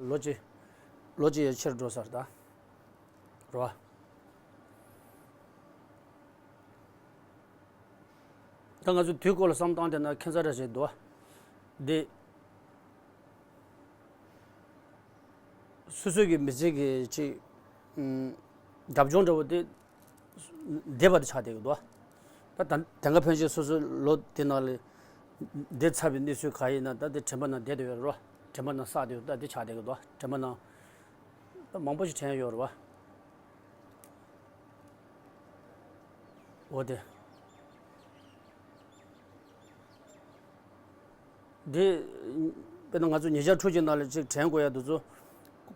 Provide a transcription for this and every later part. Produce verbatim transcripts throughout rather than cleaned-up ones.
ལོ་གཅིག་ལོ་གཅིག་ཡས་ཆེར་འགྲོ་ས་རེད་ད། རེད་བ། ད་ང་ཚོ་དུས་སྐོར་ལ་བསམ་བཏང་བསྡད་ན་ཁྱད་མཚར་རེ་ཞིག་འདུག་བ། འདི་སོ་སོའི་གི་མི་ཚེ་གི་ཅིག་ཨུམ། རྒྱབ་ལྗོངས་འདྲ་བོ་དེ་འདས་པ་དེ་ཆགས་བསྡད་ཀྱི་འདུག་བ། ད་ད་དེ་སྔ་ཕན་ཆད་སོ་སོའི་ལོ་དེ་ནང་ལ་འདས་ཚར་བའི་གནས་ཚུལ་ག་ཡིན་ན་ད་དེ་དྲན་པ་ནང་བསྡད་དེ་ཡོད་རེད་བ། དྲན་པ་ནང་བསགས་བསྡད་ཡོད། ད་དེ་ཆགས་བསྡད་ཀྱི་འདུག་བ། དྲན་པ་ནང་ད་མང་པོ་ཞིག་དྲན་ཡོད་རེད་བ། འོ་དེ། འདི། དཔེར་ན་ང་ཚོ་ཉེ་ཆར་འཕྲུལ་ཆས་ནང་ལ་ཅིག་དྲན་དགོས་ཡ་དེ་ཚོ།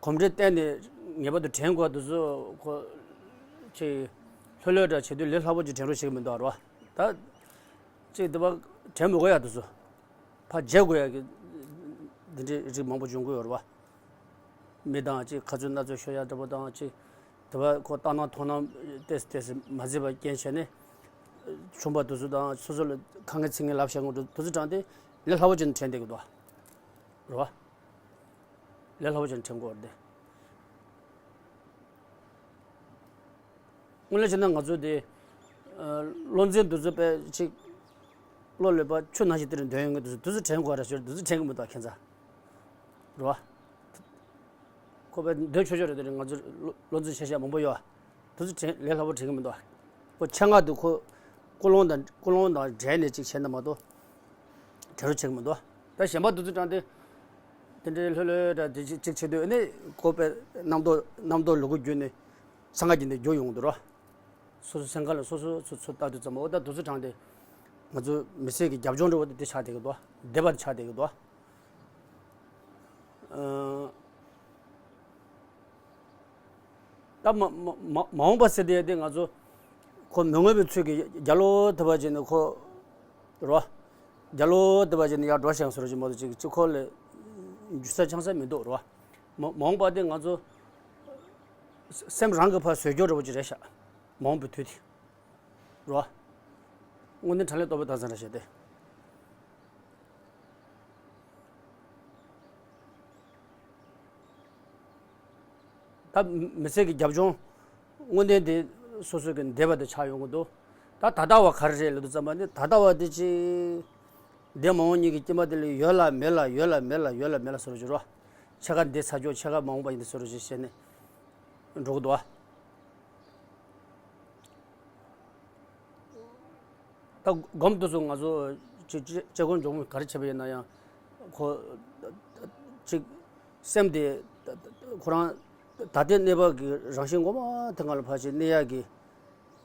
གོམས་འདྲིས་བསྟེན་ནས་ངེས་པར་དུ་དྲན་དགོས་ཡ་དེ་ཚོ་ཁོ། ཅིག་ལྷོད་ལྷོད་འདྲ་བྱེད་དུས་ལས་སླ་པོ་ཅིག་དྲན་རོགས་བྱེད་ཀྱི་མི་འདུག་རེད་བ། ད། ཅིག་འདི་པ་དྲན་མི་དགོས་ཡ་དེ་ཚོ། ཕར་བརྗེད་དགོས་ཡ་གི། འདི་འདྲའི་རིགས་མང་པོ་འབྱུང་གི་ཡོད་རེད་བ། མི་དང་ཅིག་ཁ་རྩོད་སྣ་རྩོད་ཤོར་ཡ་འདྲ་པོ་དང་ཅིག་དེ་བ་ཁོ་ལྟ་སྣང་མཐོང་སྣང་ཏོག་ཙམ་ཏོག་ཙམ་མ་བརྩིས་པ་རྐྱེན་བྱས་ནས། ཆུང་པ་དེ་ཚོ་དང་སོ་སོ་ལ་ཁ་ངན་ཚིག་ངན་ལབ་བཞག་དགོས་འདུག་དེ་ཚོ་དྲངས་ཏེ་ལས་སླ་པོ་ཅན་དྲན་བསྡད་ཀྱི་འདུག་རེད་བ། ལས་སླ་པོ་ཅན་དྲན་དགོས་རེད་དེ། དངོས་གནས་བྱས་ན་ང་ཚོ་དེ། ཨ། བློ་འཛིན་དེ་ཚོ་དཔེ་ཅིག་བློ་ལོད་པ་ཆུ་ནང་བཞིན་དེ་རུ་འདོན་ཡོང་གི་འདུག་དེ་ཚོ་དྲན་དགོས་རེད་ཞོར་དེ་ཚོ་དྲན་གྱི་མི་འདུག་ཁྱད་མཚར། རེད་བ། ཁོ་པའི་འདོན་ཆོག་ཆོག་རེད་དེ་རེད། ང་ཚོ་བློ་བློ་འཛིན་ཆེ་ཤ་མང་པོ་ཡོད། དེ་ཚོ་དྲན་ལས་སླ་པོ་དྲན་གྱི་མི་འདུག་ཁོ་ཆེད་མངགས་དུ་ཁོ་ཀུན་སློང་དང་ཀུན་སློང་དང་འབྲེལ་ནས་ཅིག་བྱས་ན་མ་གཏོགས་དྲན་རོགས་བྱེད་ཀྱི་མི་འདུག་ད་གཞན་པ་དེ་ཚོ་དྲངས་ཏེ་དེ་འདྲའི་ལྷོད་ལྷོད་འདྲ་དེ་ཅིག་ཅིག་བྱེད་དུས་ཨ་ནི་ཁོ་པའི་རྣམ་རྟོག་རྣམ་རྟོག་ལུ་གུ་བརྒྱུད་ནས་སང་ག་གི་ནས་རྒྱུ་ཡོང་འདུག་རོ། སོ་སོ་སེམས་ཁ་ལ་སོ་སོ་ཚུར་ཚུར་ལྟ་དུས་ཙམ་པ་འོ་ད་དེ་ཚོ་དྲངས་ཏེ་ང་ཚོ་མི་ཚེ་གི་རྒྱབ་ལྗོངས་འདྲ་བོ་དེ་དེ་ཆགས་བསྡད་ཀྱི་འདུག་འདས་པ་དེ་ཆགས་བསྡད་ཀྱི་འདུག་ཨ། ད་མ་མ་མ་མ་འོངས་པ་ཟེར་དེ་དེ་ང་ཚོ་ཁོ་མི་མངོན་པའི་ཚུལ་གྱིས་རྒྱ་ལོ་ཐུབ་པ་བྱས་ནས་ཁོ་རོ། རྒྱ་ལོ་ཐུབ་པ་བྱས་ནས་ཡར་འགྲོ་ཞེས་ཟེར་གྱི་མ་གཏོགས་ཅིག་ཅིག་ཁོ་ལ་འཇུ་ས་འཆང་ས་མི་འདུག་རོ། མ་མ་འོངས་པ་དེ་ང་ཚོ་སེམས་རང་གི་ཕར་བཟོད་རྒྱུ་འདྲ་བོ་ཅིག་རེད་ཤག་མ་འོངས་པའི་དུས་དེ། རོ། དངོས་གནས་དྲང་ལས་རྟོགས་པའི་ཐག་ཚང་ར་བྱས་ཏེ། ད་མི་ཚེ་གི་རྒྱབ་ལྗོངས་དངོས་གནས་དེ་སོ་སོ་གི་འདས་པ་དེ་ཆགས་ཡོང་གི་འདུག་ད་ད་ལྟ་བ་ག་རེ་རེད་ལབ་དུས་ཙམ་པ་ནི་ད་ལྟ་བ་དེ་ཅི། འདས་མ་འོངས་གཉིས་ཀྱི་དཀྱིལ་མ་དེ་ལ་ཡོད་ལ་མེད་ལ་ཡོད་ལ་མེད་ལ་ཡོད་ལ་མེད་ལ་ཟེར་རོ་ཅི་རོ། ཕྱེད་ཀ་འདས་ཚར་རྒྱུ་ཕྱེད་ཀ་མ་འོངས་པ་ཡིན་ཟེར་རོ་ཅི་བྱས་ནས་འགྲོ་གི་འདུག་ཨ། ད་སྒོམ་དུས་སུ་ང་ཚོ་ཅི་ཅི་ཅི་སྒོམ་སྦྱོང་མོ་ག་རེ་བྱེད་པ་ཡིན་ན་ཡང་ཁོ་ཅིག་སེམས་དེ་ཁོ་རང་ད་ལྟའི་གནས་བབ་ཀྱི་རང་བཞིན་ངོ་མ་དེ་སྒང་ལ་ཕར་ཅིག་གནས་ཡག་གི་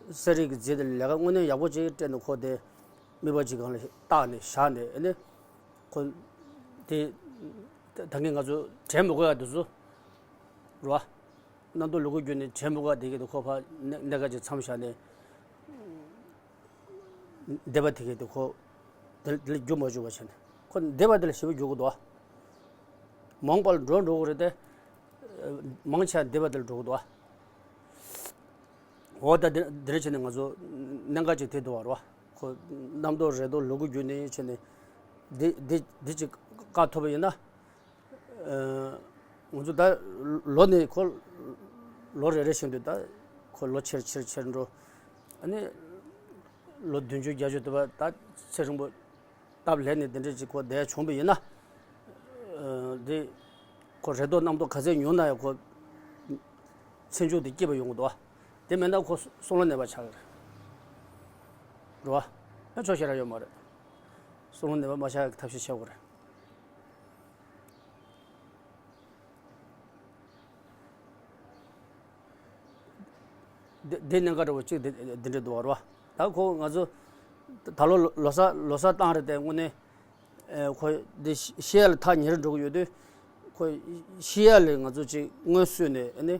གསལ་རིག་གི་རྫས་དེ་ལས་ཀ་དངོས་གནས་ཡག་པོ་ཅིག་སྤྲད་ནས་ཁོ་དེ་དམིགས་པ་ཅིག་སྒང་ལ་བཏགས་ནས་བཞག་ནས་ཨ་ནི་ཁོ་དེ་ད་གིན་ང་ཚོ་དྲན་མི་དགོས་ཡག་དུས་སུ་རེད་བ། རྣམ་རྟོག་ལུ་གུ་བརྒྱུད་ནས་དྲན་མི་དགོས་བསྡད་ཀྱི་འདུག་ཁོ་ཕར་གནས་གནས་ཀ་ཅིག་མཚམས་བཞག་ནས་འདས་པ་དེ་གའི་དུ་ཁོ་དེ་དེ་ལ་རྒྱུ་མ་བཅུག་པ་བྱས་ནས་ཁོ་འདས་པ་དེ་ལ་ཞེ་པོ་རྒྱུག་གི་འདུག་མ་འོངས་པ་ལ་འགྲོ་འགྲོ་གི་རེད་དེ། མང་ཆེ་བ་འདས་པ་དེ་ལ་འགྲོ་གི་འདུག་འོ་ད་འདི་འདི་འདྲ་བྱས་ནས་ང་ཚོ་གནད་འགག་ཅིག་དེ་འདུག་བ་རོ། ཁོ་རྣམ་རྟོག་རེ་དོགས་ལུ་གུ་བརྒྱུད་ནས་བྱས་ནས་འདི་འདི་འདི་ཅིག་བཀག་ཐུབ་པ་ཡིན་ན། ཨ། ང་ཚོ་ད་ལོ་ནས་ཁོ་ལོ་རེ་རེ་བཞིན་དུ་ད་ཁོ་ལོ་ཆེར་ཆེར་ཆེར་འགྲོ། ཨ་ནི་ལོ་བདུན་ཅུ་བརྒྱད་ཅུ་དུ་བ་ད་ཚེ་རིང་པོ་སྟབས་ལེགས་ནས་དེ་འདྲ་ཅིག་ཁོ་བསྡད་བྱུང་བ་ཡིན་ན། ཨ། འདི་ཁོ་རེ་དོགས་རྣམ་རྟོག་ག་ཚད་ཉུང་ན་ཡང་ཁོ་ཚེ་མཇུག་དེ་སྐྱིད་པ་ཡོང་གི་འདུག་བ། དེ་མེད་ན་ཁོ་སྲོག་ལ་གནོད་པ་ཆགས་ཀྱི་རེད། རེད་བ། ཡང་ཕྱོགས་ཞེ་དྲག་ཡོད་མ་རེད། སྲོག་ལ་གནོད་པ་མ་ཆགས་ཀྱི་ཐབས་ཤེས་བྱེད་དགོས་རེད། འདི་འདི་གནད་འགག་འདྲ་བོ་གཅིག་འདི་འདི་འདྲ་འདུག་བ་རེད་བ། ད་ཁོ་ང་ཚོ་ད་ལོ་ལོ་གསར་ལོ་གསར་བཏང་རེད་དེ་དངོས་གནས་ཨེ་ཁོ་འདི་ཤི་ཤི་ཡ་ལ་ཐག་ཉེ་རུ་འགྲོ་གི་ཡོད་དུས་ཁོ་ཤི་ཡ་ལ་ང་ཚོ་གཅིག་སྔོན་བསུས་ནས་ཨ་ནི་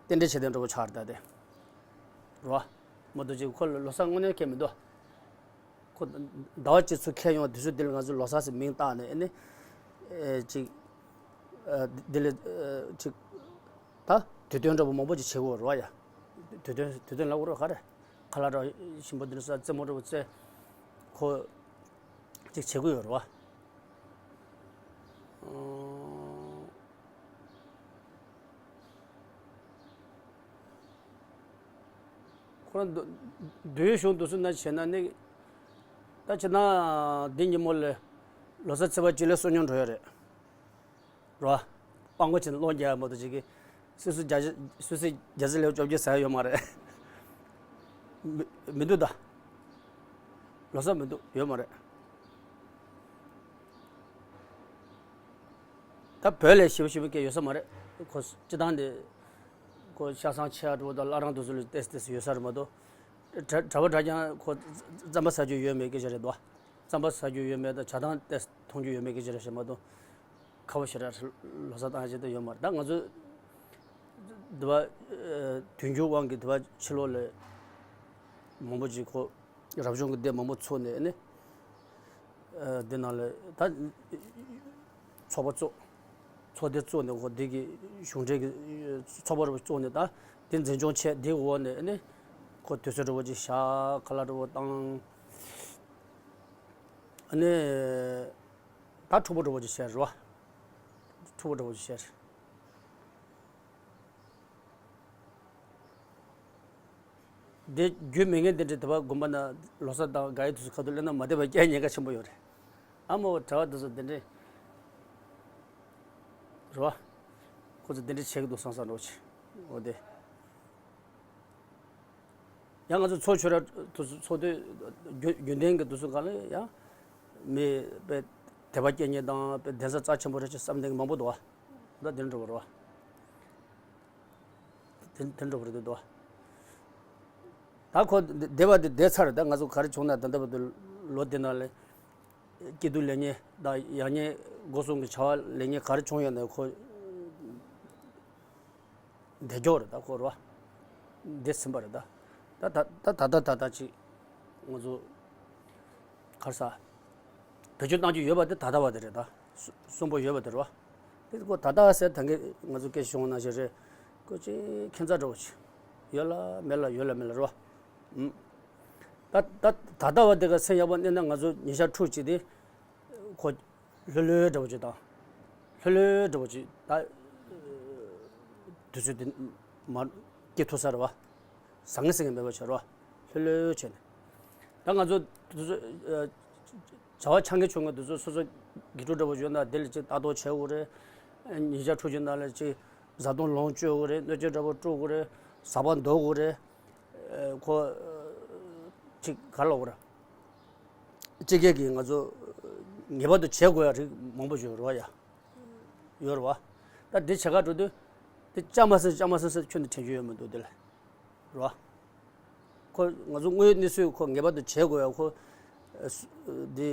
རྟེན་འབྲེལ་བྱེད་དེ་འགྲོ་གི་ཆགས་རེད་ད་དེ་རེད་བ། མ་གཏོགས་གཅིག་ཁོ་ལ་ལོ་གསར་དངོས་གནས་ཁེལ་མི་འདུག་ཁོ་ཟླ་བ་གཅིག་ཚུར་ཁེལ་ཡོང་དུས་ཚོད་འདི་ལ་ང་ཚོས་ལོ་གསར་ཟེར་མིང་བཏགས་ནས་ཨ་ནི་ཨེ་ཅིག་ཨ་འདི་ལ་ཨ་ཅིག་ད་དུས་སྟོན་འདྲ་པོ་མང་པོ་ཅིག་བྱེད་དགོས་རེད་བ་ཡ། དུས་སྟོན་དུས་སྟོན་ལབ་དགོས་རེད་ག་རེ། ཁ་ལག་འདྲ་ཞིམ་པོ་འདི་འདྲ་ཟ་རྩེད་མོ་འདྲ་པོ་རྩེ་ཁོ་ཅིག་བྱེད་དགོས་ཡོད་རེད་བ། ཨ། འདོད་ཡོན་གཞུང་དུ་སུ་ན་བྱས་ན་ནི། ད་ཕྱི་ནང་འདི་ཉིན་མོ་ལས་ལོ་གསར་ཚེས་པ་གཅིག་ལས་སོ་ཉུང་འགྲོ་ཡོད་རེད། རོ། སྤང་གོ་ཆེན་ལོ་བརྒྱ་མ་གཏོགས་ཅིག་གི། སུད་སི་བརྒྱ་ཆ་སུད་སི་བརྒྱ་ཆ་ལས་བཅོ་བརྒྱད་ཟ་ཡ་ཡོད་མ་རེད། མི་མི་འདུག་ད། ལོ་གསར་མི་འདུག་ཡོད་མ་རེད། ད་བོད་ལས་ཞིབ་ཞིབ་སྐད་ཡོད་ས་མ་རེད། ཁོ་སྤྱི་བཏང་དེ། ཁོ་ཤ་ཚང་ཆེ་བ་འགྲོ་དང་བླ་བྲང་དུ་ཚུར་ལ་ཏེས་ཏེས་ཡོད་ས་རེད་མ་གཏོགས། གྲྭ་གྲྭ་པ་གྲྭ་རྐྱང་ཁོ་རྩམ་པ་ཟ་རྒྱུ་ཡོད་མེད་སྐད་ཆ་རེད་དོ། རྩམ་པ་ཟ་རྒྱུ་ཡོད་མེད་དང་ཇ་དང་ཏེས་འཐུང་རྒྱུ་ཡོད་མེད་སྐད་ཆ་རེད་ཞེས་མ་གཏོགས། ཁ་བོ་ཞེ་དྲག་ལོ་གསར་བཏང་ཡ་ཅིག་ད་ཡོད་མ་རེད། ད་ང་ཚོ་འདི་བ་དུས་འགྱུར་དབང་གིས་འདི་བ་ཕྱི་ལོགས་ལ་མང་པོ་ཅིག་ཁོ་རབ་བྱུང་གི་སྡེ་མང་པོ་ཚུགས་ནས་ནི། འདི་ནང་ལ་ད་ཚོགས་པ་བཙུགས། ཚོགས་སྡེ་བཙུགས་ནས་ཁོ་འདི་གི་གཞུང་འབྲེལ་གྱི་ཚོགས་པ་རུ་བཙུགས་ནས་ད་འདི་འཛིན་སྐྱོང་བྱས། འདི་འོག་ནས་ནི་ཁོ་དུས་ཚོད་འདྲ་བོ་ཅིག་བཞག་ཁ་ལག་འདྲ་བོ་བཏང་། ཨ་ནི་ད་འཁྲུག་པོ་འདྲ་བོ་ཅིག་བྱས་རོ། འཁྲུག་པོ་འདྲ་བོ་ཅིག་བྱས། དེ་རྒྱུ་མེད་མཁན་དེ་འདྲ་དེ་བ་དགོན་པ་ན་ལོ་གསར་དང་དགའ་ཡི་དུས་སུ་ཁ་ཐུག་ལེན་ན་མ་བདེ་བ་སྐྱེ་ཉེན་ཁ་ཆེན་པོ་ཡོད་རེད། ཨ་མོ་གྲྭ་བ་དེ་ཚོ་དེ་འདྲ་རེད་བ། ཁོ་ཚོ་དེ་འདྲ་བྱེད་ཀྱི་འདུག་བསམ་བསམ་འགྲོ་ཆེ། འོ་དེ། ཡང་ང་ཚོ་ཚོགས་ཆོས་ར་དུས་སུ་ཚོགས་དུས་རྒྱུན་རྒྱུན་ལྡན་གྱི་དུས་སུ་གང་ལ་ཡང་མི་དཔེ་དད་པ་སྐྱེ་ཉེན་དང་དཔེ་གདན་ས་རྩ་ཆེན་པོ་རེད་ཅེས་བསམ་མཁན་མང་པོ་འདུག་བ། ད་དེ་འདྲ་བ་རེད་བ། དེ་དེ་འདྲ་བ་རེད་འདུག་བ། ད་ཁོ་བསྡད་པ་དེ་བསྡད་ཚར། ད་ང་ཚོ་ག་རེ་བྱུང་ན་ད་ལྟ་བར་དུ་ལོ་འདི་ནང་ལ་སྐྱིད་སྡུག་ལེགས་ཉེས་དང་ཡག་ཉེས་སྒོ་གསུམ་གྱི་བྱ་བ་ལེགས་ཉེས་ག་རེ་བྱུང་ཡོད་ན་ཁོ། བདེ་སྐྱོ་རེད་ད་ཁོ་རོ། བདེ་ཟིན་པ་རེད་ད། ད་ད་ད་ད་ད་ད་ཅིག་ང་ཚོ་གར་ས་བེད་སྤྱོད་གཏང་རྒྱུ་ཡོད་པ་དེ་ད་ལྟ་བ་དེ་རེད་ད། གསོན་པོ་ཡོད་པ་དེ་རེད་བ། དེ་ཁོ་ད་ལྟ་ཟེར་ད་གིན་ང་ཚོ་སྐད་ཆ་བྱུང་ན་ཞེ་རེད། ཁོ་ཅིག་ཁྱད་མཚར་འདྲ་བོ་ཅིག་ཡོད་ལ་མེད་ལ་ཡོད་ལ་མེད་ལ་རེད་བ། ད་ད་ད་ལྟ་བ་དེ་ག་སེམས་ཡག་པོ་གནས་ན་ང་ཚོ་ཉིན་ཞག་ཕྲུགས་གཅིག་དེ། ཁོ། ལྷོད་ལྷོད་འདྲ་བོ་ཅིག་དང་། ལྷོད་ལྷོད་འདྲ་བོ་ཅིག་ད། དུས་ཚོད་དེ་མ་སྐྱེལ་ཐུབ་ས་རེད་བ། ཟང་ངེ་ཟིང་ངེ་མེད་པ་བྱས་རེད་བ། ལྷོད་ལྷོད་བྱས་ནས། ད་ང་ཚོ་དུས་ཚོད། བྱ་བ་ཆ་ངེ་ཆུང་ངེ་དུས་ཚོད་སོ་སོ་དགེ་ཕྲུག་འདྲ་བོ་ཡོད་ན་དེ་ལ་ཅིག་ལྟ་རྟོག་བྱེད་དགོས་རེད། ཉིན་ཞག་ཕྲུགས་ཅིག་ནང་ལ་ཅིག་བཟའ་བཏུང་ལོངས་སྤྱོད་དགོས་རེད། སྣོད་བཅུད་འདྲ་བོ་དཀྲུག་དགོས་རེད། ཟ་བ་འདོར་དགོས་རེད། ཁོ། ཅིག་ག་ལ་འོར། སྤྱི་སྒེར་གྱི་ང་ཚོ་ངེས་པར་དུ་བྱེད་དགོས་ཡ་རིགས་མང་པོ་ཡོད་རེད་བ་ཡ། ཡོད་རེད་བ། ད་འདི་བྱེད་ག་འགྲོ་དུས། འདི་ལྕམ་མ་ཟེར་ལྕམ་མ་ཟེར་ཟེར་ཁྱོན་ནས་དྲན་རྒྱུ་ཡོད་མི་འདུག་འདི་ལ། རེད་བ། ཁོ་ང་ཚོ་དངོས་ཡོད་གནས་ཚུལ་ཁོ་ངེས་པར་དུ་བྱེད་དགོས་ཡ་ཁོ། འདི་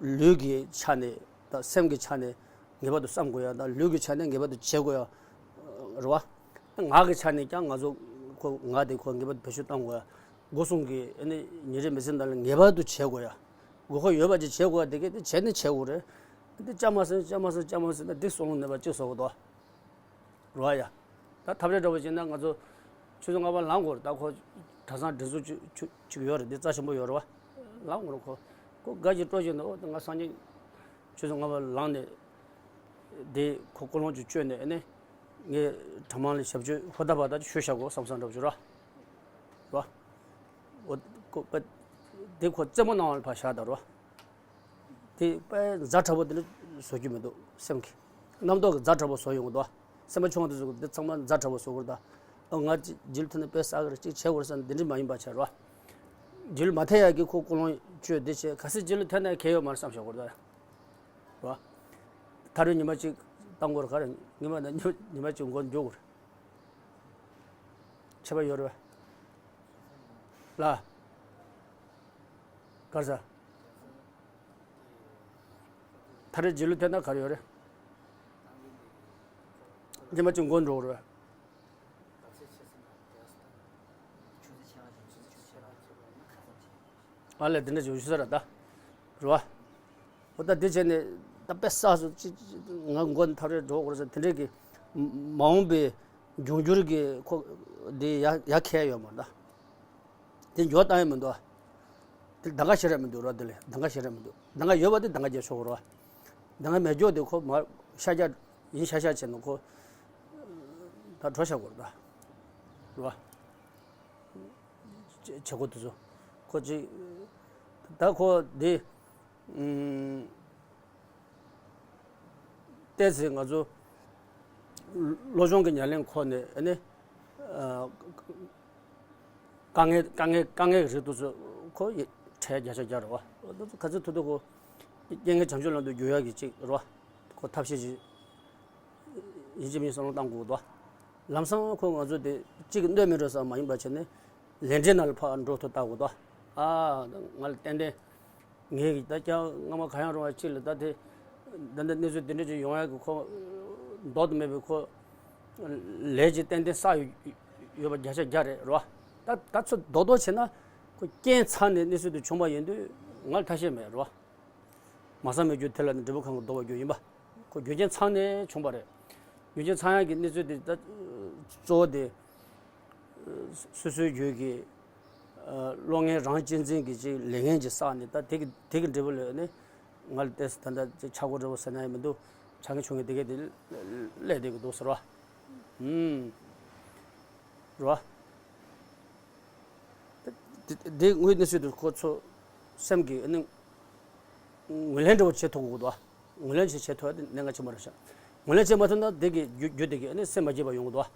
ལུས་ཀྱི་ཆ་ནས་དང་སེམས་ཀྱི་ཆ་ནས་ངེས་པར་དུ་བསམ་དགོས་ཡ་དང་ལུས་ཀྱི་ཆ་ནས་ངེས་པར་དུ་བྱེད་དགོས་ཡ། རེད་བ། ངག་གི་ཆ་ནས་ཀྱང་ང་ཚོ་ཁོ་ངག་དེ་ཁོ་ངེས་པར་དུ་བེད་སྤྱོད་གཏང་དགོས་ཡ། སྒོ་གསུམ་གྱི་ཨ་ནི་ཉིན་རེའི་མི་ཚེ་ནང་ལ་ངེས་པར་དུ་བྱེད་དགོས་ཡ། དགོས་མཁོ་ཡོད་པ་ཅིག་བྱེད་དགོས་ཡ་དེ་གས་དེ་བྱས་ནས་བྱེད་དགོས་རེད། འདི་ལྕམ་མ་ཟེར་ལྕམ་མ་ཟེར་ལྕམ་མ་ཟེར་ན་འདི་བསམ་བློ་ནུས་པ་གཅིག་བཟོ་གི་འདུག་རེད་བ་ཡ། ད་ཐབས་རེ་འདྲ་བོ་བྱས་ན་ང་ཚོ་ཆུ་ཚོད་ལྔ་པ་ལངས་དགོས་རེད། ད་ཁོ་གྲྭ་ཚང་སྒྲིག་འཛུགས་ཅིག་ཅིག་ཅིག་ཡོད་རེད། འདི་རྩ་ཆེན་པོ་ཡོད་རེད་བ། ལངས་དགོས་རེད་ཁོ། ཁོ་དགའ་ཞིང་སྤྲོ་ཞིང་འདུག་ཨོ་ད་ང་སང་ཉིན་ཆུ་ཚོད་ལྔ་པ་ལངས་ནས་དེ་ཁོ་ཀུན་སློང་ཅིག་བཅོས་ནས་ཨ་ནི་ངས་གྲྭ་མང་ལ་ཞབས་ཕྱི་ཧུར་ཐག་བར་ཐག་ཞུས་བཞག་གོ་བསམ་བསམ་འདྲ་བོ་ཅིག་རེད་བ། རེད་བ། ཨོ་ཁོ་པ་དེ་ཁོ་རྩེད་མོ་གནང་བ་ལ་ཕར་བཞག་ད་རེད་བ། དེ་དཔེ་ཛ་དྲག་པོ་དེ་འདྲ་བཟོ་རྒྱུ་མི་འདུག་སེམས་ཀྱི། རྣམ་རྟོག་གི་ཛ་དྲག་པོ་བཟོ་ཡོང་གི་འདུག་སེམས་པ་ཆུང་བ་དེ་ཚོ་གི་འདི་ཚང་མ་ཛ་དྲག་པོ་བཟོ་དགོས་རེད་ད། ཨ་ང་ཅིག་རྗེས་ལུས་ཐོན་ན་དཔེ་བསགས་གི་རེད་ཅིག་བྱེད་དགོས་རེད་བསམ་འདི་འདྲ་མ་ཡིན་པ་བྱས་རེད་བ། རྗེས་ལུས་མ་ཐེབས་ཡག་གི་ཁོ་ཀུན་སློང་བཅོས་འདི་བྱས་གལ་སྲིད་རྗེས་ལུས་ཐེབས་ན་གལ་ཡོད་མ་རེད་བསམ་བཞག་དགོས་རེད་ད། རེད་བ། ཐག་རིང་ཉི་མ་གཅིག་བཏང་དགོས་རེད་ག་རེ་ཉི་མ་ན་ཉི་མ་ཉི་མ་གཅིག་མགོ་འགྱོ་དགོས་རེད། ཁྱད་པར་ཡོད་རེད་བ། ལ། གར་ས། ད་རེས་རྗེས་ལུས་ཐེབས་ན་ག་རེ་ཡོད་རེད། རྗེས་མ་ཅིག་མགོ་འགྲོ་རེད། ཨ་ལས་དེ་འདྲ་བྱུང་ཤི་ས་ར་ད། རེད་བ། འོ་ད་དེ་བྱས་ནས་ད་དཔེ་བསགས་སོ་ཅི་ཅི་ང་མགོ་ཐག་རེ་འགྲོ་དགོས་རེད་ཟེར་དེ་འདྲས་ཀྱི་མ་འོངས་པའི་འབྱུང་འགྱུར་གྱི་ཁོ་དེ་ཡ་ཡ་ཁྱད་ཡོད་མ་རེད་ད། དེ་འཇོག་བཏང་ཡ་མི་འདུག་དེ་གདམ་ག་བྱེད་ར་མི་འདུག་རོ། དེ་ལས་གདམ་ག་བྱེད་ར་མི་འདུག་གདམ་ག་ཡོད་པ་དེ་གདམ་ག་རྒྱག་ཆོག་གི་རོ། གདམ་ག་མེད་འཇོག་དེ་ཁོ་མ་ཤ་རྒྱག་ཡིན་ཤ་ཤ་བྱས་ན་ཁོ་ད་གྲོ་ཤ་གོ་ར་ད་རོ། བྱེད་སྒོ་དེ་ཚོ་ཁོ་ཅིག་ད་ཁོ་འདི་ཨུམ། ཏོག་ཙམ་ང་ཚོ་སློབ་སྦྱོང་གི་ཉམས་ལེན་ཁོ་ནས་ཨ་ནི་ཨ། དཀའ་ངལ་དཀའ་ངལ་དཀའ་ངལ་གྱི་རིགས་དེ་ཚོ་ཁོ་ཡི་གྲས་བརྒྱ་ཆ་བརྒྱ་རེད་བ། དེ་ཚོ་ག་ཚོད་ཐུབ་ཐུབ་ཁོ་རྐྱེན་ངན་བྱང་ཆུབ་ལམ་དུ་བསྒྱུར་ཡག་གི་ཅིག་རེད་བ། ཁོ་ཐབས་ཤེས་ཅིག་ཡིན་གཅིག་མིན་གཅིག་བསམ་བློ་བཏང་དགོས་འདུག་ལམ་སང་ཁོ་ང་ཚོ་དེ་གཅིག་གི་གནོད་མི་འགྲོ་ས་མ་ཡིན་པ་བྱས་ནས་ལས་འབྲས་ནང་ལ་ཕར་འགྲོ་ཐུབ་བལྟ་དགོས་འདུག་ཨ། ང་ལ་ཏན་ཏན་ངས་ཀྱི་ད་ཀྱང་སྔ་མ་ག་ཡང་རུང་བ་གཅིག་ལ་ད་དེ་ད་ལྟ་གནས་ཚུལ་དེ་འདྲ་ཅིག་ཡོང་ཡག་གི་ཁོ་ལྡོག་ཏུ་མེད་པའི་ཁོ་ལས་ཀྱི་ཏན་ཏན་བསགས་ཡོད་ཡོད་པ་བརྒྱ་ཆ་བརྒྱ་རེད་རོ། ད་ད་ཚོ་རྡོག་རྡོག་བྱས་ན་ཁོ་རྐྱེན་ཚང་ནས་གནས་ཚུལ་དེ་བྱུང་བ་ཡིན་དུས་ང་ལ་ཐབས་ཤེས་མེད་རོ། མ་བསམ་མེད་རྒྱུ་དེ་ལ་ནི་འབྲས་བུ་གང་གི་ལྡོག་པ་རྒྱུ་ཡིན་པ། ཁོ་རྒྱུ་རྐྱེན་ཚང་ནས་བྱུང་བ་རེད། རྒྱུ་རྐྱེན་ཚང་ཡག་གི་གནས་ཚུལ་དེ་ད་གཙོ་བོ་དེ་སོ་སོའི་རྒྱུད་ཀྱི་ཨ། བློ་ངན་རང་གཅེས་འཛིན་གྱི་ཅིག་ལས་ངན་ཅིག་བསགས་ནས་ད་དེ་གི་དེ་གི་འབྲས་བུ་ལས་ནི་ང་ལ་ཏོག་ཙམ་ད་ལྟ་ཅིག་ཆག་སྒོ་འདྲ་བོ་ཟེར་ན་ཡང་མི་འདུག་ཆག་ངན་བྱུང་ངན་དེ་གས་དེ་སླེབས་བསྡད་ཀྱི་འདུག་ཟེར་བ། ཨུམ། རེད་བ། དེ་དེ་དངོས་གནས་སུ་དུ་ཁོ་ཚོ་སེམས་ཀྱི་ཨ་ནི་ངོས་ལེན་འདྲ་བོ་བྱེད་ཐུབ་དགོས་འདུག་ངོས་ལེན་བྱེད་བྱེད་ཐུབ་ཡ་དེ་གནད་འགག་ཆེན་པོ་རེད་ཤག་ངོས་ལེན་བྱེད་མ་ཐུབ་ན་དེ་གི་རྒྱུ་རྒྱུ་དེ་གི་ཨ་ནི་སེམས་མ་སྐྱིད་པ་ཡོང་གི་འདུག་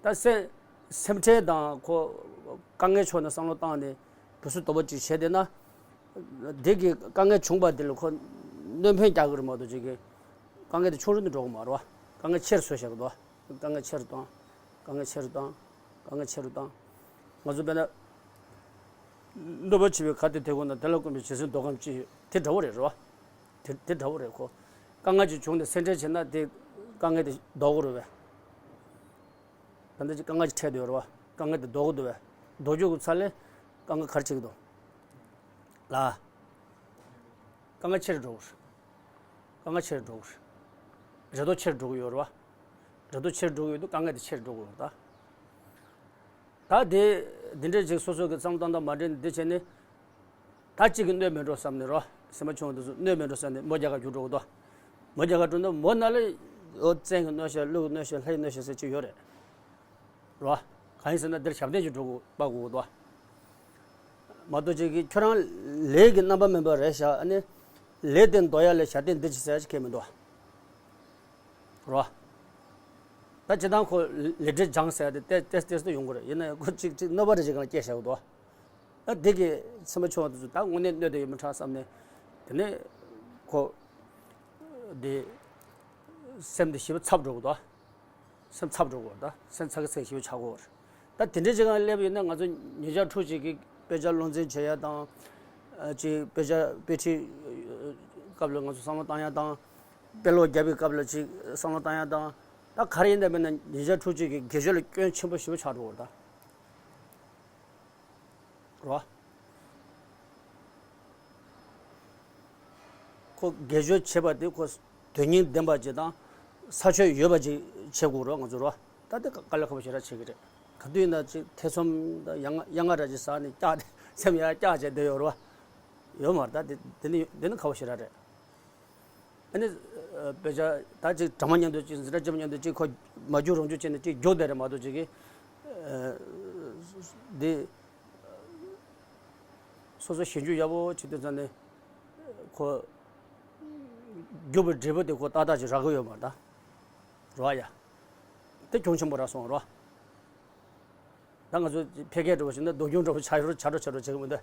ད་སེམས་སེམས་ཁྲལ་དང་ཁོ་དཀའ་ངལ་ཕྱོགས་ནས་བསམ་བློ་བཏང་ནས་དུས་ཚོད་དོག་པོ་ཅིག་བྱས་བསྡད་ན། དེ་གི་དཀའ་ངལ་བྱུང་བ་དེ་ལ་ཁོ་གནོད་ཕན་རྒྱག་གི་རེད་མ་གཏོགས་ཅིག་གི་དཀའ་ངལ་དེ་ཆུང་རུ་ནས་འགྲོ་གི་མ་རེད་བ། དཀའ་ངལ་ཆེ་རུ་བཟོས་བཞག་གི་འདུག་དཀའ་ངལ་ཆེ་རུ་བཏང་། དཀའ་ངལ་ཆེ་རུ་བཏང་། དཀའ་ངལ་ཆེ་རུ་བཏང་། ང་ཚོ་དཔེར་ན་གནོད་པ་བྱེད་པའི་གར་དེ་དེ་ཁོ་ན་དེ་ལ་བཀོན་པའི་ཇི་སྲིད་མདོ་ཁམས་ཅི་ཡོད་དེ་འདྲ་བོ་རེད་རེད་བ། དེ་དེ་འདྲ་བོ་རེད་ཁོ། དཀའ་ངལ་ཅིག་བྱུང་ནས་སེམས་ཁྲལ་བྱས་ན་དེ་དཀའ་ངལ་དེ་ལྡོག་གི་རེད་བས། ད་ལྟ་ཅིག་དཀའ་ངལ་ཅིག་འཕྲད་བསྡད་ཡོད་རེད་བ། དཀའ་ངལ་དེ་ལྡོག་གི་འདུག་བས། ལྡོག་རྒྱུ་གི་ཚ་ལས་དཀའ་ངལ་ག་རེ་བྱེད་ཀྱི་འདུག་ལ། དཀའ་ངལ་ཆེ་རུ་འགྲོ་གི་རེད། དཀའ་ངལ་ཆེ་རུ་འགྲོ་གི་རེད། རེ་དོགས་ཆེ་རུ་འགྲོ་གི་ཡོད་རེད་བ། རེ་དོགས་ཆེ་རུ་འགྲོ་གི་ཡོད་དུས་དཀའ་ངལ་དེ་ཆེ་རུ་འགྲོ་གི་ཡོད་རེད་ད། ད་དེ་འདི་འདྲའི་ཅིག་སོ་སོ་གི་བསམ་བློ་བཏང་སྟངས་མ་འདྲེས་ནས་འདི་བྱས་ནས། ད་གཅིག་གིས་གནོད་མི་འགྲོ་བསམ་ནས་རོ། སེམས་པ་ཆུང་བ་དེ་ཚོ་གནོད་མི་འགྲོ་བསམ་ནས་མོ་རྒྱ་གར་རྒྱུག་འགྲོ་གི་འདུག་མོ་རྒྱ་གར་འགྲོ་ན་མོ་ན་ལ་ཨོ་བཙན་གྱིས་གནོད་ཤག་ཀླུ་གིས་གནོད་ཤག་ལྷ་ཡིས་གནོད་ཤག་ཟེར་གྱི་ཡོད་རེད། རོ། གང་ཡིན་ཟེར་ན་འདིར་ཞབས་བརྟན་ཅིག་འགྲོ་དགོས་པ་དགོས་གི་འདུག་མ་གཏོགས་ཅིག་གིས་ཁྱོད་རང་ལས་ཀྱི་རྣམ་པ་མིན་པ་རེད་ཤག་ཨ་ནི། ལས་དེ་འདོར་ཡ་ལས་ཞབས་བརྟན་འདི་ཅི་ཟེར་ཡ་ཅིག་གང་ཡང་མི་འདུག་རོ། ད་སྤྱིར་བཏང་ཁོ་ལས་འབྲས་སྦྱངས་ཟེར་ཡ་དེ་ཏོག་ཙམ་ཏོག་ཙམ་ཡོང་གི་རེད། ཡིན་ན་ཡང་ཁོ་གཅིག་གཅིག་གནོད་པ་རེ་ཞིག་གང་ལ་སྐྱེལ་བཞག་གི་འདུག་ད་འདི་གི་སེམས་པ་ཆུང་བ་དེ་ཚོ་ད་དངོས་གནས་གནོད་བསྡད་ཡོད་མི་ཁྲག་བསམ་ནས། དེ་ནས་ཁོ་འདི་སེམས་འདི་ཞེ་པོ་འཚབ་འགྲོ་གི་འདུག་སེམས་འཚབ་འགྲོ་གི་འདུག་སེམས་ཚ་གི་ཚ་གི་ཞེ་པོ་ཆགས་ཀྱི་ཡོད་རེད། ད་དེ་འདྲའི་ཅིག་སྒང་སླེབས་ཡོད་ན་ང་ཚོ་ཉིན་ཞག་དྲུག་ཅིག་གི་དཔེ་ཆ་བློ་འཛིན་བྱེད་ཡ་དང་། ཨ་ཅིག་དཔེ་ཆ་དཔེ་ཁྲིད་སྐབས་ལ་ང་ཚོ་བསམ་བློ་བཏང་ཡ་དང་། དཔེ་ཀློག་རྒྱབ་པའི་སྐབས་ལ་ཅིག་བསམ་བློ་བཏང་ཡ་དང་། ད་ག་རེ་ཡིན་ད་མིན་ན་ཉིན་ཞག་དྲུག་ཅིག་གི་དགེ་སྦྱོར་ལ་སྐྱོན་ཆེན་པོ་ཞེ་པོ་ཆགས་འགྲོ་གི་རེད་ད། རོ། ཁོ་དགེ་སྦྱོར་བྱེད་པ་དེ་ཁོ་དོན་སྙིང་ལྡན་པ་ཅིག་དང་ས་ཕྱོགས་ཡོད་པ་ཅིག་བྱེད་དགོས་རོ་ང་ཚོ་རོ། ད་དེ་དཀའ་ལས་ཁག་པོ་ཞེ་དྲག་བྱེད་ཀྱི་རེད། ག་དུས་ཡིན་ན་ཅིག་ཐེ་ཚོམ་དང་ཡ་ང་ཡ་ང་འདྲ་ཅིག་ཟ་ནས་སྐྱག་སེམས་ཡ་སྐྱག་བྱས་བསྡད་ཡོད་རོ། ཡོད་མ་རེད་ད་དེ་དེ་ནི་དེ་ནི་ཁག་པོ་ཞེ་དྲག་རེད། ཨ་ནི། དཔེ་ཆ་ད་ཅིག་གྲ་མ་མཉམ་དུ་ཅིག་འཛིན་གྲྭ་ཆེན་མོ་མཉམ་དུ་ཅིག་ཁོ་མ་རྒྱུག་རང་རྒྱུག་བྱས་ནས་ཅིག་རྒྱུག་བསྡད་རེད་མ་གཏོགས་ཅིག་གིས། འདི། སོ་སོ་ཞིབ་འཇུག་ཡག་པོ་བྱེད་དུས་ཙམ་ནས་ཁོ་རྒྱུག་པའི་འབྲས་བུ་དེ་ཁོ་ཏག་ཏག་ཅིག་རག་གི་ཡོད་མ་རེད་ད། རོ་ཡ། དེ་གྱོང་ཆེན་པོ་རག་སོང་རོ། ད་ང་ཚོ་ཕལ་སྐད་འདྲ་བོ་ཞིག་ན་སྡུག་གྱོང་འདྲ་བོ་ཆགས་རོ་ཆགས་རོ་ཆགས་རོ་བྱེད་གི་མི་འདུག་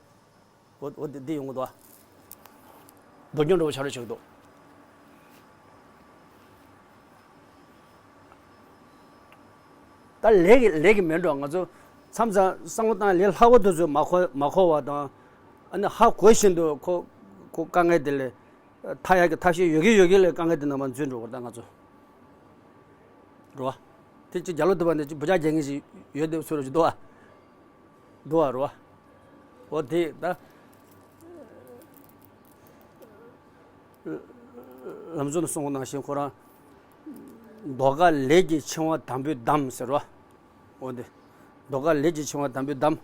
འོ་འོ་འདི་འདི་ཡོང་གི་འདུག་ཨ། སྡུག་གྱོང་འདྲ་བོ་ཆགས་རོ་ཆགས་གི་འདུག་ད་ལས་ཀྱི་ལས་ཀྱི་མེད་འགྲོ་ང་ཚོ་མཚམས་མཚམས་བསམ་བློ་བཏང་ལས་སླ་བོ་དེ་ཚོ་མ་གོ་མ་གོ་བ་དང་། ཨ་ནི་ཧ་གོ་བཞིན་དུ་ཁོ་ཁོ་དཀའ་ངལ་དེ་ལས་ཐར་ཡག་གི་ཐབས་ཤེས་ཡོད་ཀྱི་ཡོད་ཀྱི་ལས་དཀའ་ངལ་དེ་ནང་མ་འཛུལ་འགྲོ་བར་ད་ང་ཚོ། རོ། དེ་ཅི་རྒྱ་ལོ་དུ་བ་ནས་ཅི་བུ་ཅག་རྒྱལ་ངེས་ཤིག་ཡོད་དེ་ཚོ་རོ་ཅི་དོ་བ། དོ་བ་རོ། འོ་དེ་ད། ལམ་གཙོ་ནས་གསུངས་པ་ནང་བཞིན་ཁོ་རང་། ཟློས་གར་ལས་ཀྱི་འཆིང་བ་དམ་པོས་བསྡམས་ཟེར་བ། འོ་དེ། ཟློས་གར་ལས་ཀྱི་འཆིང་བ་དམ་པོས་བསྡམས།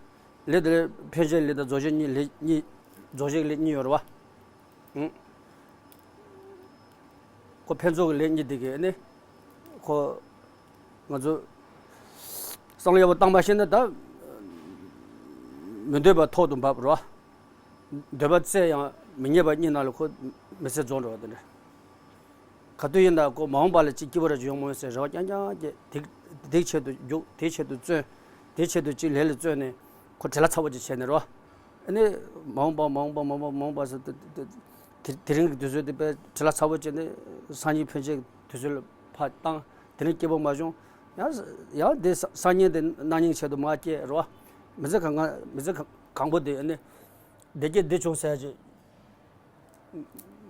ལས་དེ་ལས་ཕན་ཆད་ལས་དང་རྫོགས་བྱེད་གཉིས་ལས་གཉིས། རྫོགས་བྱེད་ཀྱི་ལས་གཉིས་ཡོད་རེད་བ། ཨང་། ཁོ་ཕན་ཚུན་གྱི་ལས་གཉིས་དེ་གས་ནི། ཁོ། ང་ཚོ། བསམ་བློ་ཡག་པོ་བཏང་མ་ཤེས་ན་ད། མི་འདོད་པ་ཐོག་ཏུ་འབབ་རོ། འདོད་པ་བཙལ་ཡང་མི་རྙེད་པ་གཉིས་ནང་ལ་ཁོ་མི་ཚེ་རྫོགས་འགྲོ་བ་དེ་འདྲ། ག་དུས་ཡིན་ན་ཁོ་མ་འོངས་པ་ལ་ཅིག་སྐྱིད་པོ་རེ་ཅིག་ཡོང་མོད་ཟེར་རེ་བ་རྐྱང་རྐྱང་བསྐྱེད། དེ་དེའི་ཆེད་དུ་རྒྱུག་དེའི་ཆེད་དུ་བརྩོན། དེའི་ཆེད་དུ་ཅིག་ལས་ལ་བརྩོན་ནས་ཁོ་བྲེལ་བ་ཚ་བོ་ཅིག་བྱས་ནས་རོ། ཨ་ནི་མ་འོངས་པ་མ་འོངས་པ་མ་འོངས་པ་མ་འོངས་པ་ཟེར་དེ་དེ་དེ་རིང་གི་དུས་ཚོད་དེ་དཔེ་བྲེལ་བ་ཚ་བོ་བྱས་ནས་སང་ཉིན་ཕན་ཆད་དུས་ཚོད་ལ་ཕར་བཏང་། དེ་རིང་སྐྱིད་པོ་མ་བྱུང་། ཡང་ཡང་དེ་སང་ཉིན་དེ་གནངས་ཉིན་ཆེད་དུ་མར་བསྐྱེད་རོ། མི་ཚེ་གང་ག་མི་ཚེ་གང་པོ་དེ་ཨ་ནི་བདེ་སྐྱིད་འདི་བྱུང་ཟེར་ཅིག་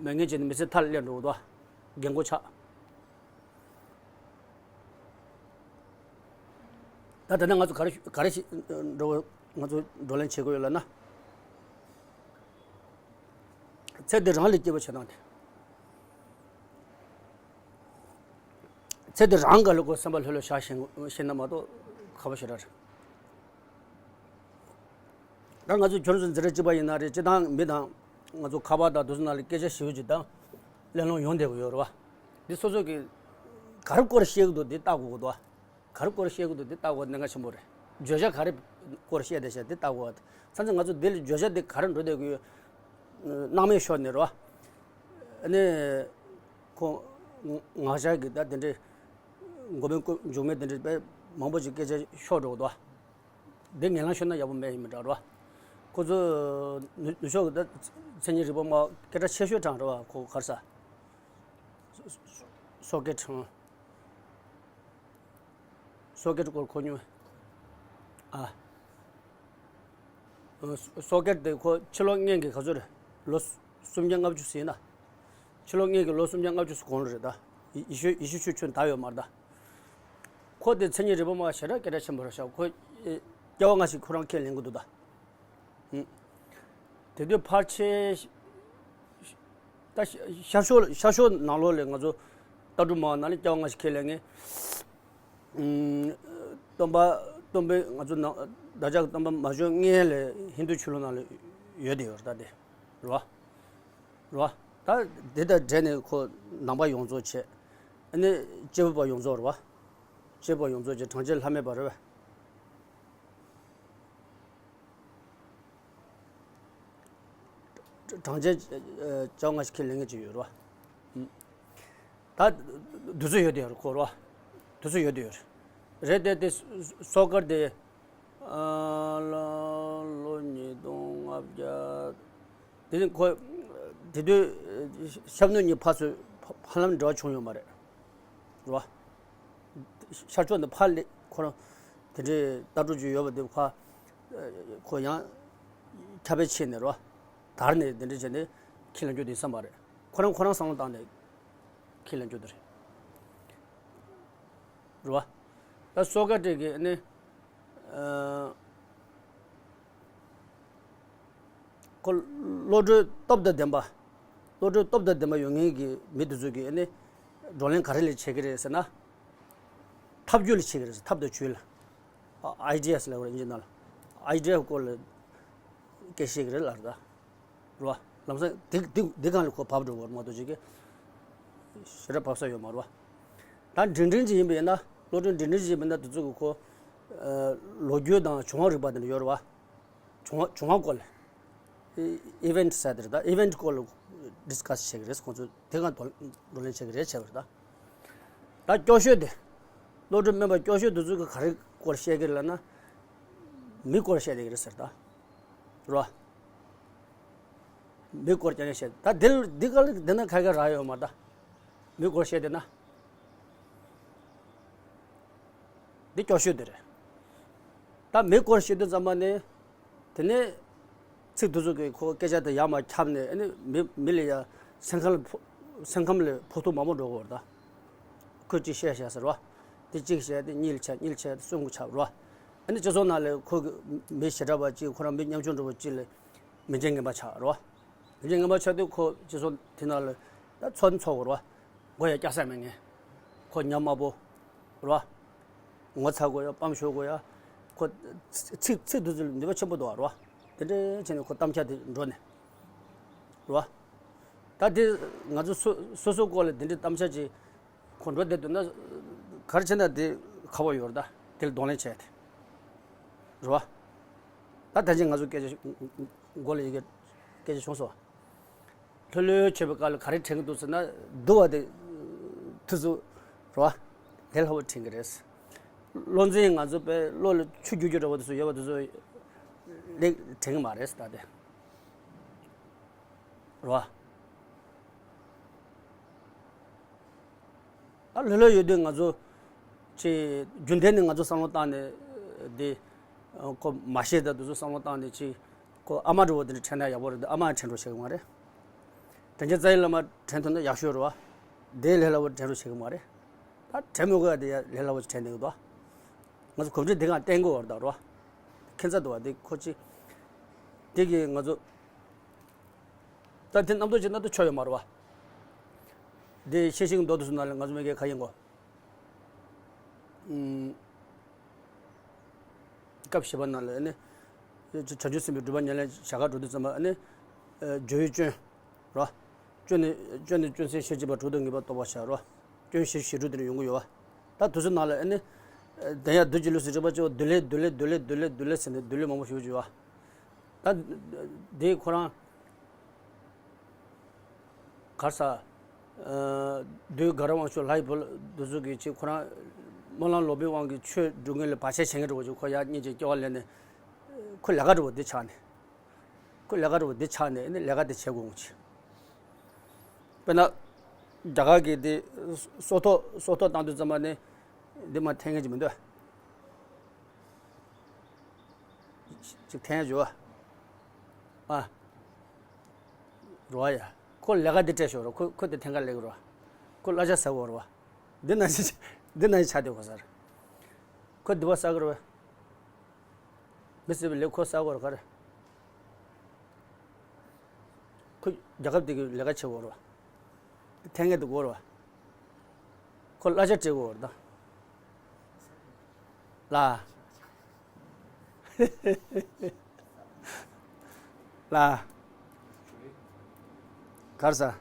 མེད་མཁན་ཅིག་ནི་མི་ཚེ་མཐའ་ལ་སླེབས་འགྲོ་གི་འདུག་རྒན་གོག་ཆགས། ད་དེ་ནས་ང་ཚོ་ག་རེ་ག་རེ་ཞིག་འགྲོ་ང་ཚོ་བགྲོ་གླེང་བྱེད་དགོས་ཡོད་ལབ་ན། ཚེ་འདི་རང་ལ་སྐྱིད་པོ་བྱེད་སྟངས་དེ། ཚེ་འདི་རང་ག་ལ་གོ་སེམས་པ་ལྷོད་ལྷོད་བཞག་ཤེས་ཤེས་ན་མ་གཏོགས་ཁག་པོ་ཞེ་དྲག་རེད། ད་ང་ཚོ་ཁྱོད་ཚོ་འཛིན་གྲྭ་གཅིག་པ་ཡིན་ན་རེད། སྤྱི་བཏང་མི་དང་ང་ཚོ་ཁ་པར་དང་དེ་ཚོ་ནང་ལ་སྐད་ཆ་ཞུ་རྒྱུ་དང་གླེང་སློང་ཡོང་བསྡད་ཀྱི་ཡོད་རེད་བ། འདི་སོ་སོ་གི་ག་རེ་སྐོར་བཤད་ཀྱི་འདུག་འདི་ལྟ་དགོས་ཀྱི་འདུག་བ། ག་རེ་སྐོར་བཤད་ཀྱི་འདུག་འདི་ལྟ་དགོས་གནད་འགག་ཆེན་པོ་རེད། བརྗོད་བྱ་ག་རེ་སྐོར་བཤད་བསྡད་བྱ་འདི་ལྟ་དགོས་བ། ཚང་ཚང་ང་ཚོ་འདི་ལ་བརྗོད་བྱ་འདི་ག་རེ་འགྲོ་བསྡད་ཀྱི་ཡོད། སྣང་མེད་ཤོར་ནས་རེད་བ། ཨ་ནི་ཁོ་ང་ཅག་གི་ད་དེ་འདྲའི་མགོ་མེད་མཇུག་མེད་དེ་འདྲའི་དཔེ་མང་པོ་ཅིག་སྐད་ཆ་ཤོར་འགྲོ་གི་འདུག་བ། འདི་ངན་ལན་ཤོར་ན་ཡག་པོ་མེད་ཡིན་མི་འདྲ་རོ། ཁོ་ཚོ་ནུ་ནུ་ཞོ་གི་ད་མཚན་ཉིད་རིག་པ་མ་སྐད་གྲགས་ཆེ་ཤོས་གྲངས་རེད་བ། ཁོ་ག་རེ་ཟ། སོ་སོ་སོ་སོ་ཀེ་ཊི། སོ་ཀེ་ཊི་སྐོར་གོ་མྱོང་། ཨ། སོ་ཀེ་ཊི་དེ་ཁོ་ཕྱི་ལོ་སྔོན་གྱི་ག་ཚོད་རེད། ལོ་སུམ་བརྒྱ་ལྔ་བཅུ་ཟིན་ན། ཕྱི་ལོ་སྔོན་གྱི་ལོ་སུམ་བརྒྱ་ལྔ་བཅུ་ཙམ་གོང་ལ་རེད་ད། ཡེ་ཤུ་ཡེ་ཤུ་ཆོས་ཁྱོན་ད་ཡོད་མ་རེད་ད། ཁོ་དེ་མཚན་ཉིད་རིག་པ་མ་ཞེ་དྲག་སྐད་གྲགས་ཆེན་པོ་རེད་ཤག་ཁོ་སྐྱེ་བ་སྔ་ཕྱི་ཁོ་རང་ཁས་ལེན་གྱི་འདུག་ད། ཧུམ། དེ་དུས་ཕལ་ཆེར་ད་ཤར་ཤོག་ཤར་ཤོག་ནང་ལོགས་ལ་ང་ཚོ་ལྟ་གྲུབ་མ་ནང་ལ་སྐྱེ་བ་སྔ་ཕྱི་ཁས་ལེན་མཁན། སྟོན་པ་སྟོན་པའི་ང་ཚོ་ནང་བདག་ཅག་གི་སྟོན་པ་མ་བྱོན་སྔོན་ལས་ཧིན་རྡུ་ཆོས་ལུགས་ནང་ལ་ཡོད་དེ་ཡོད་རེད་ད། དེ་རེད་བ། རེད་བ། ད་དེ་དང་འབྲེལ་ནས་ཁོ་ནང་པ་ཡོངས་རྫོགས་བྱས། ཨ་ནི་སྐྱེས་བུ་པ་ཡོངས་རྫོགས་རེད་བ། སྐྱེས་བུ་པ་ཡོངས་རྫོགས་བྱས། གྲངས་ཅན་ལྷ་མེད་པ་རེད་བ། གྲངས་ཅན་བྱ་བ་སྔ་ཕྱི་ཁས་ལེན་མཁན་ཅིག་ཡོད་རེད་བ། ད་དུས་ཚོད་ཡོད་དེ་ཡོད་རེད་ཁོ་རེད་བ། དུས་ཚོད་ཡོད་དེ་ཡོད་རེད། རེད་དེ་དེ་སོ་སོ་ཀར་དེ་ལོ་ལོ་ཉིས་སྟོང་ལྔ་བརྒྱ། དེ་ནི་ཁོ་དེ་དུས་ཤར་ནུབ་གཉིས་ཕར་ཚུར་ཕ་ལམ་འབྲེལ་བ་བྱུང་ཡོད་མ་རེད། རེད་བ། ཤར་ཕྱོགས་འདི་ཕར་སླེབས་ཁོ་རང་དེ་འདྲའི་ལྟ་གྲུབ་ཅིག་ཡོད་པ་དེ་ཕར་ཁོ་ཡང་ཁྱབ་སྤེལ་ཕྱིན་ནས་རེད་བ། དར་ནས་དེ་འདྲ་བྱས་ནས་ཁས་ལེན་རྒྱུ་དེ་བསམ་པ་རེད། ཁོ་རང་ཁོ་རང་བསམ་བློ་བཏང་ནས་ཁས་ལེན་རྒྱུ་དེ་རེད། རེད་བ། ད་སོ་ཀ་ཏྲེ་གིས་ནི། ཁོ་བློ་གྲོས་སྟོབས་དང་ལྡན་པ། བློ་གྲོས་སྟོབས་དང་ལྡན་པ་ཡོད་མཁན་གྱི་མི་དེ་ཚོ་གིས་ནི་བགྲོ་གླེང་ག་རེ་ལ་བྱེད་ཀྱི་རེད་ཟེར་ན། ཐབས་བརྒྱུད་ལ་བྱེད་ཀྱི་རེད་ཟེར། ཐབས་དང་བྱུས་ལ། ཨའི་ཌི་ཡ་ཟེར་ལབ་ཀྱི་རེད་ཨིན་ཇི་ནང་ལ། ཨའི་ཌི་ཡ་སྐོར་ལ་སྐད་ཆ་བཤད་ཀྱི་རེད་ལབ་རེད་ད། རེད་བ། ལམ་སང་དེ་དེ་དེ་སྒང་ལ་ཁོ་བབས་འགྲོ་བར་མ་གཏོགས་ཅིག་གི་ཞེ་དྲག་བབས་ས་ཡོད་མ་རེད་བ། ད་འབྲིང་འབྲིང་ཅིག་ཡིན་པ་ཡིན་ན། བློ་གྲོས་འབྲིང་འབྲིང་ཅིག་ཡིན་པ་ཡིན་ན་དེ་ཚོ་གི་ཁོ་ལོ་རྒྱུས་དང་བྱུང་བ་རིག་པ་དེ་འདྲ་ཡོད་རེད་བ། བྱུང་བ་བྱུང་བ་སྐོར་ལ། ཨི་ཝེན་ཊི་ཟེར་དེ་རེད་ད། ཨི་ཝེན་ཊི་སྐོར་ལ་ཌི་སི་ཀ་སི་བྱེད་ཀྱི་རེད། ཁོང་ཚོ་དེ་སྒང་བགྲོ་གླེང་བྱེད་ཀྱི་རེད་བྱས་པ་རེད་ད། ད་སྐྱོ་ཤོས་དེ། བློ་གྲོས་དམན་པ་སྐྱོ་ཤོས་དེ་ཚོ་གི་ག་རེ་སྐོར་བཤད་ཀྱི་རེད་ལབ་ན། མི་སྐོར་བཤད་བསྡད་ཀྱི་རེད་ཟེར་ད། རེད་བ། མི་སྐོར་རྐྱང་རྐྱང་བཤད། ད་འདི་འདི་ག་ལ་འདི་ན་ཁ་ཁ་རག་ཡོད་མ་རེད་ད། མི་སྐོར་བཤད་བསྡད་ན། འདི་སྐྱོ་ཤོས་དེ་རེད། ད་མི་སྐོར་བཤད་དུས་ཙམ་པ་ནི། དེ་ནས་ཚིག་དེ་ཚོ་གིས་ཁོ་སྐད་ཆ་དེ་ཡར་མར་ཁྱབ་ནས། ཨ་ནི་མི་མི་ལ་ཡ་སེམས་ཁམས་ལ་ཕོག་སེམས་ཁམས་ལ་ཕོག་ཐུག་མང་པོ་འགྲོ་གི་ཡོད་རེད་ད། ཁོས་གཅིག་བཤད་བཤད་ཟེར་བ། དེ་གཅིག་བཤད་དེ་གཉིས་ལ་ཆགས། གཉིས་ལ་ཆགས་དེ་གསུམ་གྱི་ཆགས་རེད་བ། ཨ་ནི་སྤྱི་ཚོགས་ནང་ལ་ཁོ་གི་མི་ཞེ་དྲག་པ་གཅིག་ཁོ་རང་མི་ཉམ་ཆུང་འདྲ་པོ་གཅིག་ལ་མི་མཇལ་ངན་པ་ཆགས་རེད་བ། མི་མཇལ་ངན་པ་ཆགས་དུས་ཁོ་སྤྱི་ཚོགས་དེ་ནང་ལ་ད་ཚོགས་ཚོགས་དགོས་རེད་བ། མགོ་ཡ་སྐྱ་ས་མེད་ངེས། ཁོ་ཉམས་དམའ་པོ། རེད་བ། ངོ་ཚ་དགོས་ཡ། སྤམ་ཤོར་དགོས་ཡ། ཁོ་ཚིག་ཚིག་དེ་ཚོ་ལ་ནུས་པ་ཆེན་པོ་འདུག་བ། རེད་བ། དེ་འདྲ་བྱས་ནས་ཁོ་གཏམ་འཆལ་དེ་འགྲོ་ནས། རེད་བ། ད་དེ་ང་ཚོ་སོ་སོ་སོའི་སྐོར་ལ་དེ་འདྲའི་གཏམ་འཆལ་ཅིག་ཁོ་འགྲོ་བསྡད་འདུག་ན། ག་རེ་བྱས་ན་དེ་ཁག་པོ་ཡོད་རེད་ད། དེ་ལ་གདོང་ལེན་བྱས་ཏེ། རེད་བ། ད་ད་ཅི་ང་ཚོ་སྐད་ཆ་མགོ་ལ་ཡི་གེ་སྐད་ཆ་བྱུང་སོང་། ལྷོད་ལྷོད་བྱེད་པའི་སྐབས་ལ་ག་རེ་དྲན་གྱི་འདུག་ཟེར་ན། སྡུག་པ་དེ་ཐུགས་སུ་རེད་བ། ལས་སླ་པོ་དྲན་གྱི་རེད། བློ་འཛིན་ང་ཚོ་པའི་བློ་ལ་ཆུ་རྒྱུག་རྒྱུག་འདྲ་བོ་དེ་ཚོ་ཡོད་པ་དེ་ཚོ་ལས་དྲན་གྱི་མ་རེད་ད་དེ། རེད་བ། ད་ལྷོད་ལྷོད་ཡོད་དུས་ང་ཚོ་ཅིག་རྒྱུན་ལྡན་ནས་ང་ཚོ་བསམ་བློ་བཏང་ནས་དེ་ཁོ་མ་ཤེས་ད་དུས་ཚོད་བསམ་བློ་བཏང་ནས་ཅིག་ཁོ་ཨ་མ་འདྲ་བོ་དེ་འདྲ་དྲན་ན་ཡག་པོ་རེད། ཨ་མ་དྲན་འགྲོ་ཤེས་གི་མ་རེད། དྲིན་ཅན་རྩ་བའི་བླ་མ་དྲན་ཐུབ་ན་ཡག་ཤོས་རེད་བ། དེ་ལས་སླ་བོ་དྲན་འགྲོ་ཤེས་གི་མ་རེད། ད་དྲན་མི་དགོས་ཡ་དེ་ཡ་ལས་སླ་བོ་ཅིག་དྲན་བསྡད་གི་འདུག་ང་ཚོ་གོམས་འདྲིས་དེ་གང་བསྟན་དགོས་བ་རེད་ད་རེད་བ། ཁྱད་མཚར་འདུག་བ་དེ་ཁོ་ཅི། དེ་གིས་ང་ཚོ་ད་དེ་རྣམ་རྟོག་ཅིག་རྣམ་རྟོག་ཆོག་ཡོད་མ་རེད་བ། དེ་ཤེས་ཤིང་མདོ་དུ་སོང་ན་ལ་ང་ཚོ་མི་སྒེར་ཁ་ཡིན་གོ། ཨུམ། སྐབས་བཞི་པ་ནང་ལ་ནི། བྱང་ཆུབ་སེམས་དཔའི་སྒྲུབ་པ་ཉམས་ལེན་བྱ་དགའ་འགྲོ་དུས་ཙམ་པ་ནི། བརྗོད་ཡུལ་སྐྱོན། རོ། སྐྱོན་ནི་སྐྱོན་ནི་སྐྱོན་ཚན་ཞེ་གཅིག་པ་དྲུག་དང་ངེས་པ་རྟོགས་པར་བྱ་རོ། སྐྱོན་བཞི་བཞི་དྲུག་དེ་ནི་ཡོང་གི་ཡོད་བ། ད་དུས་ཚོད་ནང་ལ་ནི། དེ་ཡང་བདུད་ཀྱི་ལུས་སུ་རིག་པ་བཅུ་བ་བདུད་ལས་བདུད་ལས་བདུད་ལས་བདུད་ལས་བདུད་ལས་ཟེར་ནས་བདུད་ལས་མང་པོ་ཞིག་བརྗོད་བ། ད། དེ་ཁོ་རང་། གར་ས། བདུད་དགའ་རབ་དབང་ཕྱུག་ལྷ་ཡི་བུ་འདི་ཚོ་གིས་ཅིག་ཁོ་རང་སྨོན་ལམ་ལོག་པའི་དབང་གིས་ཆོས་སྒྲུབ་མཁན་ལ་བར་ཆད་བྱེད་མཁན་འདྲ་བོ་ཅིག་ཁོ་ཡར་སྙིང་རྗེ་སྐྱེ་བ་ལེན་ནས་ཁོ་ལས་ཀ་འདྲ་བོ་འདི་ཆགས་ནས། ཁོ་ལས་ཀ་འདྲ་བོ་འདི་ཆགས་ནས་ནི་ལས་ཀ་འདི་བྱེད་དགོས་འོང་ཅིག་དཔེར་ན། རྒྱ་གར་གྱི་འདི་སྲོག་ཐོག་སྲོག་ཐོག་བཏང་དུས་ཙམ་པ་ནི་འདི་མ་འཐེན་མཁན་ཅིག་མི་འདུག་ཅིག་འཐེན་བྱོས། ཨ། རོ་ཡ། ཁོ་ལས་ཀ་འདི་སྤྲད་ཤོག་རོ། ཁོ་ཁོ་དེ་འཐེན་ག་ལེགས་རོ། ཁོ་གླ་ཆ་ཟ་གོ་རོ། འདི་ན་ཅི་འདི་ན་ཅི་ཆ་དེ་གོ་ཟེར། ཁོ་འདི་བ་ཟ་གི་རོ། མི་སྲིད་པའི་ལས་ཁོ་ཟ་གོ་རོ་ག་རེ། ཁོ་རྒྱལ་ཁབ་དེ་གི་ལས་ཀ་བྱེད་གོ་རོ། འཐེན་ག་དེ་གོ་རོ། ཁོ་གླ་ཆ་སྤྲད་གོ་རོ་ད། ལ། ལ། གར་ས།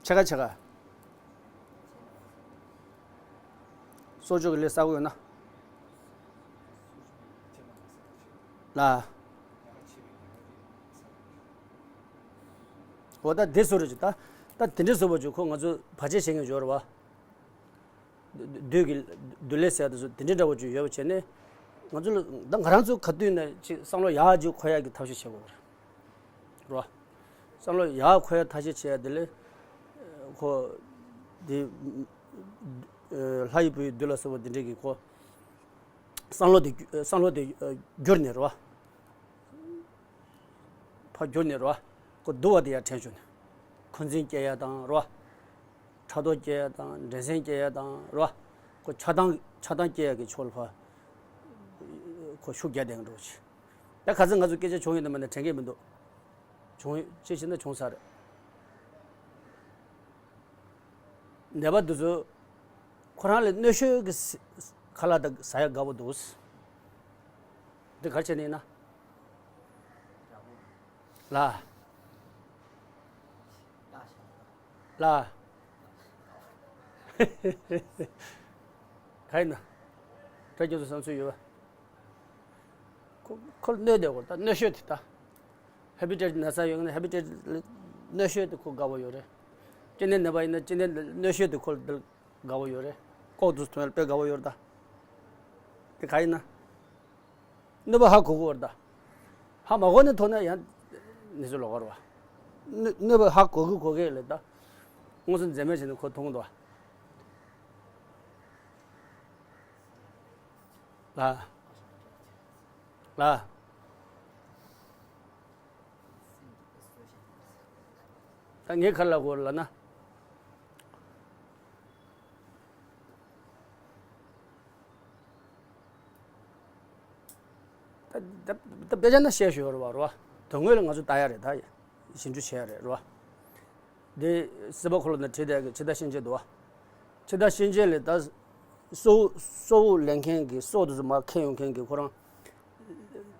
ཆེ་ག་ཆེ་ག་སོག་ཅོག་གི་ལས་ས་གོ་ཡོད་ན། ལ། འོ་ད་དེ་སོ་རེ་ཅིག་ད། ད་དེ་འདྲའི་བཟོ་བ་ཅིག་ཁོ་ང་ཚོ་བར་ཆད་བྱེད་མཁན་ཡོད་རེད་བ། བདུད་ཀྱི་བདུད་ལས་ཟེར་དུ་སོ་དེ་འདྲའི་འདྲ་བོ་ཅིག་ཡོད་པ་བྱས་ནས། ང་ཚོ་ལ་ད་ང་རང་ཚོ་ག་དུས་ནས་ཅིག་བསམ་བློ་ཡག་ཅིག་འཁོར་ཡག་གི་ཐབས་ཤེས་བྱེད་དགོས་རེད་བ། བསམ་བློ་ཡག་འཁོར་ཡག་ཐབས་ཤེས་བྱེད་ཡག་དེ་ལས། ཁོ། དེ། ལྷ་ཡི་བུ་ཡི་བདུད་ལ་སོགས་པ་དེ་འདྲའི་གི་ཁོ། བསམ་བློ་དེ་བསམ་བློ་དེ་བསྒྱུར་ནས་རེད་བ། ཕར་བསྒྱུར་ནས་རོ། ཁོ་སྡུག་པ་དེ་ཡར་དྲན་བྱུང་ནས། འཁོན་འཛིན་སྐྱེ་ཡ་དང་རོ། ཕྲག་དོག་སྐྱེ་ཡ་དང་འགྲན་སེམས་སྐྱེ་ཡ་དང་རོ། ཁོ་ཆགས་སྡང་ཆགས་སྡང་སྐྱེ་ཡ་གི་ཕྱོགས་ལ་ཕར། ཁོ་ཤུགས་རྒྱག་བསྡད་འགྲོ་ཆེ། ད་ཁ་སང་ང་ཚོ་སྐད་ཆ་བྱུང་ཡོད་ན་མ་ན་དྲན་གི་མི་འདུག་བྱུང་ཅི་ཞིག་ན་བྱུང་ས་རེད། ནད་པ་འདི་ཚོ། ཁོ་རང་ལ་གནོད་ཤོས་ཀྱི་ཁ་ལག་དང་ཟ་ཡ་དགའ་པོ་འདུག་འདི་ག་རེ་བྱས་ནས་ཡིན་ན། ལ། ལ། ག་ཡིན་ན། དྲ་རྒྱ་ཚོ་བསམ་ཚུལ་ཡོད་པ། ཁོ་ཁོ་གནོད་བསྡད་གོ་ད་གནོད་ཤོས་དེ་ད། ཧེ་པི་ཊེ་ཊི་ན་ཚ་ཡོད་ན་ཧེ་པི་ཊེ་ཊི་གནོད་ཤོས་དེ་ཁོ་དགའ་པོ་ཡོད་རེད། ལྕེ་ནད་ནད་པ་ཡིན་ན་ལྕེ་ནད་གནོད་ཤོས་དེ་ཁོ་དགའ་པོ་ཡོད་རེད། ལྐོག་ཏུ་ཐོན་ཡ་དཔེ་དགའ་པོ་ཡོད་རེད་ད། དེ་ག་ཡིན་ན། གནོད་པ་ཧ་གོ་གི་ཡོད་རེད་ད། ཧ་མ་གོ་ནས་ཐོན་ན་ཡང་ནི་ཚོ་ལོག་ག་རེད་བ། གནོད་གནོད་པ་ཧ་གོ་གི་གོ་གི་ལས་ད། དངོས་སུ་འཛེམ་མེད་བྱས་ནས་ཁོ་མཐོང་གི་འདུག་བ། ལ། ལ། ད་ངས་ག་རེ་ལབ་དགོས་རེད་ལབ་ན། ད་ད་ད་དཔེ་ཆ་ན་བཤད་ཞོར་རེད་བ་རེད་བ། དོན་དངོས་ལ་ང་ཚོ་ལྟ་ཡ་རེད་ད། ཞིབ་འཇུག་བྱེད་ཡ་རེད་རེད་བ། འདི་སྲིད་པ་འཁོར་ལོ་ནས་བྲིས་བསྡད་ཀྱི་འཆི་བདག་གཤིན་རྗེ་འདུག་བ། འཆི་བདག་གཤིན་རྗེ་ལས་ད། སྲོག་སྲོག་དབུགས་ལེན་མཁན་གྱི་སྲོག་དེ་ཚོ་མར་ཁྱེར་ཡོང་མཁན་གྱི་ཁོ་རང་།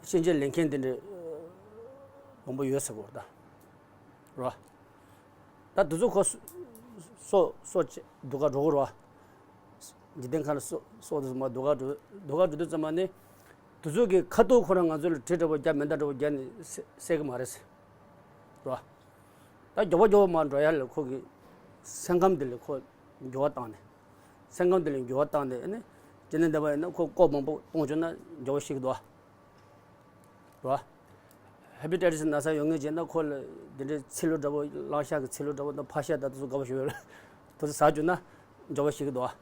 གཤིན་རྗེ་ལེན་མཁན་དེ་འདྲ་མང་པོ་ཡོད་ཟེར་གོ་ད། རོ། ད་དེ་ཚོ་ཁོ་སྲོག་སྲོག་སྡུག་ག་འགྲོ་གི་རོ། འཇིག་རྟེན་ཁམས་ལ་སྲོག་སྲོག་དེ་ཚོ་མར་སྡུག་ག་འགྲོ་སྡུག་ག་འགྲོ་དུས་ཙམ་པ་ནི། དེ་ཚོ་གི་ཁ་ཐུག་ཁོ་རང་ང་ཚོ་ལ་གྲི་འདྲ་པོ་རྒྱབ་མེ་མདའ་འདྲ་པོ་རྒྱབ་ནས་བསད་བསད་ཀྱི་མ་རེད་ཟེར། རོ། ད་མགྱོགས་པོ་མགྱོགས་པོ་མར་འགྲོ་ཡ་ལ་ཁོ་གི་སེམས་ཁམས་དེ་ལ་ཁོ་འགྱུར་བ་བཏང་ནས། སེམས་ཁམས་དེ་ལ་འགྱུར་བ་བཏང་ནས་ཨ་ནི་སྤྱི་ནས་འདི་པ་ཡིན་ན་ཁོ་ལྐོག་མང་པོ་གཏོང་བཅུག་ན་མགྱོགས་པོ་ཤི་གི་འདུག་བ། རོ། ཧེ་པ་ཊའི་ཊི་སི་ན་ཚ་ཡོད་མཁན་བྱས་ན་ཁོ་ལ་འདི་འདྲའི་ཚིལ་ལུ་འདྲ་པོ་གླང་ཤ་གི་ཚིལ་ལུ་འདྲ་པོ་དང་ཕག་ཤ་དང་དེ་ཚོ་དགའ་པོ་ཞིག་ཡོད་རེད། དེ་ཚོ་ཟ་བཅུག་ན་མགྱོགས་པོ་ཤི་གི་འདུག་བ།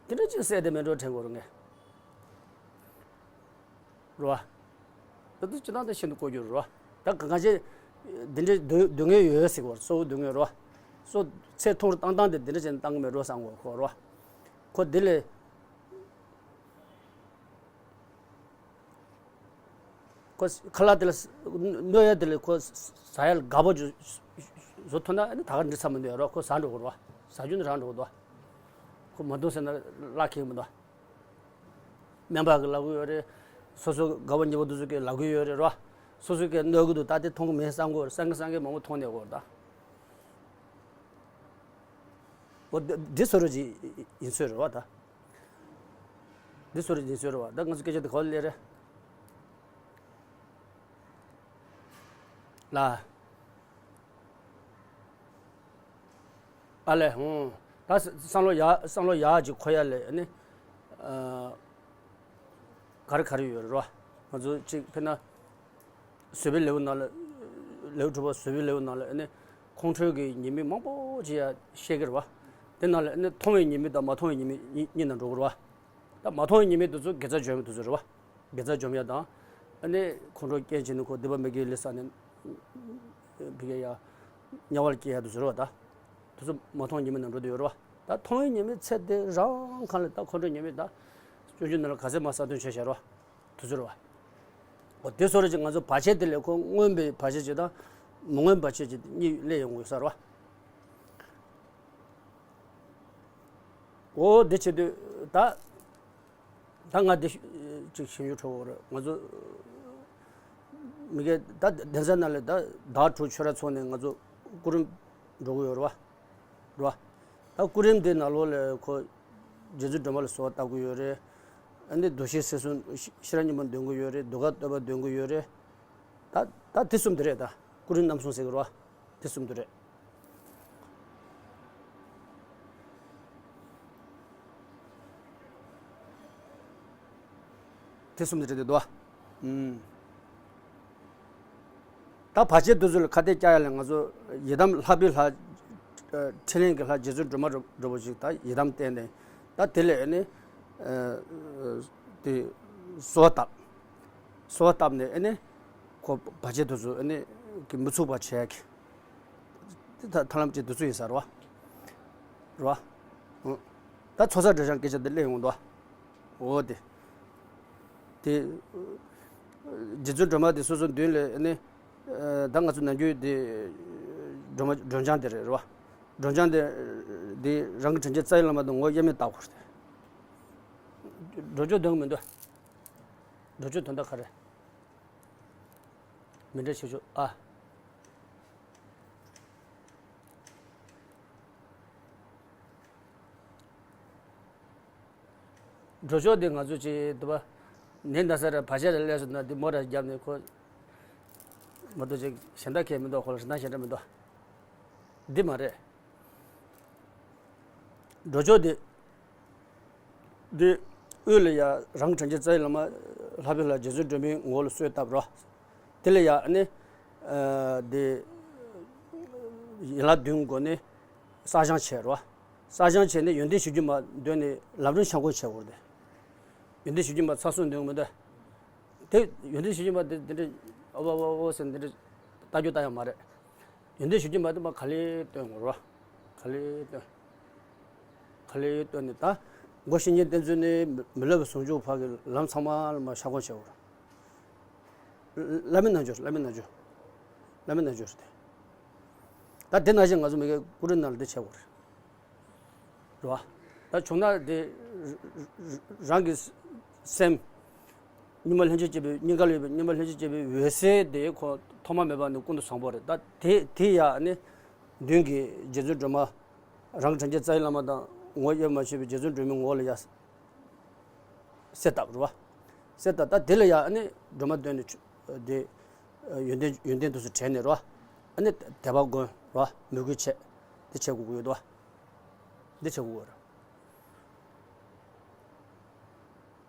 དེ་འདྲ་ཅིག་བསད་དེ་མེ་འགྲོ་དྲན་དགོས་རེད་ངས། རོ། ད་དུ་ཅི་ལྟར་ད་ཤིན་ཏུ་གོ་རྒྱུ་རོ། ད་ག་ག་ཅེ་འདི་འདྲའི་སྡུག་སྡུག་བསྔལ་ཡོད་ཟེར་བར་གཙོ་བོ་སྡུག་བསྔལ་རོ། སོ་ཚེ་ཐུང་རུ་བཏང་སྟངས་དེ་འདི་འདྲ་ཅན་བཏང་གི་མེད་རོ་བསམ་གོ་ཁོ་རོ། ཁོ་འདི་ལས་ཁོ་ཁ་ལག་དེ་ལ་གནོད་ཡ་དེ་ལས་ཁོ་ཟ་ཡ་ལ་དགའ་པོ་བཟོ་ཐུབ་ན་ཨ་ནི་ད་ག་འདྲི་ཚ་མི་འདུག་ཡ་རོ། ཁོ་ཟ་འགྲོ་གི་རོ། ཟ་རྒྱུ་ནི་རང་འགྲོ་གི་འདུག་ཁོ་མ་འདུག་ཟེར་ན་བླ་ཁེག་མི་འདུག་སྨན་པ་གིས་ལབ་ཀྱི་ཡོད་རེད། སོ་སོ་དགའ་བོ་ཉེ་བོ་དེ་ཚོ་གིས་ལབ་ཀྱི་ཡོད་རེད་རོ། སོ་སོ་གིས་གནོད་ཀྱི་འདུག་ད་དེ་མཐོང་གི་མེད་བསམ་གྱི་ཡོད་རེད། བསམ་གྱི་བསམ་གྱི་མང་པོ་མཐོང་ནས་གོ་ད། འོ་འདི་འདི་བཟོ་འདྲ་ཅིག་ཡིན་ཚོད་རེད་བ་ད། འདི་བཟོ་འདྲ་ཅིག་ཡིན་ཚོད་རེད་བ་ད། ང་ཚོ་སྐད་ཆ་འདི་ག་པར་སླེབས་རེད། ལ། ཨ་ལས། ཧུང་། ད་བསམ་བློ་ཡག་བསམ་བློ་ཡག་ཅིག་འཁོར་ཡ་ལས་ནི། ཨ། ག་རེ་ག་རེ་ཡོད་རེད་རོ། ང་ཚོ་གཅིག་དཔེར་ན། བཟོད་པའི་ལེའུ་ནང་ལ། ལེའུ་དྲུག་པ་བཟོད་པའི་ལེའུ་ནང་ལ་ནི། ཁོང་ཁྲོའི་གི་ཉེས་དམིགས་མང་པོ་ཅིག་ཡ་བཤད་ཀྱི་རེད་བ། དེ་ནང་ལ་ནི་མཐོང་བའི་ཉེས་དམིགས་དང་མ་མཐོང་བའི་ཉེས་དམིགས་གཉིས་གཉིས་ནང་འགྲོ་གི་རེད་བ། ད་མ་མཐོང་བའི་ཉེས་དམིགས་དེ་ཚོ་དགེ་རྩ་འཇོམས་དེ་ཚོ་རེད་བ། དགེ་རྩ་འཇོམས་ཡ་དང་། ཨ་ནི་ཁོང་ཁྲོ་རྐྱེན་བྱས་ནས་ཁོ་སྡིག་པ་མི་དགེ་ལས་བསགས་ནས། ཕ་གི་ཡ། དམྱལ་བ་ལ་སྐྱེ་ཡ་དེ་ཚོ་རེད་བ་ད། དེ་ཚོ་མ་མཐོང་ཉེས་དམིགས་ནང་འགྲོ་དེ་ཡོད་རེད་བ། ད་མཐོང་བའི་ཉེས་དམིགས་ཚེ་འདི་རང་གང་ལ་ད་ཁོང་ཁྲོ་ཉེས་དམིགས་ད། སྤྱོད་འཇུག་ནང་ལ་ག་ཚད་མ་གསལ་སྟོན་བྱས་བཞག་རེད་བ། དེ་ཚོ་རེད་བ། འོ་དེ་ཚོ་རེད་ཅིག་ང་ཚོ་བར་ཆད་དེ་ལས་ཁོ་མངོན་པའི་བར་ཆད་ཅིག་དང་། མི་མངོན་བར་ཆད་ཅིག་གཉིས་སླེབས་ཡོང་དགོས་ས་རེད་བ། འོ་དེ་བྱེད་དུས་ད། ད་ང་འདི་ཅིག་ཞུ་རྒྱུ་འཕྲོ་བོ་རེད། ང་ཚོ་མི་སྒེར་ད་གདན་ས་ནང་ལ་ད་ཟླ་དྲུག་ཆོས་ར་ཚོགས་ནས་ང་ཚོ་སྐུ་རིམ་འགྲོ་གི་ཡོད་རེད་བ། རེད་བ། ད་སྐུ་རིམ་དེ་ནང་ལོགས་ལ་ཁོ་རྗེ་བཙུན་སྒྲོལ་མ་ལ་གསོལ་བ་བཏབ་གི་ཡོད་རེད། ཨ་ནི་འདུ་ཤེས་སད་གསུམ་ཤེས་རབ་སྙིང་པོ་འདོན་གི་ཡོད་རེད། གདུགས་དཀར་བསྟོད་པ་འདོན་གི་ཡོད་རེད། ད་ད་དེ་གསུམ་དེ་རེད། ད་སྐུ་རིམ་རྣམ་གསུམ་ཟེར་གི་རེད་བ། དེ་གསུམ་དེ་རེད། དེ་གསུམ་དེ་རེད་དེ་དོ། ཨུམ། ད་བར་ཆད་དེ་ཚོ་ལ་ཁ་གཏད་བཅག་ཡ་ལ་ང་ཚོ་ཡི་དམ་ལྷ་བུའི་ལྷ། ཨ། འཕྲིན་ལས་ཀྱི་ལྷ་རྗེ་བཙུན་སྒྲོལ་མ་འདྲ་པོ་ཞིག་ད་ཡི་དམ་བསྟེན་ནས་ད་དེ་ལས་ནི། ཨ། དེ་གསོལ་བ་བཏབ། གསོལ་བ་བཏབ་ནས་ཨ་ནི་ཁོ་བར་ཆད་དེ་ཚོ་ཨ་ནི་གི་མི་ཚུགས་པ་བྱས་ཀྱི། དེ་ད་ཐར་ལམ་གཅིག་དེ་ཚོ་ཡིན་ས་རེད་བ། རེད་བ། ཨོ། ད་ཚོགས་བསགས་སྒྲིབ་སྦྱང་སྐད་ཆ་དེ་སླེབས་ཡོང་འདུག་འོ་དེ། དེ། རྗེ་བཙུན་སྒྲོལ་མ་དེ་སོ་སོའི་མདུན་ལ་ཨ་ནི། ད་ང་ཚོ་ནམ་རྒྱུན་དེ། སྒྲོལ་མ་སྒྲོལ་ལྗང་དེ་རེད་བ། སྒྲོལ་ལྗང་དེ། དེ་རང་གི་དྲིན་ཅན་རྩ་བའི་བླ་མ་དང་ངོ་དབྱེར་མེད་བལྟ་དགོས་རེད། སྒྲོལ་ཆོག་འདོན་གི་མི་འདུག་སྒྲོལ་ཆོག་དོན་དག་ག་རེ། མི་འདྲ་ཆེ་ཆོག་ཨ། སྒྲོལ་ཆོག་འདི་ང་ཚོ་ཅིག་འདུག་པ། ནད་ན་ཚ་ར་བར་ཆད་ར་སླེབས་སོང་ན་འདི་མོ་ར་བརྒྱབ་ནས་ཁོ། མ་གཏོགས་ཅིག་གཞན་དག་གས་མི་འདུག་ཁོ་ལ་རིན་ཐང་གཞན་དག་མི་འདུག་འདི་མ་རེད། སྒྲོལ་ཆོག་འདི། འདི། དབུས་ལ་ཡ་རང་དྲིན་ཅན་རྩ་བའི་བླ་མ། ལྷ་བུའི་ལྷ་རྗེ་བཙུན་སྒྲོལ་མའི་ངོ་བོ་ལ་གསོལ་བཏབ་རོ། དེ་ལ་ཡ་ནི། ཨ། དེ། ཡན་ལག་བདུན་སྒོ་ནས་བསགས་སྦྱང་བྱས་རོ། བསགས་སྦྱང་བྱས་ནས་ཡོན་ཏན་ཞུ་རྒྱུ་མ་འདོན་ནས་ལམ་རིམ་འཆར་སྒོ་བྱས་འོར་ཏེ། ཡོན་ཏན་ཞུ་རྒྱུ་མ་ཚར་གསུམ་འདོན་མི་འདོན། དེ་ཡོན་ཏན་ཞུ་རྒྱུ་མ་དེ་དེ་འདྲ་ཨོ་བ་ཨོ་ཨོ་ཟེར་འདི་འདྲ་ལྟ་རྒྱུ་ལྟ་ཡ་མ་རེད། ཡོན་ཏན་ཞུ་རྒྱུ་མ་དེ་མ་ག་ལེ་སྟོན་དགོས་རོ། ག་ལེ་སྟོན། ག་ལེ་སྟོན་ནས་ད། སྒོ་བཞི་ནས་བསྟན་ཚུལ་ནས་མི་སློབ་པའི་ཟུང་འཇུག་བར་གྱི་ལམ་ཚང་མ་ལ་མ་ཤ་སྐོང་བྱེད་དགོས་རོ། བླ་མའི་རྣལ་འབྱོར་བླ་མའི་རྣལ་འབྱོར། བླ་མའི་རྣལ་འབྱོར་དེ། ད་དེ་ནང་བཞིན་ང་ཚོ་མི་དགེ་ཀུན་རིག་ནང་ལ་དེ་བྱེད་དགོས་རེད། རེད་བ། ད་བྱུང་ན་དེ་རང་གི་སེམས། གཉུག་མ་ལྷན་ཅིག་སྐྱེས་པའི་སྙིང་ག་ལ་ཡོད་པའི་གཉུག་མ་ལྷན་ཅིག་སྐྱེས་པའི་འོད་གསལ་དེ་ཁོ་ཐོག་མ་མེད་པ་ནས་ཀུན་ཏུ་བཟང་པོ་རེད། ད་དེ་དེ་ཡ་ནི་མདུན་གྱི་རྗེ་བཙུན་སྒྲོལ་མ། རང་གི་དྲིན་ཅན་རྩ་བའི་བླ་མ་དང་ངོ་དབྱེར་མ་ཕྱེ་བའི་རྗེ་བཙུན་སྒྲོལ་མའི་ངོ་བོ་ལ་ཡ་གསལ་བཏབ་རེད་བ། ཟེར་ད་ད་དེ་ལ་ཡ་ཨ་ནི་སྒྲོལ་མ་བཏོན་ནས་ཆུ་དེ་ཡོན་ཏན་ཡོན་ཏན་དུ་སུ་དྲན་ནས་རོ། ཨ་ནི་དད་པ་སྒོམ་རོ། མོས་གུས་བྱས་དེ་བྱས་དགོས་ཀྱི་ཡོད་དོ། འདི་བྱེད་དགོས་རེད།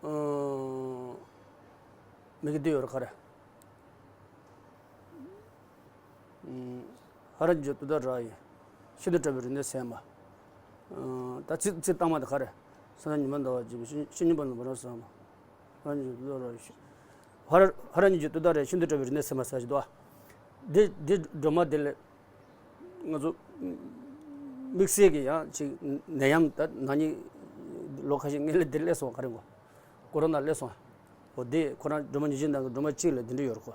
ཨང་། མི་གི་འདི་ཡོད་རེད་ག་རེ། ཨང་། ཧ་ར་ཇོ་ཏུ་ད་ར་ཡི། ཤིན་ཏུ་བཀྲ་བའི་རིག་གནས་ཟེར་མ། ཨང་། ད་ཚིག་ཚིག་བཏང་མ་དེ་ག་རེ། ས་ན་ཉི་མ་འདའ་བ་ཇི་བི་ཤིན་ཤིན་ཉི་མ་ནུ་བ་ར་ཟེར་མ། ཧ་ར་ཇོ་ཏུ་ད་ར་ཡི། ཧ་ར་ཧ་ར་ཉི་ཇོ་ཏུ་ད་ར་ཡི་ཤིན་ཏུ་བཀྲ་བའི་རིག་གནས་ཟེར་མ་ཟེར་གྱི་འདུག་ཨ། འདི་འདི་སྒྲོལ་མ་འདི་ལས། ང་ཚོ་དམིགས་བསལ་གྱི་ཡང་ཅིག་ནད་ཡམས་ད་ན་ནིང་ལོ་ཁ་ཤས་སྔོན་ལ་འདི་སླེབས་སོང་ག་རེ་གོ། ཀོ་རོ་ན་སླེབས་སོང་། འོ་འདི་ཁོ་རང་སྒྲོལ་མ་ཉི་ཤུ་ནང་གི་སྒྲོལ་མ་གཅིག་ལ་འདི་འདྲ་ཡོད་རེད་གོ།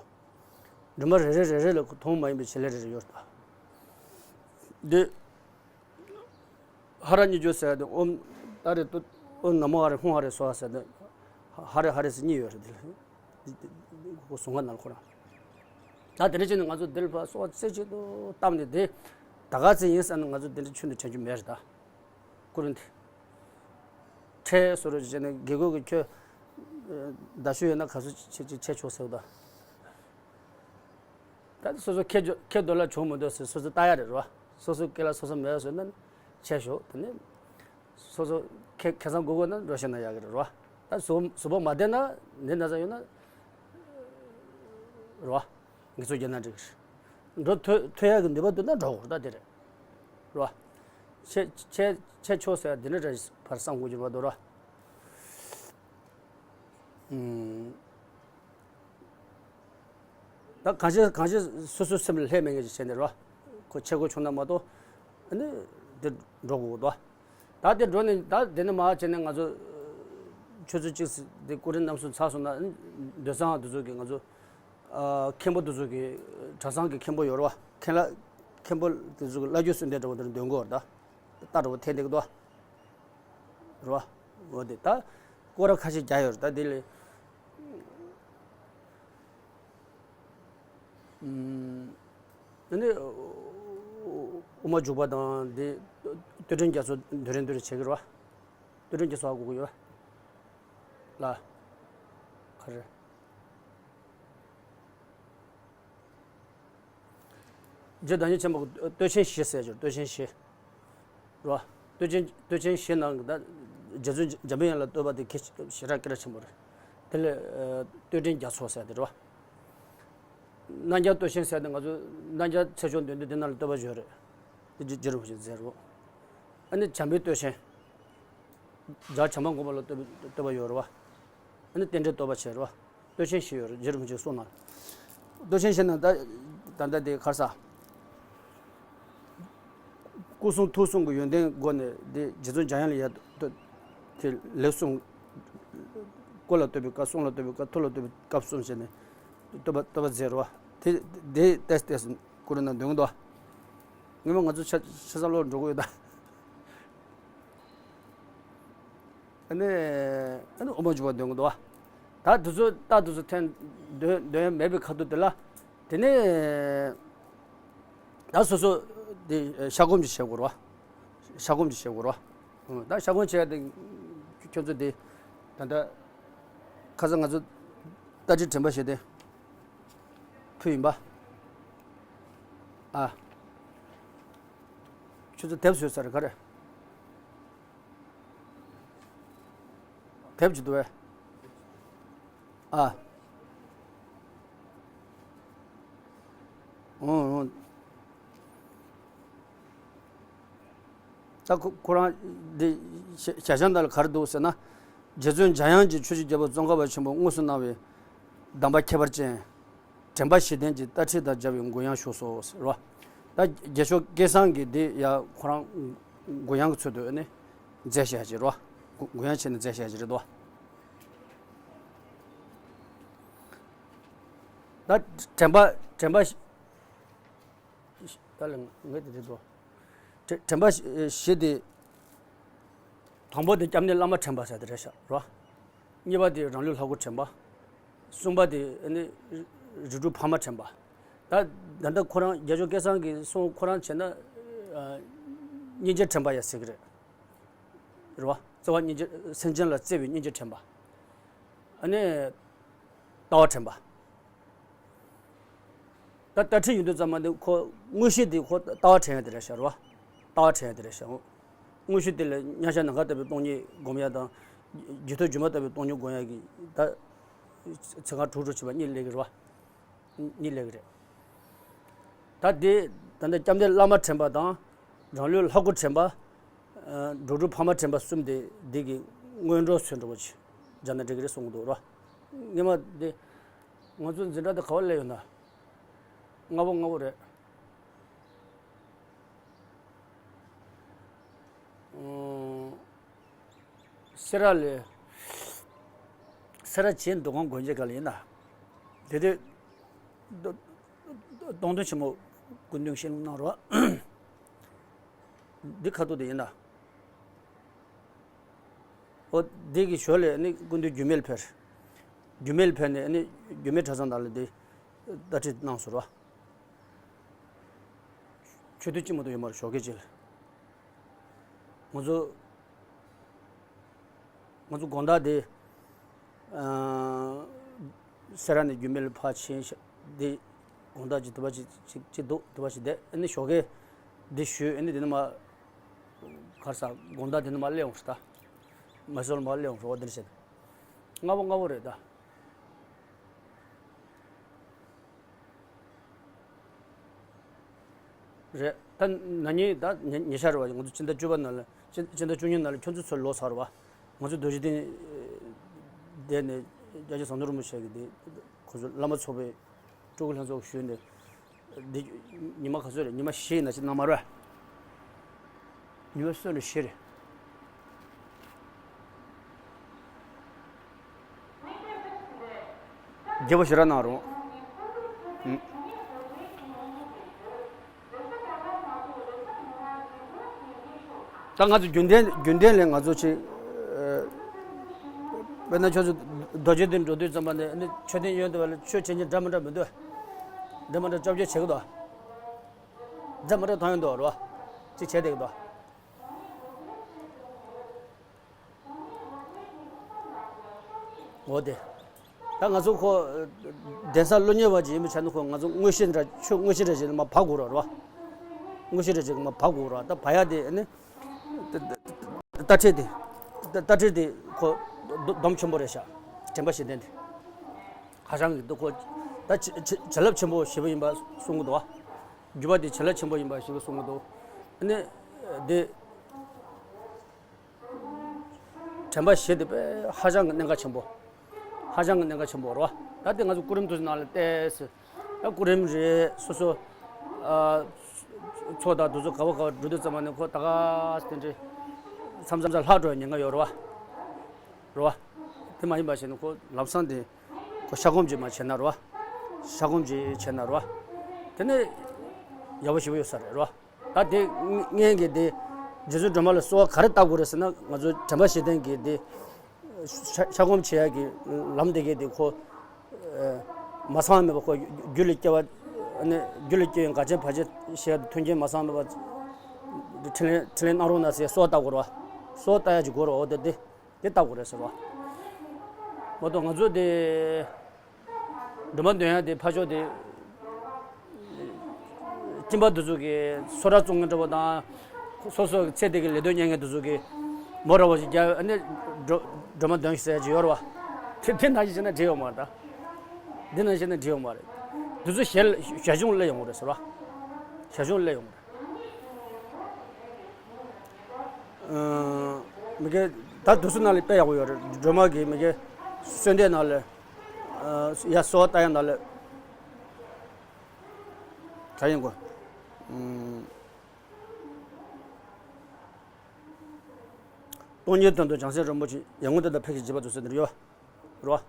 སྒྲོལ་མ་རེ་རེ་རེ་རེ་ལ་མཐོང་མ་ཡིན་པའི་བྱེད་ལས་རེ་རེ་ཡོད་རེད་ད། འདི་ཧ་ར་ཉི་ཇོ་ཟེར་ཏེ་ཨོམ་ད་རེ་ཏུ་ཨོ་ན་མོ་ཧ་རེ་ཧུང་ཧ་རེ་སོ་ཧ་ཟེར་ཏེ་ཧ་རེ་ཧ་རེ་ཟེར་གཉིས་ཡོད་རེད་འདི་ལ། ཁོ་གསུང་ག་ནང་ཁོ་རང་། ད་དེ་འདྲ་བྱས་ནས་ང་ཚོ་འདིར་ཕར་སོ་རྩེ་གཅིག་ཏུ་བཏབ་ནས་དེ་ད་ག་ཚོད་ཡིན་ཟེར་ན་ང་ཚོ་འདི་འདྲ་ཆུང་དུ་དྲན་རྒྱུ་མེད་རེད་ད། ཀུ་རུ་འདི། ཁྲལ་བཟོ་རོགས་བྱས་ནས་དགེ་སྐོས་ཀྱི་ཁྱོད་ཟླ་ཤོད་ཡོད་ན་ག་ཚོད་ཆེ་ཆེ་ཆེ་ཆོག་ཟེར་བ་ད། ད་སོ་སོ་ཁེ་ཁེ་འདོད་ལ་བྱུང་མི་འདོད་ཟེར་སོ་སོ་ལྟ་ཡ་རེད་རོ། སོ་སོ་སྐེ་ལ་སོ་སོ་མེད་ཟེར་ན་ཆེ་ཤོག་དེ་ནས། སོ་སོ་ཁེ་ཁེ་བཟང་དགོས་དགོས་ན་འགྲོ་ཤེས་ན་ཡག་གི་རེད་རོ། ད་གཟུ་གཟུ་བོ་མ་བསྡད་ན་ནི་ན་ཚ་ཡོད་ན་རོ། ངེད་ཚོ་རྒྱ་ནག་འགྲིག་གི་རེད། འགྲོ་ཐོས་ཐོས་ཡག་གི་ནུས་པ་འདུག་ན་འགྲོ་དགོས་རེད་ད་དེ་རེད། རོ། ཆེ་ཆེ་ཆེ་ཆོག་ཟེར་ཡ་འདི་འདྲ་རེད་ཕར་བསམ་དགོས་ཀྱི་མ་འདུག་རོ། ཨུམ། ད་གང་ཤེས་གང་ཤེས་སོ་སོའི་སེམས་ལ་ལྷད་མེད་མཁན་ཞིག་བྱས་ནས་རོ། ཁོ་ཆེ་གོ་ཆུང་ན་མ་གཏོགས་ཨ་ནི་དེ་འགྲོ་དགོས་འདུག་ད་དེ་འགྲོ་ནས་ད་དེ་ནས་མར་བྱས་ནས་ང་ཚོ་ཆུ་ཚོད་གཅིག་དེ་ཀུ་རེ་གནམ་སྲུང་ཚར་སོང་ན་ཨ་ནི་སྡོད་ས་དེ་ཚོ་གི་ང་ཚོ་མཁན་པོ་དེ་ཚོ་གི་གྲྭ་ཚང་གི་མཁན་པོ་ཡོད་རེད་བ། མཁན་ལ་མཁན་པོ་དེ་ཚོ་གི་བླ་རྒྱུད་གསོལ་འདེབས་འདྲ་བོ་དེ་འདོན་དགོས་རེད་ད། རྟ་འདྲ་བོ་འཐེན་བསྡད་ཀྱི་འདུག་རེད་བ། འོ་དེ་ད་སྐོར་ར་ཁ་ཤས་རྒྱག་ཡོད་རེད་ད་དེ་ལས། ཨུམ། ཨ་ནི་དབུ་མ་འཇུག་པ་དང་དེ་བསྟོད་སྒྲོན་རྒྱ་མཚོ་འདོན་རན་འདོན་རན་བྱེད་ཀྱི་རེད་བ། བསྟོད་སྒྲོན་རྒྱ་མཚོ་ཧ་གོ་གི་ཡོད་བ། ལ། ག་རེ། རྗེ་བདག་ཉིད་ཆེན་པོ་གི་བསྟོད་ཆེན་བཞི་ཟེར་གྱུར་བསྟོད་ཆེན་བཞི། རོ། བསྟོད་ཆེན་བསྟོད་ཆེན་བཞི་ནང་གི་ད་རྗེ་བཙུན་འཇམ་པའི་དབྱངས་ལ་བསྟོད་པ་དེ་གལ་ཆེ་ཞེ་དྲག་སྐད་གྲགས་ཆེན་པོ་རེད། དེ་ལས་བསྟོད་སྒྲོན་རྒྱ་མཚོ་ཟེར་དེ་རོ། རྣམ་རྒྱལ་བསྟོད་ཆེན་ཟེར་དེ་ང་ཚོ་རྣམ་རྒྱལ་ཚེ་མཆོག་འདོན་དུས་དེ་ནང་ལ་བསྟོད་པ་བརྗོད་རེད། དེ་རྗེ་རྗེ་རིན་པོ་ཆེ་མཛད་རོ། ཨ་ནི་བྱམས་པའི་བསྟོད་ཆེན། རྒྱལ་བྱམས་པ་མགོན་པོ་ལ་བསྟོད་པའི་བསྟོད་པ་ཡོད་རེད་བ། ཨ་ནི་རྟེན་འབྲེལ་བསྟོད་པ་བྱས་རེད་བ། བསྟོད་ཆེན་བཞི་ཡོད་རེད་རྗེ་རིན་པོ་ཆེས་གསུངས་ན། བསྟོད་ཆེན་བཞི་ནང་ད་ད་ལྟ་དེ་ག་རེ་ཟ། སྐུ་གསུང་ཐུགས་གསུང་གི་ཡོན་ཏན་སྒོ་ནས་དེ་རྗེ་བཙུན་འཇམ་དབྱངས་ལ་ཡར་བསྟོད་དེ་ལེགས་གསུངས། སྐུ་ལ་བསྟོད་པའི་སྐབས་གསུང་ལ་བསྟོད་པའི་སྐབས་ཐུགས་ལ་བསྟོད་པའི་སྐབས་གསུམ་བྱས་ནས་བསྟོད་པ་བསྟོད་པ་མཛད་རེད་བ། དེ་དེ་ཏེས་ཏེས་ཀུ་རེ་ན་འདོན་གི་འདུག་བ། ངས་མ་ང་ཚོ་ཆ་ཆ་ས་ལོག་འགྲོ་གི་ཡོད་ད། ཨ་ནི་ཨ་ནི་དབུ་མ་འཇུག་པ་འདོན་གི་འདུག་བ། ད་དུ་ཚོད་ད་དུ་ཚོད་འཐེན་འདོན་འདོན་ཡ་མེད་པའི་ཁ་ཐུག་དེ་ལ། དེ་ནས་ད་སོ་སོ་དེ་ཤ་སྒོམ་ཅིག་བྱེད་དགོས་རེད་བ། ཤ་སྒོམ་ཅིག་བྱེད་དགོས་རེད་བ། ད་ཤ་སྒོམ་བྱེད་ཡ་དེ་ཁྱོད་ཚོ་དེ་ད་ལྟ་ཁ་སང་ང་ཚོ་ཏ་ཏྲི་དྲན་པ་བྱས་ཏེ་ཕུལ་ཡིན་པ། ཨ། ཁྱོད་ཚོ་དེབ་བཟོས་ཚར་རེད་ག་རེ། དེབ་ཅིག་འདུག་བས། ཨ། འོང་འོང་། ད་ཁོ་ཁོ་རང་འདི་ཞལ་ཞལ་བྱང་འདི་ལ་ག་རེ་འདུག་ཟེར་ན། རྗེ་བཙུན་འཇམ་དབྱངས་ཀྱིས་ཆོས་ཀྱི་རྒྱལ་པོ་ཙོང་ཁ་པ་ཆེན་པོ་དངོས་སུ་གནང་བའི་གདམས་པ་ཁྱད་པར་ཅན། དྲན་པ་བཞི་ལྡན་གྱི་ཏ་ཁྲིད་དང་སྦྱར་བའི་མགུལ་ཡང་བཞུགས་སོ་ཟེར་རོ། ད་རྒྱལ་མཆོག་སྐལ་བཟང་གིས་འདི་ཡ་ཁོ་རང་མགུལ་ཡང་གི་ཚུལ་དུ་ནི་མཛད་བཞག་ཅིག་རོ། མགུལ་ཡང་བྱས་ནས་མཛད་བཞག་ཅིག་རེད་དོ། ད་དྲན་པ་དྲན་པ་ད་ལ་ངས་དེ་རེད་དོ། དྲན་པ་བཞི་དེ། དང་པོ་དེ་སྐྱབས་གནས་བླ་མ་དྲན་པ་ཟེར་དེ་རེད་ཤག་རོ། གཉིས་པ་དེ་རང་ལུས་ལྷ་སྐུ་དྲན་པ། གསུམ་པ་དེ་ནི་རིགས་དྲུག་ཕ་མ་དྲན་པ། ད་ད་ལྟ་ཁོ་རང་རྒྱལ་མཆོག་སྐལ་བཟང་གིས་གསུང་ཁོ་རང་བྱས་ན། སྙིང་རྗེ་དྲན་པ་ཡ་ཟེར་གི་རེད། རེད་བ། བརྩེ་བ་སྙིང་རྗེ་སེམས་ཅན་ལ་བརྩེ་བའི་སྙིང་རྗེ་དྲན་པ། ཨ་ནི། ལྟ་བ་དྲན་པ། ད་ལྟ་ཁྲིད་ཡོང་དུས་ཙམ་པ་འདི་ཁོ་དངོས་གཞི་འདི་ཁོ་ལྟ་བ་དྲན་ཡ་དེ་རེད་ཤག་རེད་བ། ལྟ་བ་དྲན་ཡ་དེ་རེད་ཤག་དངོས་གཞི་དེ་ལ་མཉམ་བཞག་ནམ་མཁའ་ལྟ་བུའི་སྟོང་ཉིད་སྒོམ་ཡ་དང་། རྒྱུད་ཐོག་སྒྱུ་མ་ལྟ་བུའི་སྟོང་ཉིད་སྒོམ་ཡ་གི་ད་ཚིག་རྐང་དྲུག་དྲུག་བྱས་པ་གཉིས་སླེབས་ཀྱི་རེད་བ། གཉིས་སླེབས་ཀྱི་རེད། ད་དེ་ད་ལྟ་སྐྱབས་གནས་བླ་མ་དྲན་པ་དང་། རང་ལུས་ལྷ་སྐུ་དྲན་པ། ཨ། འགྲོ་དྲུག་ཕ་མ་དྲན་པ་གསུམ་དེ་འདི་གི་སྔོན་འགྲོ་ཚུན་འགྲོ་བ་ཅིག་སྦྱར་ན་འགྲིག་གི་རེད་གསུང་གི་འདུག་ར། སྔོན་མ་འདི་ང་ཚོ་འཛིན་གྲྭ་འདི་ག་པར་སླེབས་ཡོད་ན། སྔ་པོ་སྔ་པོ་རེད། ཨང་། སེ་ར་ལས། སེ་ར་བྱེས་འདུ་ཁང་དགོན་ཆེན་སྒང་ལ་ཡིན་ན། དེ་དུས་སྟོང་སྟོང་སྟོང་སྟོན་ཆེན་མོ་སྐུ་མདུན་བཞེངས་གནང་རོགས། འདི་ཁ་ཐུག་དེ་ཡིན་ན། ཨོ། འདི་གི་ཞོར་ལས་ནི་སྐུ་མདུན་རྒྱུད་སྨད་ལ་ཕེབས། རྒྱུད་སྨད་ལ་ཕེབས་ནས་ནི་རྒྱུད་སྨད་གྲྭ་ཚང་ནང་ལ་འདི་ལྟ་ཁྲིད་གནང་སོང་རོགས། ཆོས་དུས་གཅིག་མ་གཏོགས་ཡོད་མ་རེད་ཞོགས་ཀས་ཅིག་ལ། ང་ཚོ། ང་ཚོ་དགོང་དག་དེ། ཨ། སེ་ར་ནས་རྒྱུད་སྨད་ལ་ཕར་ཕྱིན་ཤག་འདི་དགོང་དག་ཅིག་དུ་བ་ཅིག་ཅིག་ཅིག་འདུག་དུ་བ་ཅིག་བསྡད་ཨ་ནི་ཞོགས་ཀས་འདི་ཞུས་ཨ་ནི་དེ་ནས་མར་ག་རེ་ཟ་དགོང་དག་དེ་ནས་མར་སླེབས་འོང་ཤག་ད་མ་སོར་མར་སླེབས་འོང་ཤག་འོ་དེ་འདྲ་བྱས་ནས་སྔ་པོ་སྔ་པོ་རེད་ད། རེད། ད་ན་ནིང་ད་ཉེ་ཉེ་ཆར་བ་ང་ཚོ་ཕྱི་ཟླ་བཅུ་པ་ནང་ལ་ཕྱི་ཕྱི་ཟླ་བཅུ་གཉིས་ནང་ལ་ཁྱོད་ཚོ་ཚོ་ལོ་ཚར་བ། ང་ཚོ་རྡོ་རྗེ་གདན་བསྡད་ནས་སྐྱབས་རྗེ་ཟམ་གདོང་རིན་པོ་ཆེ་གི་དེ་ཁོ་ཚོ་བླ་མ་ཚོགས་པའི་སྤྲུལ་སྐུ་ལྷན་ཚོགས་ཞུས་ནས་འདི་ཉི་མ་ག་ཚོད་རེད། ཉི་མ་བཞི་ཡིན་ན་ཅི་གནང་མ་རེད། ཉི་མ་གསུམ་རེད་བཞི་རེད། རྒྱལ་པོ་ཞེ་དྲག་གནང་རུང་། ཨུམ། ད་ང་ཚོ་རྒྱུན་ལྡན་རྒྱུན་ལྡན་ལས་ང་ཚོ་ཅིག་ཨ། དཔེར་ན་ཁྱོད་ཚོ་རྡོ་རྗེ་གདན་འགྲོ་དུས་ཙམ་པ་ནས་ནི་མཆོད་རྟེན་གཡོན་དུ་བ་ལ་ཆོས་བྱེད་མཁན་འདྲ་མི་འདྲ་མི་འདུག་འདྲ་མི་འདྲ་སྐྱབས་བཅོལ་བྱེད་ཀྱི་འདུག་འདྲ་མི་འདྲ་མཐོང་ཡོང་འདུག་རེད་བ། ཅིག་བྱས་བསྡད་ཀྱི་འདུག་འོ་དེ། ད་ང་ཚོ་ཁོ་གདན་ས་བློ་གཉེར་བ་ཅིག་ཡིན་པའི་ཆ་ནས་ཁོ་ང་ཚོ་དངོས་གཞི་འདྲ་ཆོས་དངོས་གཞི་འདྲ་ཞིག་ལ་མར་བབས་དགོས་རེད་བ། དངོས་གཞི་འདྲ་ཞིག་མར་བབས་དགོས་རེད་བ། ད་བབས་ཡ་དེ་ནི་ལྟ་ཁྲིད་དེ་ལྟ་ཁྲིད་དེ་ཁོ་སྡོམ་ཆེན་པོ་རེད་ཤག་དྲན་པ་བཞེས་ལྡན་དེ་ཧ་ཅང་གི་འདུག་ཁོ་ད་བྱིན་རླབས་ཆེན་པོ་ཞེ་པོ་ཡིན་པ་གསུང་གི་འདུག་བ། རྒྱུད་པ་དེ་བྱིན་རླབས་ཆེན་པོ་ཡིན་པ་ཞེ་པོ་གསུང་གི་འདུག་ཨ་ནི་དེ། དྲན་པ་བཞེས་དེ་དཔེ་ཧ་ཅང་གི་གནད་འགག་ཆེན་པོ། ཧ་ཅང་གི་གནད་འགག་ཆེན་པོ་རེད་བ། ད་ལྟ་ང་ཚོ་སྐུ་རིམ་དུ་ནང་ལ་བལྟས་ཟེར། ད་སྐུ་རིམ་རེད་སོ་སོ། ཨ། ཚོགས་དང་འདུ་ཚོགས་ག་བ་ག་བ་འགྲོ་དུས་ཙམ་པ་ནས་ཁོ་ད་ག་དེ་འདྲའི་མཚམས་མཚམས་ལྷག་འགྲོ་ཉེན་ཁ་ཡོད་རེད་བ། རེད་བ། དེ་མ་ཡིན་པ་བྱས་ན་ཁོ་ལམ་སང་དེ་ཁོ་ཤ་སྐོམ་ཅིག་མ་བྱས་ན་རེད་བ། ཤ་སྐོམ་ཅིག་བྱས་ན་རེད་བ། དེ་ནས་ཡག་པོ་ཞེ་པོ་ཡོད་ས་རེད་རེད་བ། ད་དེ་ངས་ཀྱི་དེ་རྗེ་བཙུན་སྒྲོལ་མ་ལ་གསོལ་བ་ག་རེ་བཏབ་དགོས་རེད་ཟེར་ན། ང་ཚོ་དྲན་པ་བཞེས་ལྡན་གྱི་དེ་ཤ་ཤ་སྐོམ་བྱེད་ཡ་གི་ལམ་དེ་གའི་དེ་ཁོ་མ་ཚང་མེད་པ། ཁོ་རྒྱུད་ལ་སྐྱེ་བ་ནི་རྒྱུད་ལ་སྐྱེ་བའི་འགལ་རྐྱེན་བར་ཆད་བྱེད་ཡ་དེ་མཐུན་རྐྱེན་མ་ཚང་མེད་པ། འཕྲིན་ལས་འཕྲིན་ལས་གནང་རོགས་གནང་ཟེར་གསོལ་བ་བཏབ་དགོས་རེད་བ། གསོལ་བ་བཏབ་ཡ་ཅིག་དགོས་རེད་བ། འོ་དེ་དེ་དེ་བཏབ་དགོས་རེད་ཟེར་བ། མ་གཏོགས་ང་ཚོ་དེ། སྒྲོལ་མ་འདོན་ཡ་དེ་ཕར་ཕྱོགས་དེ། སྦྱིན་པ་དེ་ཚོ་གི་སོ་ཁྲ་བཙོང་མཁན་འདྲ་པོ་དང་། སོ་སོ་གི་ཚེ་འདི་གི་ལས་དོན་གཉེར་མཁན་དེ་ཚོ་གི་མོ་ར་བ་ཞིག་རྒྱབ་ཨ་ནི་སྒྲོལ་སྒྲོལ་མ་འདོན་ཟེར་ཡ་ཅིག་ཡོད་རེད་བ། དེ་དེ་ནང་བཞིན་བྱས་ན་འགྲིག་ཡོད་མ་རེད་ད། འདི་ནང་བཞིན་བྱས་ན་འགྲིག་ཡོད་མ་རེད། དེ་ཚོ་ཞལ་ཞལ་གཞུང་སླེབས་ཡོང་གི་རེད་ཟེར་བ། ཞལ་གཞུང་སླེབས་ཡོང་གི་རེད། ཨ། མི་སྒེར་ད་དུས་ཚོད་ནང་ལ་དཔེ་ཡག་པོ་ཡོད་རེད། སྒྲོལ་མ་གི་མི་སྒེར་གསོལ་འདེབས་ནང་ལ། ཨ། ཡ་གསོལ་བ་བཏབ་ཡ་ནང་ལ། ག་ཡིན་གོ། ཨུམ། སྟོང་ཉིད་དོན་དུ་བྱང་སེམས་རིན་པོ་ཆེ་ཡར་ངོ་ལྟ་དང་ཕེབས་ཤིག་བགྱིས་པ་དུ་ཟེར་འདིར་ཡོད། རོ།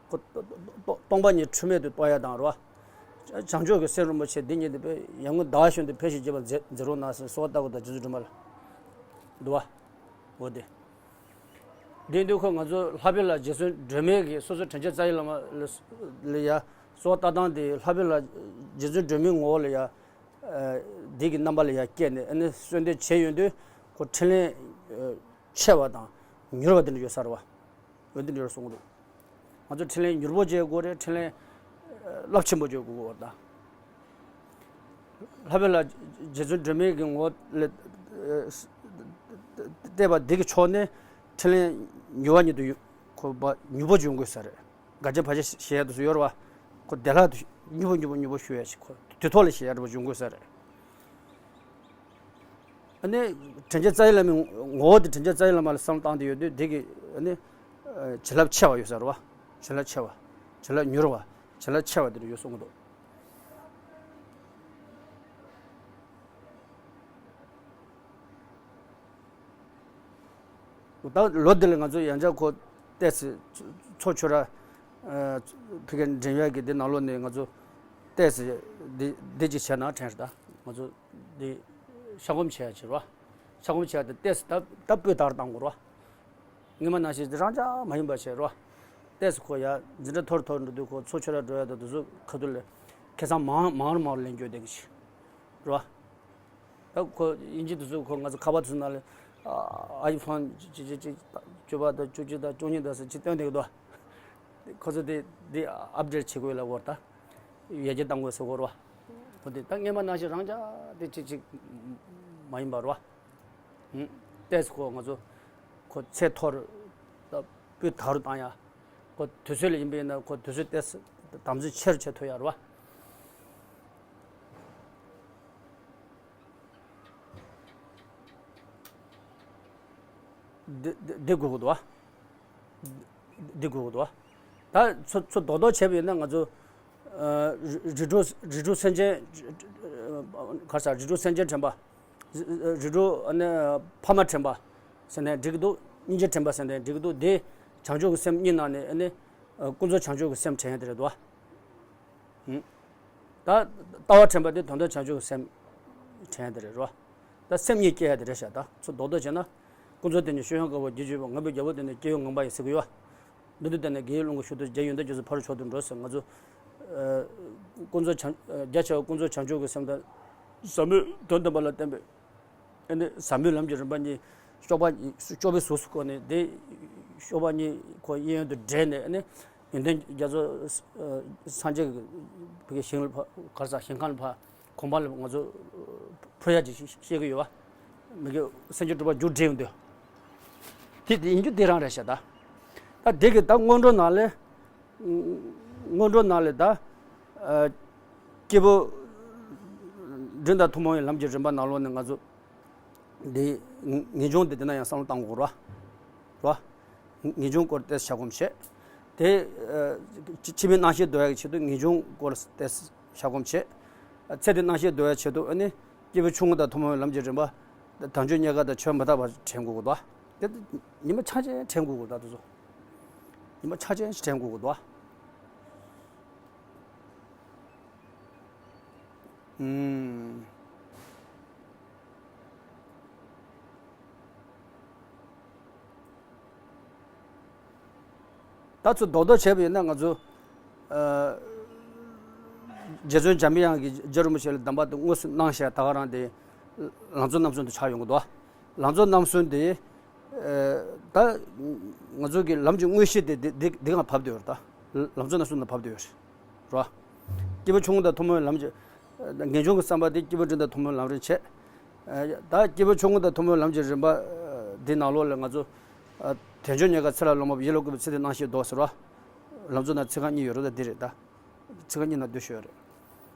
ཁོ་སྟོ་སྟོ་སྟོ་སྟོང་པ་ཉིད་འཁྲུལ་མེད་དུ་རྟོགས་ཡ་དང་རོ། བྱང་ཆུབ་ཀྱི་སེམས་རིན་པོ་ཆེ་འདི་ཉིད་དུ་དཔེ་ཡར་ངོ་ཟླ་བ་གཞོན་དུ་ཕེབས་ཤིག་བགྱིས་པ་མཛད་མཛད་རོགས་གནང་ཟེར་གསོལ་བ་བཏབ་དགོས་དང་རྗེ་བཙུན་སྒྲོལ་མ་ལ། འདུག་བ། འོ་དེ། དེ་དུས་ཁོ་ང་ཚོ་ལྷ་བེ་ལ་རྗེ་བཙུན་སྒྲོལ་མའི་གི་སོ་སོ་དྲིན་ཅན་རྩ་བའི་བླ་མ་ལ་ལ་ཡ་གསོལ་བ་བཏབ་སྟངས་དེ་ལྷ་བེ་ལ་རྗེ་བཙུན་སྒྲོལ་མའི་ངོ་བོ་ལ་ཡ། འདི་གི་རྣམ་པ་ལ་ཡ་སྐྱེས་ནས་ཨ་ནི་གསོལ་འདེབས་བྱས་ཡོང་དུས་ཁོ་འཕྲིན་ལས་ཆེ་བ་དང་མྱུར་བ་དེ་འདྲ་ཡོད་ས་རེད་བ། འོ་འདི་འདྲ་གསུང་གི་འདུག་ང་ཚོ་འཕྲིན་ལས་མྱུར་པོ་བྱེད་དགོས་རེད། འཕྲིན་ལས་རླབས་ཆེན་པོ་བྱེད་དགོས་རེད་ད། ལྷག་པར་ལ་རྗེ་བཙུན་སྒྲོལ་མའི་གི་ངོ་བོ་ལ་བལྟས་པ་འདི་གི་ཕྱོགས་ནས་འཕྲིན་ལས་མྱུར་བ་ཉིད་དུ་ཁོ་པ་མྱུར་པོ་འབྱུང་དགོས་ས་རེད། དགག་བྱ་བར་ཆད་ཞེས་ཡ་དུ་སུ་ཡོད་རེད་བ། ཁོ་བདེ་བླག་ཏུ་མྱུར་པོ་མྱུར་པོ་མྱུར་པོ་ཞུ་ཡ་ཞིག་ཁོ་དུས་ཐོག་ལ་ཞེས་ཡ་འབྱུང་དགོས་ས་རེད། ཨ་ནི་དྲན་རྒྱ་རྩ་བའི་བླ་མའི་ངོ་བོ་དེ་དྲན་རྒྱ་རྩ་བའི་བླ་མ་ལ་བསམ་བློ་བཏང་སྟེ་ཡོད་དུས་དེ་གི་ཨ་ནི་བྱིན་རླབས་ཆེ་བ་ཡོད་ས་རེད་བ། བྱིན་རླབས་ཆེ་བ། བྱིན་རླབས་མྱུར་བ། བྱིན་རླབས་ཆེ་བ་དེ་འདྲ་ཡོད་གསུང་གི་འདུག་ད་ལོ་འདི་ལ་ང་ཚོ་ཡང་བསྐྱར་ཁོ་ཏོག་ཙམ་ཚོ་ཆོས་ར་ཕ་གིར་འགྲེམས་ཡག་གི་འདི་ནང་ལོགས་ནས་ང་ཚོ་ཏོག་ཙམ་འདི་འདི་ཅིག་བྱས་ན་དྲན་རེད་ད། ང་ཚོ་འདི་ཤ་སྒོམ་བྱས་ཡ་བྱེད་རོགས། ཤ་སྒོམ་བྱས་ཡ་དེ་ཏོག་ཙམ་ད་ད་སྤུས་དག་བཏང་དགོས་རོགས། སྔོན་མ་ནང་བཞིན་རང་འཇགས་མ་ཡིན་པ་བྱེད་རོགས། ཏོག་ཙམ་ཁོ་ཡ་འཛིན་གྲྭ་མཐོ་རུ་མཐོ་རུ་འགྲོ་དུས་ཁོ་ཚོ་ཆོས་ར་འགྲོ་ཡ་ད་དེ་ཚོ་ཁ་ཐུག་ལ་ཁ་སང་མང་མང་རུ་མང་རུ་ལེན་རྒྱུ་དེ་གི་ཞིག་རོགས། ད་ཁོ་དབྱིན་ཇི་དེ་ཚོ་ཁོ་ང་ཚོ་ཁ་པར་དེ་ཚོ་ནང་ལ་ཨའི་ཕོན་ཅི་ཅི་ཅི་བཅུ་པ་དང་བཅུ་གཅིག་དང་བཅུ་གཉིས་དང་ཟེར་ཅི་སྟོན་བསྡད་ཀྱི་འདུག་ཁོ་ཚོ་དེ་དེ་ཨབ་ཌེཊ་བྱེད་དགོས་ལབ་དགོས་རེད་ད། ཡར་རྒྱས་གཏང་དགོས་ཟེར་དགོས་རེད་བ། ཁོ་དེ་ད་སྔོན་མ་ནང་བཞིན་རང་འཇགས་དེ་ཅི་ཅི་མ་ཡིན་པ་རེད་བ། ཧུམ། ཏོག་ཙམ་ཁོ་ང་ཚོ་ཁོ་ཚད་མཐོ་རུ་ད་སྤུས་དག་རུ་བཏང་ཡ། ཁོ་དུས་ཚོད་ལ་ཡིན་པ་ཡིན་ན་ཁོ་དུས་ཚོད་ཏོག་ཙམ་དམ་འཛིན་ཆེ་རུ་བྱེད་ཐུབ་ཡ་རེད་བ། འདི་འདི་འདི་དགོས་ཀྱི་འདུག་བ། འདི་དགོས་ཀྱི་འདུག་བ། ད་ཚོ་ཚོ་རྡོག་རྡོག་བྱས་པ་ཡིན་ན་ང་ཚོ་ཨ་རི་རི་ཁྲོད་རི་ཁྲོད་སེམས་ཅན། ག་རེ་ཟེར། རི་ཁྲོད་སེམས་ཅན་དྲན་པ། རི་རི་ཁྲོད་ཨ་ནི་ཕ་མ་དྲན་པ་ཟེར་ནས་འགྲིག་གི་འདུག་སྙིང་རྗེ་དྲན་པ་ཟེར་ནས་འགྲིག་གི་འདུག་འདི་བྱང་ཆུབ་ཀྱི་སེམས་གཉིས་ནང་ནས་ཨ་ནི་ཨ་ཀུན་རྫོབ་བྱང་ཆུབ་ཀྱི་སེམས་དྲན་ཡ་དེ་རེད་འདུག་བ། ད་ལྟ་བ་དྲན་པ་དེ་དོན་དམ་བྱང་ཆུབ་ཀྱི་སེམས་དྲན་ཡ་དེ་རེད་རོ། ད་སེམས་གཉིས་སྐྱེ་ཡ་དེ་རེད་ཤག་ད་ཚུར་རྡོག་རྡོག་བྱས་ན། ཀུན་རྫོབ་དེ་ནི་ཤེས་ཡོན་དཀར་པོ་རྒྱུ་བརྗོད་པ། ངང་པའི་རྒྱལ་པོ་དེ་ནི་སྐྱེ་བོའི་ངང་པ་ཡིན་ཟེར་གི་ཡོད། མདོར་བསྡུས་བསྟན་ནས་དགེ་བའི་བློ་ངོར་ཞུགས་དུས་རྒྱལ་ཡོན་ཏན་རྗེས་སུ་ཕ་རོལ་ཕྱོགས་སུ་འགྲོ་ཟེར། ང་ཚོ་ཀུན་རྫོབ་བྱང་རྒྱ་ཆེ་བ་ཀུན་རྫོབ་བྱང་ཆུབ་ཀྱི་སེམས་དང་། ཟབ་མོའི་དོན་སྟོན་པ་ལ་བརྟེན་པའི། ཨ་ནི་ཟབ་མོའི་ལམ་གྱི་རིམ་པ་གཉིས་གཤོག་པ་གཤོག་པའི་གཟུགས་སུ་བཀོད་ནས་དེ་གཤོག་པ་གཉིས་ཁོ་གཡས་གཡོན་དུ་སྦྲེལ་ནས། ཨ་ནི་ཡོན་ཏན་རྒྱ་མཚོ་སངས་རྒྱས་ཀྱི་ཞིང་ལ་ཕར་ག་རེ་ཟེར་ཞིང་ཁམས་ལ་ཕར་གོ་འཕང་ལ་ང་ཚོ་འཕུར་ཡག་ཅིག་བཤད་ཀྱི་ཡོད་པ། མི་དགེ་སེམས་བསྐྱེད་དྲུག་པ་མཇུག་སྒྲིལ་ཡོང་དུས། དེ་དེ་ཡིན་རྒྱུ་དེ་རང་རེད་ཤག་ད། ད་དེ་གི་ད་སྔོན་འགྲོ་ནང་ལས། སྔོན་འགྲོ་ནང་ལས་ད། ཨ་སྐྱེས་བུ་འབྲིང་དང་ཐུན་མོང་བའི་ལམ་གྱི་རིམ་པ་ནང་ལོགས་ནས་ང་ཚོ་འདི་ངེས་འབྱུང་འདི་དེ་ན་ཡང་བསམ་བློ་བཏང་དགོས་རེད་བ། ངེས་འབྱུང་སྐོར་ཏོག་ཙམ་ཤ་སྒོམ་བྱས། དེ་ཨ་ཕྱི་མའི་རྣམ་ཤེས་འདོར་ཡག་གི་ཆེད་དུ་ངེས་འབྱུང་སྐོར་ཏོག་ཙམ་ཤ་སྒོམ་བྱས། ཚེ་འདིའི་རྣམ་ཤེས་འདོར་ཡག་ཆེད་དུ་ཨ་ནི་སྐྱེས་བུ་ཆུང་ངུ་དང་ཐུན་མོང་བའི་ལམ་གྱི་རིམ་པ། དལ་འབྱོར་རྙེད་དཀའ་དང་ཆོས་མི་རྟག་པ་དྲན་དགོས་ཀྱི་འདུག་དེ་ཉི་མ་ཆ་ཅན་དྲན་དགོས་ཀྱི་འདུག་དེ་ཚོ། ཉི་མ་ཆ་ཅན་ཞིག་དྲན་དགོས་ཀྱི་འདུག་ཨུམ། ད་ཚུར་རྡོག་རྡོག་བྱས་པ་ཡིན་ན་ང་ཚོ། ཨ་རྗེ་བཙུན་འཇམ་པའི་དབྱངས་ཀྱིས་རྗེ་རིན་པོ་ཆེ་ལ་གདམས་པ་དེ་དངོས་སུ་གནང་བཞག་ད་ག་རང་དེ་ལང་ཚོ་རྣམ་གསུམ་དུ་ཆགས་ཡོང་གི་འདུག་ལང་ཚོ་རྣམ་གསུམ་དེ། ཨ་ད་ང་ཚོ་གི་ལམ་གྱི་དངོས་གཞི་དེ་འདི་འདི་འདི་གང་བབས་བསྡད་ཡོད་རེད་ད། ལང་ཚོ་རྣམ་གསུམ་དུ་བབས་བསྡད་ཡོད་རེད། རོ། སྐྱེས་བུ་ཆུང་ངུ་དང་ཐུན་མོང་བའི་ལམ་གྱི། ངེས་འབྱུང་གི་བསམ་པ་དེ་སྐྱེས་བུ་འབྲིང་དང་ཐུན་མོང་ལམ་རིམ་བྱེད། ད་སྐྱེས་བུ་ཆུང་ངུ་དང་ཐུན་མོང་ལམ་གྱི་རིམ་པ་འདི་ནང་ལོགས་ལ་ང་ཚོ། དལ་འབྱོར་རྙེད་དཀའ་ཚེ་ལ་ལོངས་སྤོབས་ཡིད་ལ་བཀུག་པའི་ཚེ་འདིའི་རྣམ་ཤེས་ལྡོག་ཟེར་བ། ལམ་གཙོ་ན་ཚིག་རྐང་གཉིས་ཡོད་རེད་ད་འདི་རེད་ད། ཚིག་རྐང་གཉིས་ན་བསྡུས་ཤོས་རེད།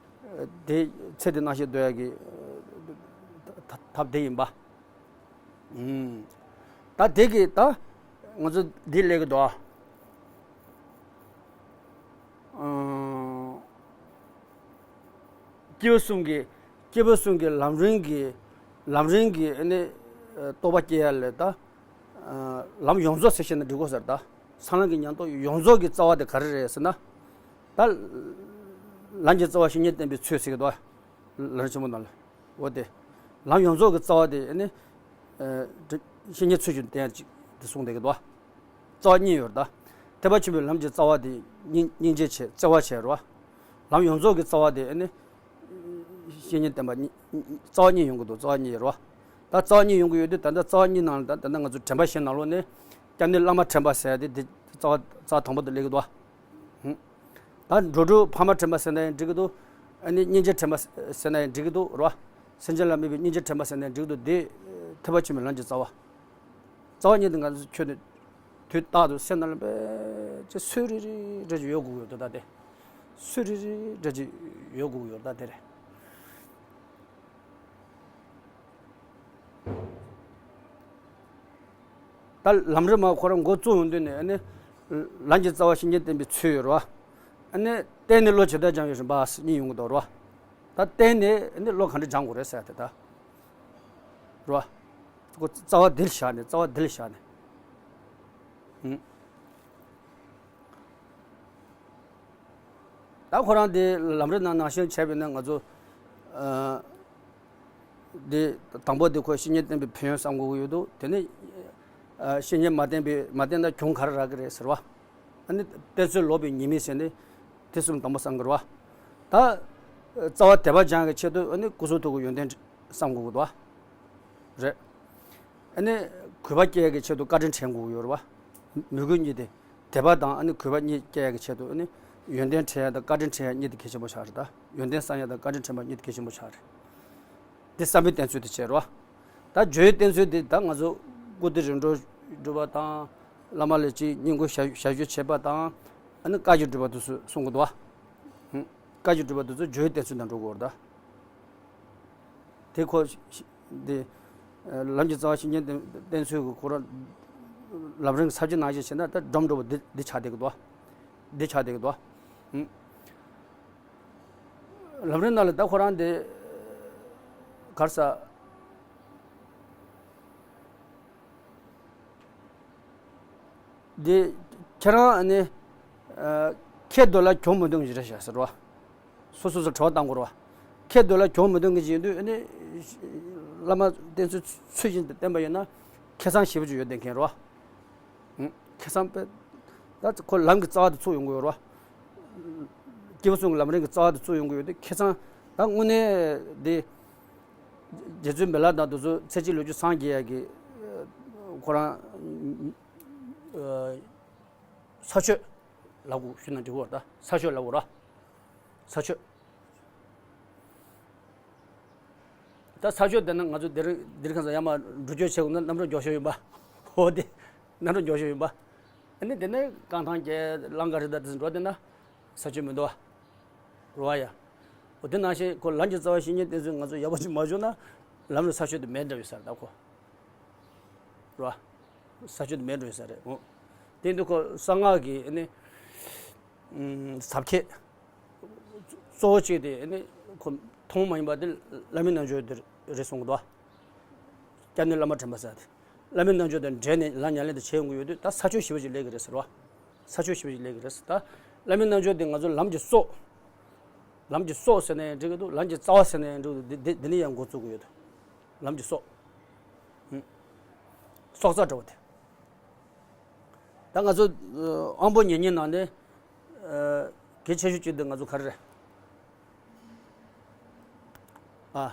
དེ་ཚེ་འདིའི་རྣམ་ཤེས་ལྡོག་ཡག་གི་ཐབས་དེ་ཡིན་པ། ད་དེ་གི་ད་ང་ཚོ་འདི་ལས་ཀྱི་འདུག་ཨ། སྐྱེས་བུ་གསུམ་གྱི་སྐྱེས་བུ་གསུམ་གྱི་ལམ་རིམ་གྱི་ལམ་རིམ་གྱི་ཨ་ནི་རྟོགས་པ་སྐྱེ་ཡ་ལས་ད་ལམ་ཡོངས་རྫོགས་ཟེར་བཤད་ན་འགྲིག་གོ་ཟེར། ད་སངས་རྒྱས་ཀྱི་ཉམས་རྟོགས་ཡོངས་རྫོགས་ཀྱི་རྩ་བ་དེ་ག་རེ་རེད་ཟེར་ན། ད་ལམ་གྱི་རྩ་བ་བཤེས་གཉེན་བསྟེན་པའི་ཚུལ་ཟེར་གྱི་འདུག་ལམ་རིམ་ཆེན་མོ་ནང་ལ། འོ་དེ། ལམ་ཡོངས་རྫོགས་ཀྱི་རྩ་བ་དེ་ཨ་ནི། བཤེས་གཉེན་ཚུལ་བཞིན་བསྟེན་ཡ་ཅིག་དེ་གསུངས་བསྡད་ཀྱི་འདུག་རྩ་བ་གཉིས་ཡོད་རེད་ད། ཐེག་པ་ཆེན་པོའི་ལམ་གྱི་རྩ་བ་དེ་སྙིང་སྙིང་རྗེ་བྱས་བརྩེ་བ་བྱས་རེད་བ། ལམ་ཡོངས་རྫོགས་ཀྱི་རྩ་བ་དེ་ཨ་ནི། བཤེས་གཉེན་བསྟེན་པ་གཉིས། རྩ་བ་གཉིས་ཡོང་གི་འདུག་རྩ་བ་གཉིས་རེད་བ། ད་རྩ་བ་གཉིས་ཡོང་གི་ཡོད་དུས་ད་ལྟ་རྩ་བ་གཉིས་ནང་ལ་ད་ད་ལྟ་ང་ཚོ་དྲན་པ་བཞིའི་ནང་ལོགས་ནས་སྐྱབས་གནས་བླ་མ་དྲན་པ་ཟེར་ཡ་དེ་དེ་རྩ་བ་རྩ་བ་དང་པོ་དེ་སླེབས་ཀྱི་འདུག་བ། ད་འགྲོ་དྲུག་ཕ་མ་དྲན་པ་ཟེར་ན་ཡང་འགྲིག་གི་འདུག་ཨ་ནི་སྙིང་རྗེ་དྲན་པ་ཟེར་ན་ཡང་འགྲིག་གི་འདུག་རེད་བ། སེམས་ཅན་ལ་དམིགས་པའི་སྙིང་རྗེ་དྲན་པ་ཟེར་ན་ཡང་འགྲིག་གི་འདུག་འདི་ཐེག་པ་ཆེན་པོའི་ལམ་གྱི་རྩ་བ། རྩ་བ་ཉིད་དེ་ང་ཚོ་ཁྱོད་ནི་དུས་རྟག་ཏུ་སེམས་ནང་ལ་དཔེ་ཅིག་སུ་རེ་རེ་འདྲ་ཅིག་ཡོད་དགོས་ཡོད་དོ། ད་དེ་སུ་རེ་རེ་འདྲ་ཅིག་ཡོད་དགོས་ཡོད། ད་དེ་རེད། ད་ལམ་རིམ་མ་ཁོ་རང་འགོ་བཙུགས་ཡོང་དུས་ནས་ཨ་ནི་ལམ་གྱི་རྩ་བ་བཤེས་གཉེན་བསྟེན་པའི་ཚུལ་ཡོད་རེད་བ། ཨ་ནི་བསྟེན་ནས་བློ་ཇི་ལྟར་སྦྱང་ཡོད་རིམ་པ་གཉིས་ཡོང་གི་འདུག་རེད་བ། ད་བསྟེན་ནས་ཨ་ནི་བློ་ག་འདྲ་སྦྱང་དགོས་རེད་ཟེར་ཡ་དེ་ད་རེད་བ། ཁོ་རྩ་བ་འདི་ལ་བཞག་ནས་རྩ་བ་འདི་ལ་བཞག་ནས། ཨུ། ད་ཁོ་རང་དེ་ལམ་རིམ་ནང་ནང་བཞིན་བྱས་པས་ན་ང་ཚོ་ཨ་དེ་དང་པོ་དེ་ཁོ་བཤེས་གཉེན་བསྟེན་པའི་ཕན་ཡོན་བསམ་དགོས་ཀྱི་ཡོད་འདུག་དེ་ནས་ཨ་བཤེས་གཉེན་མ་བསྟེན་པའི་མ་བསྟེན་ན་གྱོང་ག་རེ་རག་གི་རེད་ཟེར་བ། ཨ་ནི་བསྟེན་ཚུལ་ལོག་པའི་ཉེས་དམིགས་ཟེར་ནས་དེ་གསུམ་དང་པོ་བསམ་དགོས་རེད་བ། ད་རྩ་བ་དད་པ་སྦྱང་གི་ཆེད་དུ་ཨ་ནི་སྐུ་གསུང་ཐུགས་ཀྱི་ཡོན་ཏན་བསམ་དགོས་ཀྱི་འདུག་བ། རེད། ཨ་ནི་གུས་པ་སྐྱེ་ཡ་གི་ཆེད་དུ་བཀའ་དྲིན་དྲན་དགོས་ཀྱི་ཡོད་རེད་བ། མོས་གུས་གཉིས་དེ། དད་པ་དང་ཨ་ནི་གུས་པ་གཉིས་སྐྱེ་ཡ་གི་ཆེད་དུ་ཨ་ནི་ཡོན་ཏན་དྲན་ཡ་དང་བཀའ་དྲིན་དྲན་ཡ་གཉིས་དེ་གལ་ཆེན་པོ་ཆགས་རེད་ད། ཡོན་ཏན་བསམ་ཡ་དང་བཀའ་དྲིན་དྲན་པ་གཉིས་དེ་གལ་ཆེན་པོ་ཆགས་རེད། དེ་བསམ་པའི་བསྟེན་ཚུལ་དེ་བྱས་རེད་བ། ད་སྦྱོར་བའི་བསྟེན་ཚུལ་དེ་ད་ང་ཚོ་སྐུ་སྟེ་རིམ་གྲོ་སྒྲུབ་པ་དང་། བླ་མ་ལ་ཅིག་བསྙེན་བཀུར་ཞབས་ཞབས་ཞུ་བྱེད་པ་དང་། ཨ་ནི་བཀའ་བརྒྱུད་སྒྲུབ་པ་དེ་ཚོ་གསུང་གི་འདུག་བ། ཧུམ། བཀའ་བརྒྱུད་སྒྲུབ་པ་དེ་ཚོ་སྦྱོར་བའི་བསྟེན་ཚུལ་ནང་འགྲོ་དགོས་རེད་ད། དེ་ཁོ་ཤ་ཤ་དེ་ལམ་གྱི་རྩ་བ་བཤེས་གཉེན་བསྟེན་བསྟེན་ཚུལ་གྱི་ཁོ་རང་ལམ་རིམ་གྱི་ས་བཅད་ནང་བཞིན་བྱས་ན་ད་སྒྲོམ་འགྲོ་བ་འདི་འདི་ཆགས་བསྡད་ཀྱི་འདུག་འདི་ཆགས་བསྡད་ཀྱི་འདུག་ལམ་རིམ་ནང་ལ་ད་ཁོ་རང་དེ་ག་རེ་ཟ། འདི་ཁྱེད་རང་ནི་ཨ་ཁྱེད་འདོད་ལ་གྱོང་མི་འདོན་གྱི་རེད་ཤག་ཟེར་བ། སོ་སོ་སོ་དྲི་བ་བཏང་དགོས་རེད་བ། ཁྱེད་འདོད་ལ་གྱོང་མི་འདོན་གྱི་ཡིན་དུས་ནི་བླ་མ་བསྟེན་ཚུལ་ཚུལ་བཞིན་དུ་བསྟེན་པ་ཡིན་ན་ཁེ་བཟང་ཞེ་པོ་ཅིག་ཡོད་བསྡད་མཁན་རེད་བ། ཁེ་བཟང་དཔེ་ད་ཁོ་ལམ་གྱི་རྩ་བ་དེ་ཚུགས་ཡོང་གི་ཡོད་རེད་བ། སྐྱེས་བུ་གསུམ་གྱི་ལམ་རིམ་གྱི་རྩ་བ་དེ་ཚུགས་ཡོང་གི་ཡོད་དུས་ཁེ་བཟང་ད་དངོས་གནས་འདི། རྗེ་བཙུན་མི་ལ་དང་དེ་ཚོ་ཚེ་གཅིག་ལོ་རྒྱུས་སངས་རྒྱས་ཡ་གི་ཁོ་རང་ས་ཆོད་ལབ་དགོས་ཞུ་ན་འགྲིག་གོ་ད་ས་ཆོད་ལབ་དགོས་ར། ས་ཆོད། ད་ས་ཆོད་དེ་ན་ང་ཚོ་འདིར་འདིར་ཁ་སང་ཡར་མར་འགྲོ་སྐྱོད་བྱེད་དགོས་ན་གནམ་གྲུ་མགྱོགས་ཤོས་ཡིན་པ། འོ་དེ་གནམ་གྲུ་མགྱོགས་ཤོས་ཡིན་པ། ཨ་ནི་དེ་ནས་རྐང་ཐང་བརྒྱད་གླང་ག་རི་དང་དེ་ཚོ་འགྲོ་དེ་ན་ས་ཆོད་མི་འདུག་བ། རེད་བ་ཡ། འོ་དེ་ནང་བཞིན་ཁོ་ལམ་གྱི་རྩ་བ་བཤེས་གཉེན་བསྟེན་ཚུལ་ང་ཚོ་ཡག་པོ་ཅིག་མ་བྱུང་ན་ལམ་ལ་ས་ཆོད་དེ་མེད་འདྲ་བའི་ས་རེད་ད་ཁོ། རེད་བ། ས་ཆོད་དེ་མེད་འགྲོ་ཡོད་ས་རེད་འོ། དེ་འདུག་ཁོ་གསང་སྔགས་ཀྱི་ཨ་ནི་ཟབ་ཁྱད་གཙོ་བོ་གཅིག་དེ་ཨ་ནི་ཁོ་མཐོང་མ་ཡིན་པ་དེ་བླ་མའི་རྣལ་འབྱོར་དེ་རེད་གསུང་གི་འདུག་བ། སྐྱབས་གནས་བླ་མ་དྲན་པ་ཟེར་དེ། བླ་མའི་རྣལ་འབྱོར་དང་འབྲེལ་ནས་ལམ་ཉམས་ལེན་དེ་བྱེད་ཡོང་གི་ཡོད་དུས་ད་ས་ཆོད་ཞེ་པོ་ཅིག་སླེབས་ཀྱི་རེད་ཟེར་བ། ས་ཆོད་ཞེ་པོ་ཅིག་སླེབས་ཀྱི་རེད་ཟེར་ད། བླ་མའི་རྣལ་འབྱོར་དེ་ང་ཚོ་ལམ་གྱི་སྲོག་ལམ་གྱི་སྲོག་ཟེར་ན་ཡང་འགྲིག་གི་འདུག་ལམ་གྱི་རྩ་བ་ཟེར་ན་ཡང་འགྲིག་གི་འདུག་འདི་འདི་འདི་ནས་ཡང་འགོ་བཙུགས་ཀྱི་ཡོད་དུས། ལམ་གྱི་སྲོག་ཧུམ། སྲོག་རྩ་འདྲ་བོ་དེ། ད་ང་ཚོ་ཨ་དབང་པོ་ཉེ་གཉིས་ནང་ནས་ཨ་གལ་ཆེ་ཤོས་གཅིག་དེ་ང་ཚོ་ག་རེ་རེད། ཨ།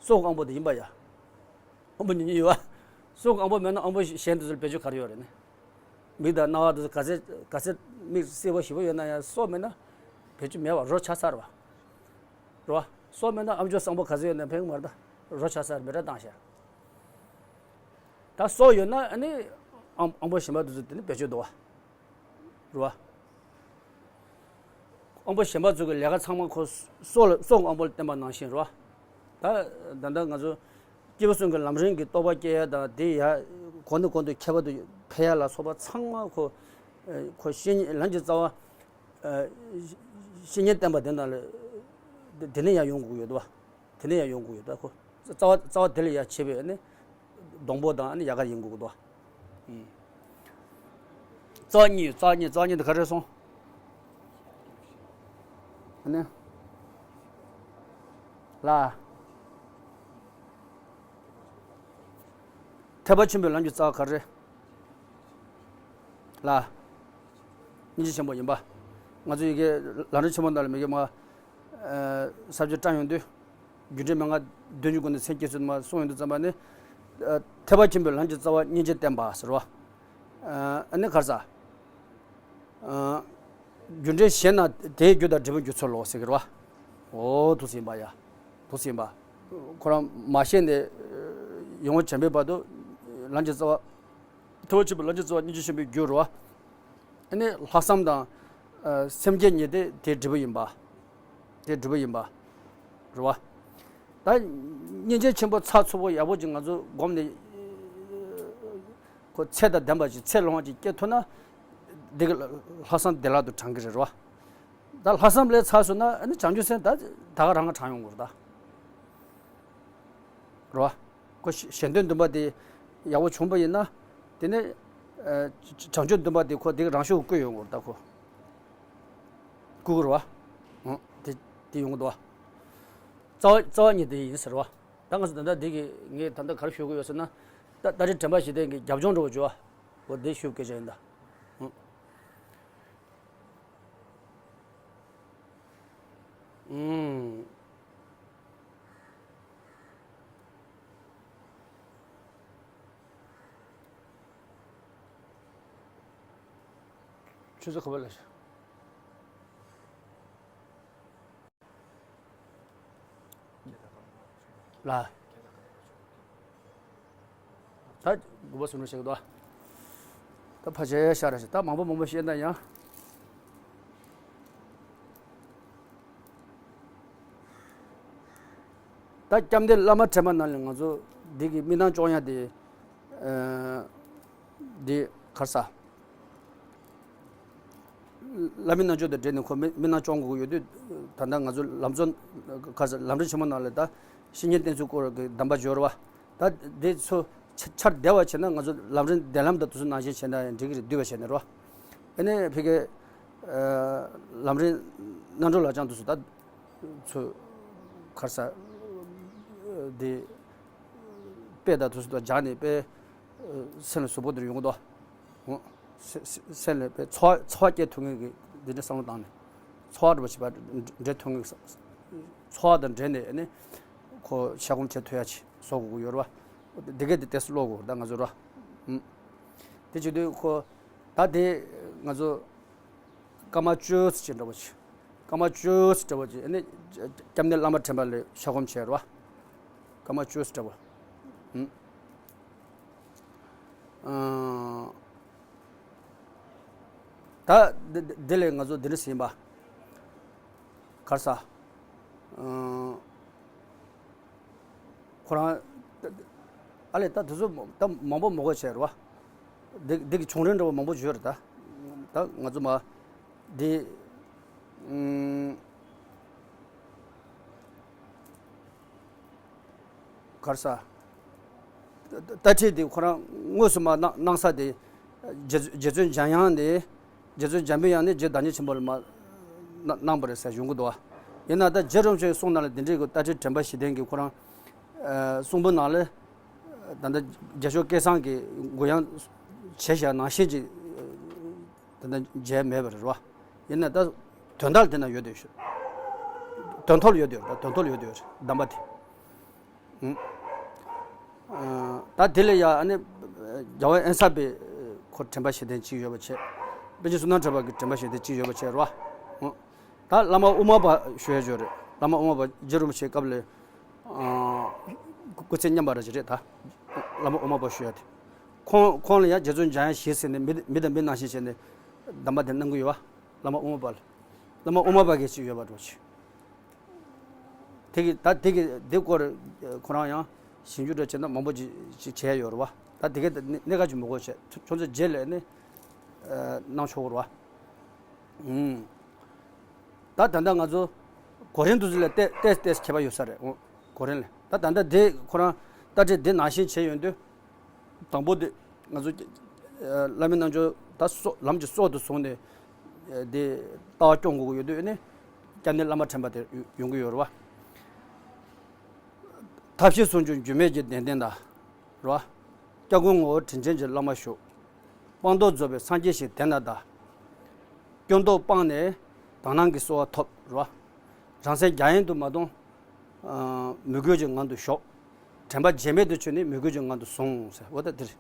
སྲོག་དབང་པོ་དེ་ཡིན་པ་ཡ། དབང་པོ་ཉེ་གཉིས་ཡོད་བ། སྲོག་དབང་པོ་མེད་ན་དབང་པོ་གཞན་དེ་ཚོར་བེད་སྤྱོད་ག་རེ་ཡོད་རེད་ནི། མིག་དང་རྣ་བ་དེ་ཚོ་ག་ཚད་ག་ཚད་མིག་སེར་པོ་ཞིབ་པོ་ཡོད་ན་ཡང་སྲོག་མེད་ན་བེད་སྤྱོད་མེད་བ་རོ་ཆ་ཚར་བ། རེད་བ། སྲོག་མེད་ན་ཨམ་ཅོག་བཟང་པོ་ག་ཚོད་ཡོད་ན་ཕན་གི་མ་རེད་ད། རོ་ཆ་ཚར་མེ་ར་བཏང་ཤག་ད་སྲོག་ཡོད་ན་ཨ་ནི་ཨམ་ཨམ་པོ་གཞན་པ་དེ་ཚོ་དེ་ནི་བེད་སྤྱོད་འདུག་བ། རེད་བ། ཨམ་པོ་གཞན་པ་ཚོ་གི་ལས་ཀ་ཚང་མ་ཁོ་སྲོག་ལ་སྲོག་ཨམ་པོ་ལ་བརྟེན་པ་ནང་བཞིན་རེད་བ། ད་ད་ལྟ་ང་ཚོ་སྐྱེས་བུ་གསུམ་གྱི་ལམ་རིམ་གྱི་རྟོགས་པ་སྐྱེ་ཡ་དང་དེ་ཡ་གོང་ནས་གོང་དུ་ཁྱད་པར་དུ་འཕེལ་ཡ་ལ་སོགས་པ་ཚང་མ་ཁོ་ཁོ་བཤེས་གཉེན་ལམ་གྱི་རྩ་བ། ཨ། བཤེས་གཉེན་བསྟེན་པ་དེ་དང་ལ། དེ་ནས་ཡང་ཡོང་དགོས་ཡོད་དོ། དེ་ནས་ཡང་ཡོང་དགོས་ཡོད་དོ་ཁོ། རྩ་བ་རྩ་བ་དེ་ལ་ཡ་བྱེད་པའི་ནི། སྡོང་པོ་དང་ནི་ཡལ་ག་ཡིན་དགོས་དོ། ཨུམ། རྩ་བ་གཉིས་ཡོད། རྩ་བ་གཉིས་རྩ་བ་གཉིས་དེ་ག་རེ་སོང་། ཨ་ནི། ལ། ཐེག་པ་ཆེན་པོའི་ལམ་གྱི་རྩ་བ་ག་རེ། ལ། སྙིང་རྗེ་ཆེན་པོ་ཡིན་པ། ང་ཚོ་ཡི་གེ་ལམ་རིམ་ཆེན་མོ་ནང་ལ་མི་གེ་མ། ས་བཅད་བཀྲམ་ཡོང་དུས། རྒྱུ་འབྲས་མན་ངག་བདུན་གྱི་སྒོ་ནས་མཚན་བསྐྱེད་ཚུལ་མ་གསུངས་ཡོང་དུས་ཙམ་པ་ནི། ཐེག་པ་ཆེན་པོའི་ལམ་གྱི་རྩ་བ་སྙིང་རྗེ་བསྟན་པ་ཟེར་བ། ཨ་ནི་ག་རེ་ཟ། རྒྱུ་འབྲས་ཤེས་ན་དེའི་རྒྱུ་དང་འབྲས་བུ་རྒྱུ་ཚོད་ལོག་ཟེར་གི་རེད་བ། འོ་འདུག་སེ་ཡིན་པ་ཡ། འདུག་སེ་ཡིན་པ། ཁོ་རང་མ་ཤེས་ནས་ཡོང་བ་བྱས་པའི་བར་དུ་ལམ་གྱི་རྩ་བ། ཐུབ་པ་ཆེན་པོའི་ལམ་གྱི་རྩ་བ་སྙིང་རྗེ་ཆེན་པོའི་རྒྱུ་རེད་བ། ཨ་ནི་ལྷག་བསམ་དང་། ཨ། སེམས་བསྐྱེད་གཉིས་དེ་དེའི་འབྲས་བུ་ཡིན་པ། དེའི་འབྲས་བུ་ཡིན་པ། རེད་བ། ད་སྙིང་རྗེ་ཆེན་པོ་ཚགས་ཚུད་པོ་ཡག་པོ་ཅིག་ང་ཚོ་སྒོམ་ནས། ཁོ་ཚད་དང་ལྡན་པ་ཅིག་ཚད་ལོངས་པ་ཅིག་སྐྱེ་ཐུབ་ན། འདི་གི་ལྷག་བསམ་བདེ་བླག་ཏུ་དྲང་གི་རེད་བ། ད་ལྷག་བསམ་ལས་ཚར་སོང་ན་ཨ་ནི་བྱང་ཆུབ་སེམས་ད་ད་ག་རང་ག་དྲང་ཡོང་གི་རེད་ད། རེད་བ། ཁོ་གཞན་དོན་འདུན་པ་དེ་ཡག་པོ་བྱུང་པ་ཡིན་ན། དེ་ནས་ཨ་བྱང་ཆུབ་འདུན་པ་དེ་ཁོ་དེ་གི་རང་ཤུགས་བསྐུལ་ཡོང་གི་རེད་ད་ཁོ། བསྐུལ་གི་རེད་བ། འོ་དེ་དེ་ཡོང་གི་འདུག་བ། རྩ་བ་རྩ་བ་ཉིད་དེ་ཡིན་ཟེར་བ། ད་ང་ཚོ་ད་ལྟ་འདི་གི་ངས་ད་ལྟ་ག་རེ་ཞུ་གི་ཡོད་ཟེར་ན། ད་ལྟ་ཅི་དྲན་པ་ཞིག་དེ་གི་རྒྱབ་ལྗོངས་འགྲོ་བ་བརྗོད་བ། འོ་འདི་ཞུ་སྐད་ཆ་ཡིན་ད། ཨང་། ཨང་། ཆུ་ཚོད་ག་པར་ལ་ཤར། ལ། ད་དགུ་པ་སུ་ནུ་ཞིག་འདུག་ད་ཕལ་ཆེར་ཤར་ར་ཞིག་ད་མང་པོ་མང་པོ་བཤད་ན་ཡང་། ད་སྐྱབས་གནས་བླ་མ་དྲན་པ་ནང་ལས་ང་ཚོ་འདི་གི་མི་སྣང་སྐྱོང་ཡ་དེ། ཨ། འདི་ག་རེ་ཟ། བླ་མའི་རྣལ་འབྱོར་དང་འབྲེལ་ནས་ཁོ་མི་མི་སྣང་སྐྱོང་དགོས་ཀྱི་ཡོད་དུས། ད་ལྟ་ང་ཚོ་ལམ་གཙོ་ག་རེ་ཟ་ལམ་རིམ་ཆེན་མོ་ནང་ལ་ད་བཤེས་གཉེན་བསྟེན་ཚུལ་སྐོར་གྱི་གདམས་པ་སྦྱོར་བ། ད་འདི་ཚོ་ཆ་ཆར་བདེ་བ་བྱས་ན་ང་ཚོ་ལམ་རིམ་བདེ་ལམ་དང་དུས་སུ་ནང་བཞིན་བྱས་ན་ཡང་འགྲིག་གི་རེད། འདུས་པ་བྱས་ནས་རོ། ཨ་ནི་ཕ་གི་ལམ་རིམ་རྣལ་འབྱོར་ལག་བཅངས་དུས་སུ་ད་ཚོ་ག་རེ་ཟ། འདི་དཔེ་དང་དུས་སུ་ད་སྦྱར་ནས་དཔེ། སེམས་ལ་གཟུགས་པོ་འདིར་ཡོང་གི་འདུག་འོ། སེ་སེ་སེམས་ལ་དཔེ་ཚོར་བ་ཚོར་བ་སྐྱེ་ཐུབ་མཁན་གྱི་འདི་འདྲ་བསམ་བློ་བཏང་ནས། ཚོར་བ་འདྲ་པོ་བྱེད་པ་འདྲེ་ཐུབ་མཁན་གྱི་ཚོར་བ་དང་འབྲེལ་ནས་ནི། ཁོ་ཤ་སྐོམ་བྱེད་ཐུབ་ཡ་ཆེ་བཟོ་དགོས་ཀྱི་ཡོད་རེད་བ། འདི་གས་འདི་ཏོག་ཙམ་ཀློག་དགོས་རེད་ད་ང་ཚོ་ར། ཨུམ། དེ་བྱེད་དུས་ཁོ། ད་དེ་ང་ཚོ། སྐར་མ་བཅུ་ཙམ་ཅིག་འདྲ་པོ་ཅིག་སྐར་མ་བཅུ་ཙམ་འདྲ་པོ་ཅིག་ཨ་ནི། སྐྱབས་གནས་བླ་མ་དྲན་པ་ལ་ཤ་སྐོམ་བྱས་རེད་བ། སྐར་མ་བཅུ་ཙམ་འདྲ་པོ། ཨུམ། ཨང་། ད་འདི་འདི་ལས་ང་ཚོ་འདི་འདྲ་ཟིན་པ། ག་རེ་ཟ། ཨང་། ཁོ་རང་། ཨ་ལས་ད་དེ་ཚོ་ད་མང་པོ་མང་པོ་བྱས་རེད་བ། འདི་འདི་གི་བྱུང་རིམ་འདྲ་པོ་མང་པོ་བརྗོད་རེད་ད། ད་ང་ཚོ་མ། འདི། ཨང་། ག་རེ་ཟ། ལྟ་ཁྲིད་དེ་ཁོ་རང་དངོས་སུ་མ་གནང་གནང་ས་དེ། རྗེ་རྗེ་བཙུན་འཇམ་དབྱངས་ནས། རྗེ་བཙུན་འཇམ་པའི་དབྱངས་ནས་རྗེ་བདག་ཉིད་ཆེན་པོ་ལ་མ་གནང་གནང་བ་རེད་ཟེར་ཡོང་གི་འདུག་བ། ཡིན་ན་ད་རྗེ་རིན་པོ་ཆེའི་གསུང་ནང་ལ་འདི་འདྲའི་གི་ལྟ་ཁྲིད་དྲན་པ་བཞི་ལྡན་གྱི་ཁོ་རང་། ཨ། གསུང་འབུམ་ནང་ལ། ད་ལྟ་རྒྱལ་མཆོག་སྐལ་བཟང་གི་གུ་ཡངས་བྱས་བཞག་ནང་བཞིན་གྱི། ད་ལྟ་མཇལ་མེད་པ་རེད་བ། ཡིན་ན་ད་དོན་དག་དེ་ན་ཡོད་དེ་ཤོད། དོན་ཐོག་ལ་ཡོད་དེ་ཡོད་རེད། དོན་ཐོག་ལ་ཡོད་དེ་ཡོད་རེད་གདམས་པ་དེ། ཨུམ། ཨ། ད་དེ་ལས་ཡ་ཨ་ནི་རྒྱལ་བ་དབེན་ས་པའི་ཁོ་དྲན་པ་བཞི་ལྡན་གཅིག་ཡོད་པ་བྱས། པཎ་ཆེན་བསོད་ནམས་གྲགས་པ་གི་དྲན་པ་བཞི་ལྡན་གཅིག་ཡོད་པ་བྱས་རེད་བ། ཨུམ། ད་བླ་མ་དབུ་མ་པ་ཞུ་ཡ་ཡོད་རེད། བླ་མ་དབུ་མ་པ་རྗེ་རིན་པོ་ཆེའི་སྐབས་ལ། ཨ། སྐུ་ཚེ་མཉམ་པ་ར་ཅིག་རེད་ད། བླ་མ་དབུ་མ་པ་ཞུ་ཡ་དེ། ཁོང་ཁོང་ལ་ཡང་རྗེ་བཙུན་འཇམ་དབྱངས་ཞེས་ཟེར་ནས་མི་མི་དང་མི་ནང་བཞིན་བྱས་ནས་གདམས་པ་དེ་གནང་གི་ཡོད་བ། བླ་མ་དབུ་མ་པ་ལ། བླ་མ་དབུ་མ་པ་གི་ཅིག་ཡོད་པ་འགྲོ་ཆེ། དེ་གི་ད་དེ་གི་དེ་སྐོར་ཁོ་རང་ཡང་ཞིབ་འཇུག་འདྲ་བྱས་ན་མང་པོ་ཅིག་ཅིག་བྱས་ཡོད་རེད་བ། ད་དེ་གི་གནད་ག་ཅིག་མི་གོ་བྱས་ཁྱོད་ཚོ་རྗེས་ལ་ནི་གནང་ཆོག་གི་རེད་བ། ཨུམ། ད་ད་ལྟ་ང་ཚོ་གོ་རིམ་དུ་ཚུལ་ལ་ཏེ་ཏེས་ཏེས་ཁྱད་པར་ཡོད་ས་རེད། འོ། གོ་རིམ་ལ་ད་ད་ལྟ་དེ་ཁོ་རང་ལྟ་ཁྲིད་འདི་ནང་བཞིན་བྱས་ཡོང་དུས། དང་པོ་དེ་ང་ཚོ་བླ་མའི་རྣལ་འབྱོར་ད་སྲོག་ལམ་གྱི་སྲོག་ཏུ་བཟུང་ནས་དེ་ལྟ་བ་སྐྱོང་དགོས་ཀྱི་ཡོད་དུས་ནི་སྐྱབས་གནས་བླ་མ་དྲན་པ་དེ་ཡོང་གི་ཡོད་རེད་བ། ཐབས་ཤེས་ཟུང་འཇུག་འགྱུར་མེད་ཀྱི་གདན་སྟེང་དང་། རེད་བ། སྐྱབས་མགོན་ངོ་བོ་དྲིན་ཅན་གྱི་བླ་མ་བཞུགས། སྤངས་རྟོགས་རྫོགས་པའི་སངས་རྒྱས་ཤིག་དེ་ན་གདའ། སྐྱོན་རྟོག་སྤངས་ནས་དག་སྣང་གི་གསོལ་བ་ཐོབ། རེད་བ། རང་སེམས་རྒྱ་ཡན་དུ་མ་གཏོང་། ཨ། མོས་གུས་ཀྱི་ངང་དུ་ཞོག་དྲན་པ་བརྗེད་མེད་དུ་བྱོན་ནས་མོས་གུས་ཀྱི་ངང་དུ་ཟུངས་ཟེར། འོ་ད་འདིར།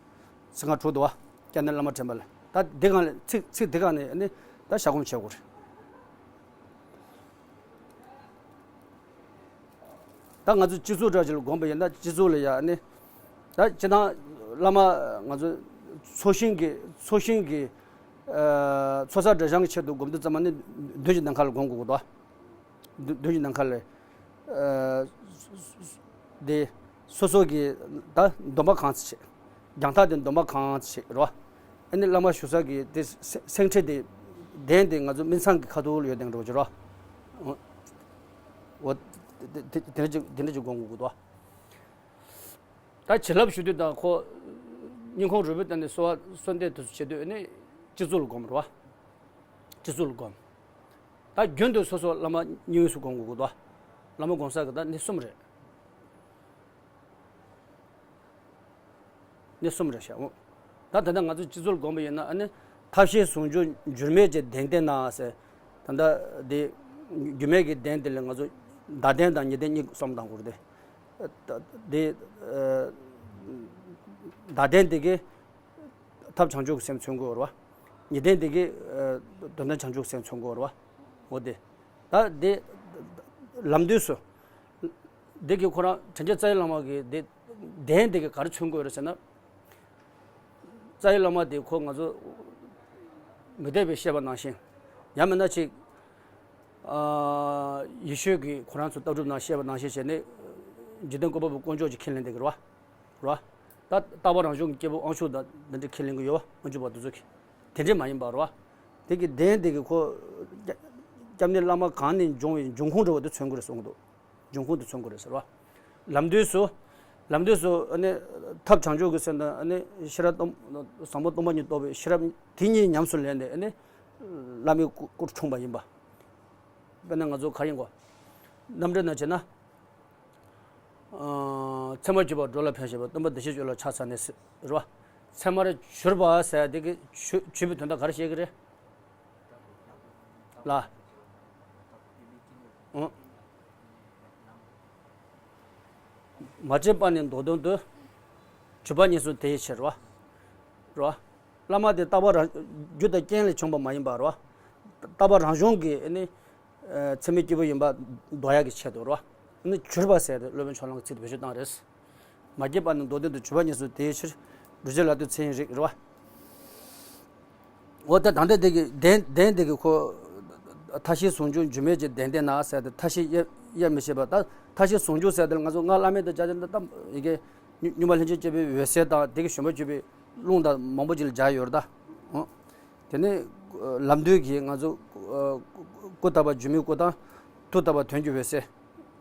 ཚིག་རྐང་དྲུག་འདུག་བ། སྐྱབས་གནས་བླ་མ་དྲན་པ་ལ། ད་འདི་སྒང་ལ་ཚིག་ཚིག་འདི་སྒང་ནས་ནི་ད་ཞབས་སྐུམ་བྱེད་དགོས་རེད། ད་ང་ཚོ་སྤྱི་ཚོགས་འདྲ་ཅིག་ལ་དགོངས་པ་ཡིན་ན་སྤྱི་ཚོགས་ལ་ཡ་ཨ་ནི། ད་སྤྱི་བཏང་བླ་མ་ང་ཚོ་ཚོགས་ཞིང་གི་ཚོགས་ཞིང་གི་ཚོགས་བསགས་སྒྲིབ་སྦྱང་གི་ཆེད་དུ་སྒོམ་དུས་ཙམ་པ་ནི་མདུན་གྱི་ནམ་མཁའ་ལ་སྒོམ་དགོས་ཀྱི་འདུག་མདུན་གྱི་ནམ་མཁའ་ལ། དེ་སོ་སོ་གི་ད་སྡོམ་པ་གང་ཚེ་བྱེད། རྒྱང་ཐག་དེ་སྡོམ་པ་གང་ཚེ་བྱེད་རོ། ཨ་ནི་བླ་མ་བཞུགས་ས་གི་དེ་སེང་ཁྲི་དེ་གདན་དེ་ང་ཚོ་སྨིན་ཚང་གི་ཁ་ཐུག་ལ་ཡོད་དེ་འགྲོ་གི་རོ། འོ། དེ་དེ་དེ་འདྲ་ཅིག་དེ་འདྲ་ཅིག་སྒོམ་དགོས་ཀྱི་འདུག་ད་བྱིན་རླབས་ཞུ་དུས་དང་ཁོ་སྙིང་ཁོང་རུས་པའི་གཏིང་ནས་གསོལ་བ་གསོལ་འདེབས་དེ་ཚོ་བྱེད་དུས་ནི་སྤྱི་གཙུག་ལ་སྒོམ་རེད་བ། སྤྱི་གཙུག་ལ་སྒོམ། ད་རྒྱུན་དུ་སོ་སོ་བླ་མ་སྙིང་དབུས་སུ་སྒོམ་དགོས་ཀྱི་འདུག་བླ་མ་སྒོམ་ས་གི་ད་ནི་གསུམ་རེད། ནི་གསུམ་རེད་ཤག་ད་ད་ལྟ་ང་ཚོ་སྤྱི་གཙུག་ལ་སྒོམ་པ་ཡིན་ན་ཨ་ནི་ཐབས་ཤེས་ཟུང་འཇུག་འགྱུར་མེད་ཀྱི་གདན་བསྟེན་ན་ཟེར། ད་ལྟ་དེ་འགྱུར་མེད་ཀྱི་གདན་དེ་ལ་ང་ཚོ་བརྡ་གདན་དང་ཉི་གདན་གཉིས་གསུམ་དང་དགོས་ཏེ། དེ་བརྡ་གདན་དེ་གི་ཐབས་བྱང་ཆུབ་ཀྱི་སེམས་མཚོན་དགོས་རེད་བ། ཉི་གདན་དེ་གི་དོན་དམ་བྱང་ཆུབ་ཀྱི་སེམས་མཚོན་དགོས་རེད་བ། འོ་དེ། ད་དེ་ལམ་དུས་སུ། དེ་གི་ཁོ་རང་དྲིན་ཅན་རྩ་བའི་བླ་མ་གི་དེ་གདན་དེ་གི་ག་རེ་མཚོན་དགོས་རེད་ཟེར་ན། རྩ་བའི་བླ་མ་དེ་ཁོ་ང་ཚོ་མི་སྡེ་པས་བཤད་པ་ནང་བཞིན། ཡང་མིན་ན་ཅིག་ཨ། ཡེ་ཤུ་གི་ཁོ་རང་ཚོ་ལྟ་གྲུབ་ནང་བཤད་པ་ནང་བཞིན་བྱས་ནས་འཇིག་རྟེན་བཀོད་པ་པོའི་དཀོན་མཆོག་ཅིག་ཁས་ལེན་བསྡད་ཀྱི་རེད་བ། རེད་བ། ད་རྟག་པ་རང་བྱུང་གི་སྐྱེས་བུ་དབང་ཕྱུག་དང་འདི་འདྲ་ཁས་ལེན་གྱི་ཡོད་བ། དབང་ཕྱུག་པ་དེ་ཚོ་གིས། དེ་འདྲས་མ་ཡིན་པ་རེད་བ། དེ་གི་གདན་དེ་གི་ཁོ་སྐྱབས་གནས་བླ་མ་གང་ནས་འབྱུང་བའི་འབྱུང་ཁུངས་འདྲ་བོ་དེ་མཚོན་གྱི་རེད་གསུང་གི་འདུག་འབྱུང་ཁུངས་དེ་མཚོན་དགོས་རེད་ཟེར་བ། ལམ་དུས་སུ། ལམ་དུས་སུ་ཨ་ནི་ཐབས་བྱང་ཆུབ་ཀྱི་སེམས་དང་ཨ་ནི་ཤེས་རབ་སྟོང་བཟང་པོ་སྟོང་པ་ཉིད་རྟོགས་པའི་ཤེས་རབ་དེ་གཉིས་ཉམས་སུ་ལེན་ནས་ཨ་ནི་བླ་མའི་སྐུ་སྐུར་འཁྲུངས་པ་ཡིན་པ། དཔེར་ན་ང་ཚོ་ག་ཡིན་གོ། རྣམ་འགྲེལ་ནང་བྱས་ན། ཨ། ཚད་མར་གྱུར་པ་འགྲོ་ལ་ཕན་བཞེད་པ་སྟོན་པ་བདེ་གཤེགས་སྤྱོད་ལ་ཕྱག་འཚལ་ནས་ཟེར་བ། ཚད་མར་གྱུར་པ་ཟེར་དེ་གི་གྱུར་གྱུར་པའི་དོན་དག་ག་རེ་བཤད་ཀྱི་རེད། ལ། ཨང་། མ་སྐྱེས་པ་ནས་མདོར་དོན་དུ། གྱུར་པ་ཉིད་གསུངས་དེའི་ཕྱིར་རོ། རོ། བླ་མ་དེ་རྟག་པ་རང་རྒྱུ་དང་རྐྱེན་ལས་བྱུང་བ་མ་ཡིན་པ་རོ། རྟག་པ་རང་བྱུང་གི་ནི། ཚད་མའི་སྐྱེས་བུ་ཡིན་པ་འདོགས་ཡག་གི་ཆེད་དུ་རོ། ནི་གྱུར་པ་ཟེར་ཏེ་སློབ་དཔོན་ཕྱོགས་གླང་གི་ཚིག་དེ་བེད་སྤྱོད་བཏང་རེད། མ་སྐྱེས་པ་ནི་མདོར་བསྟན་དུ་གྱུར་པ་ཉིད་གསུངས་དེའི་ཕྱིར། བསྒྲུབ་བྱའི་ལ་ལྟོས་ཚེ་ཡིན་རིགས་རེད་བ། འོ་ད་ད་ལྟ་དེ་གི་གདན་གདན་དེ་གི་ཁོ། མཐའ་བཞི་ཟུང་འཇུག་འགྱུར་མེད་ཀྱི་གདན་བསྟེན་ན་ཟེར་ཏེ་མཐའ་བཞི་དབྱེ་དབྱེ་མི་ཤེས་པ། ད་མཐའ་བཞི་ཟུང་འཇུག་ཟེར་ཏེ་ང་ཚོ་སྔགས་བླ་མེད་དུ་སྦྱར་ཏེ་ད་ཡི་གེ་གཉུག་མ་ལྷན་ཅིག་སྐྱེས་པའི་འོད་གསལ་དང་དེ་གི་བྱོན་པ་གྱུར་པའི་རླུང་དང་མང་པོ་ཅིག་ལ་སྦྱར་ཡོད་རེད་ད། འོ། དེ་ནས་ལམ་དུས་ཀྱི་ང་ཚོ་སྐུ་བལྟ་བ་སྒྱུ་མའི་སྐུ་དང་ཐུགས་བལྟ་བ་དོན་གྱི་འོད་གསལ།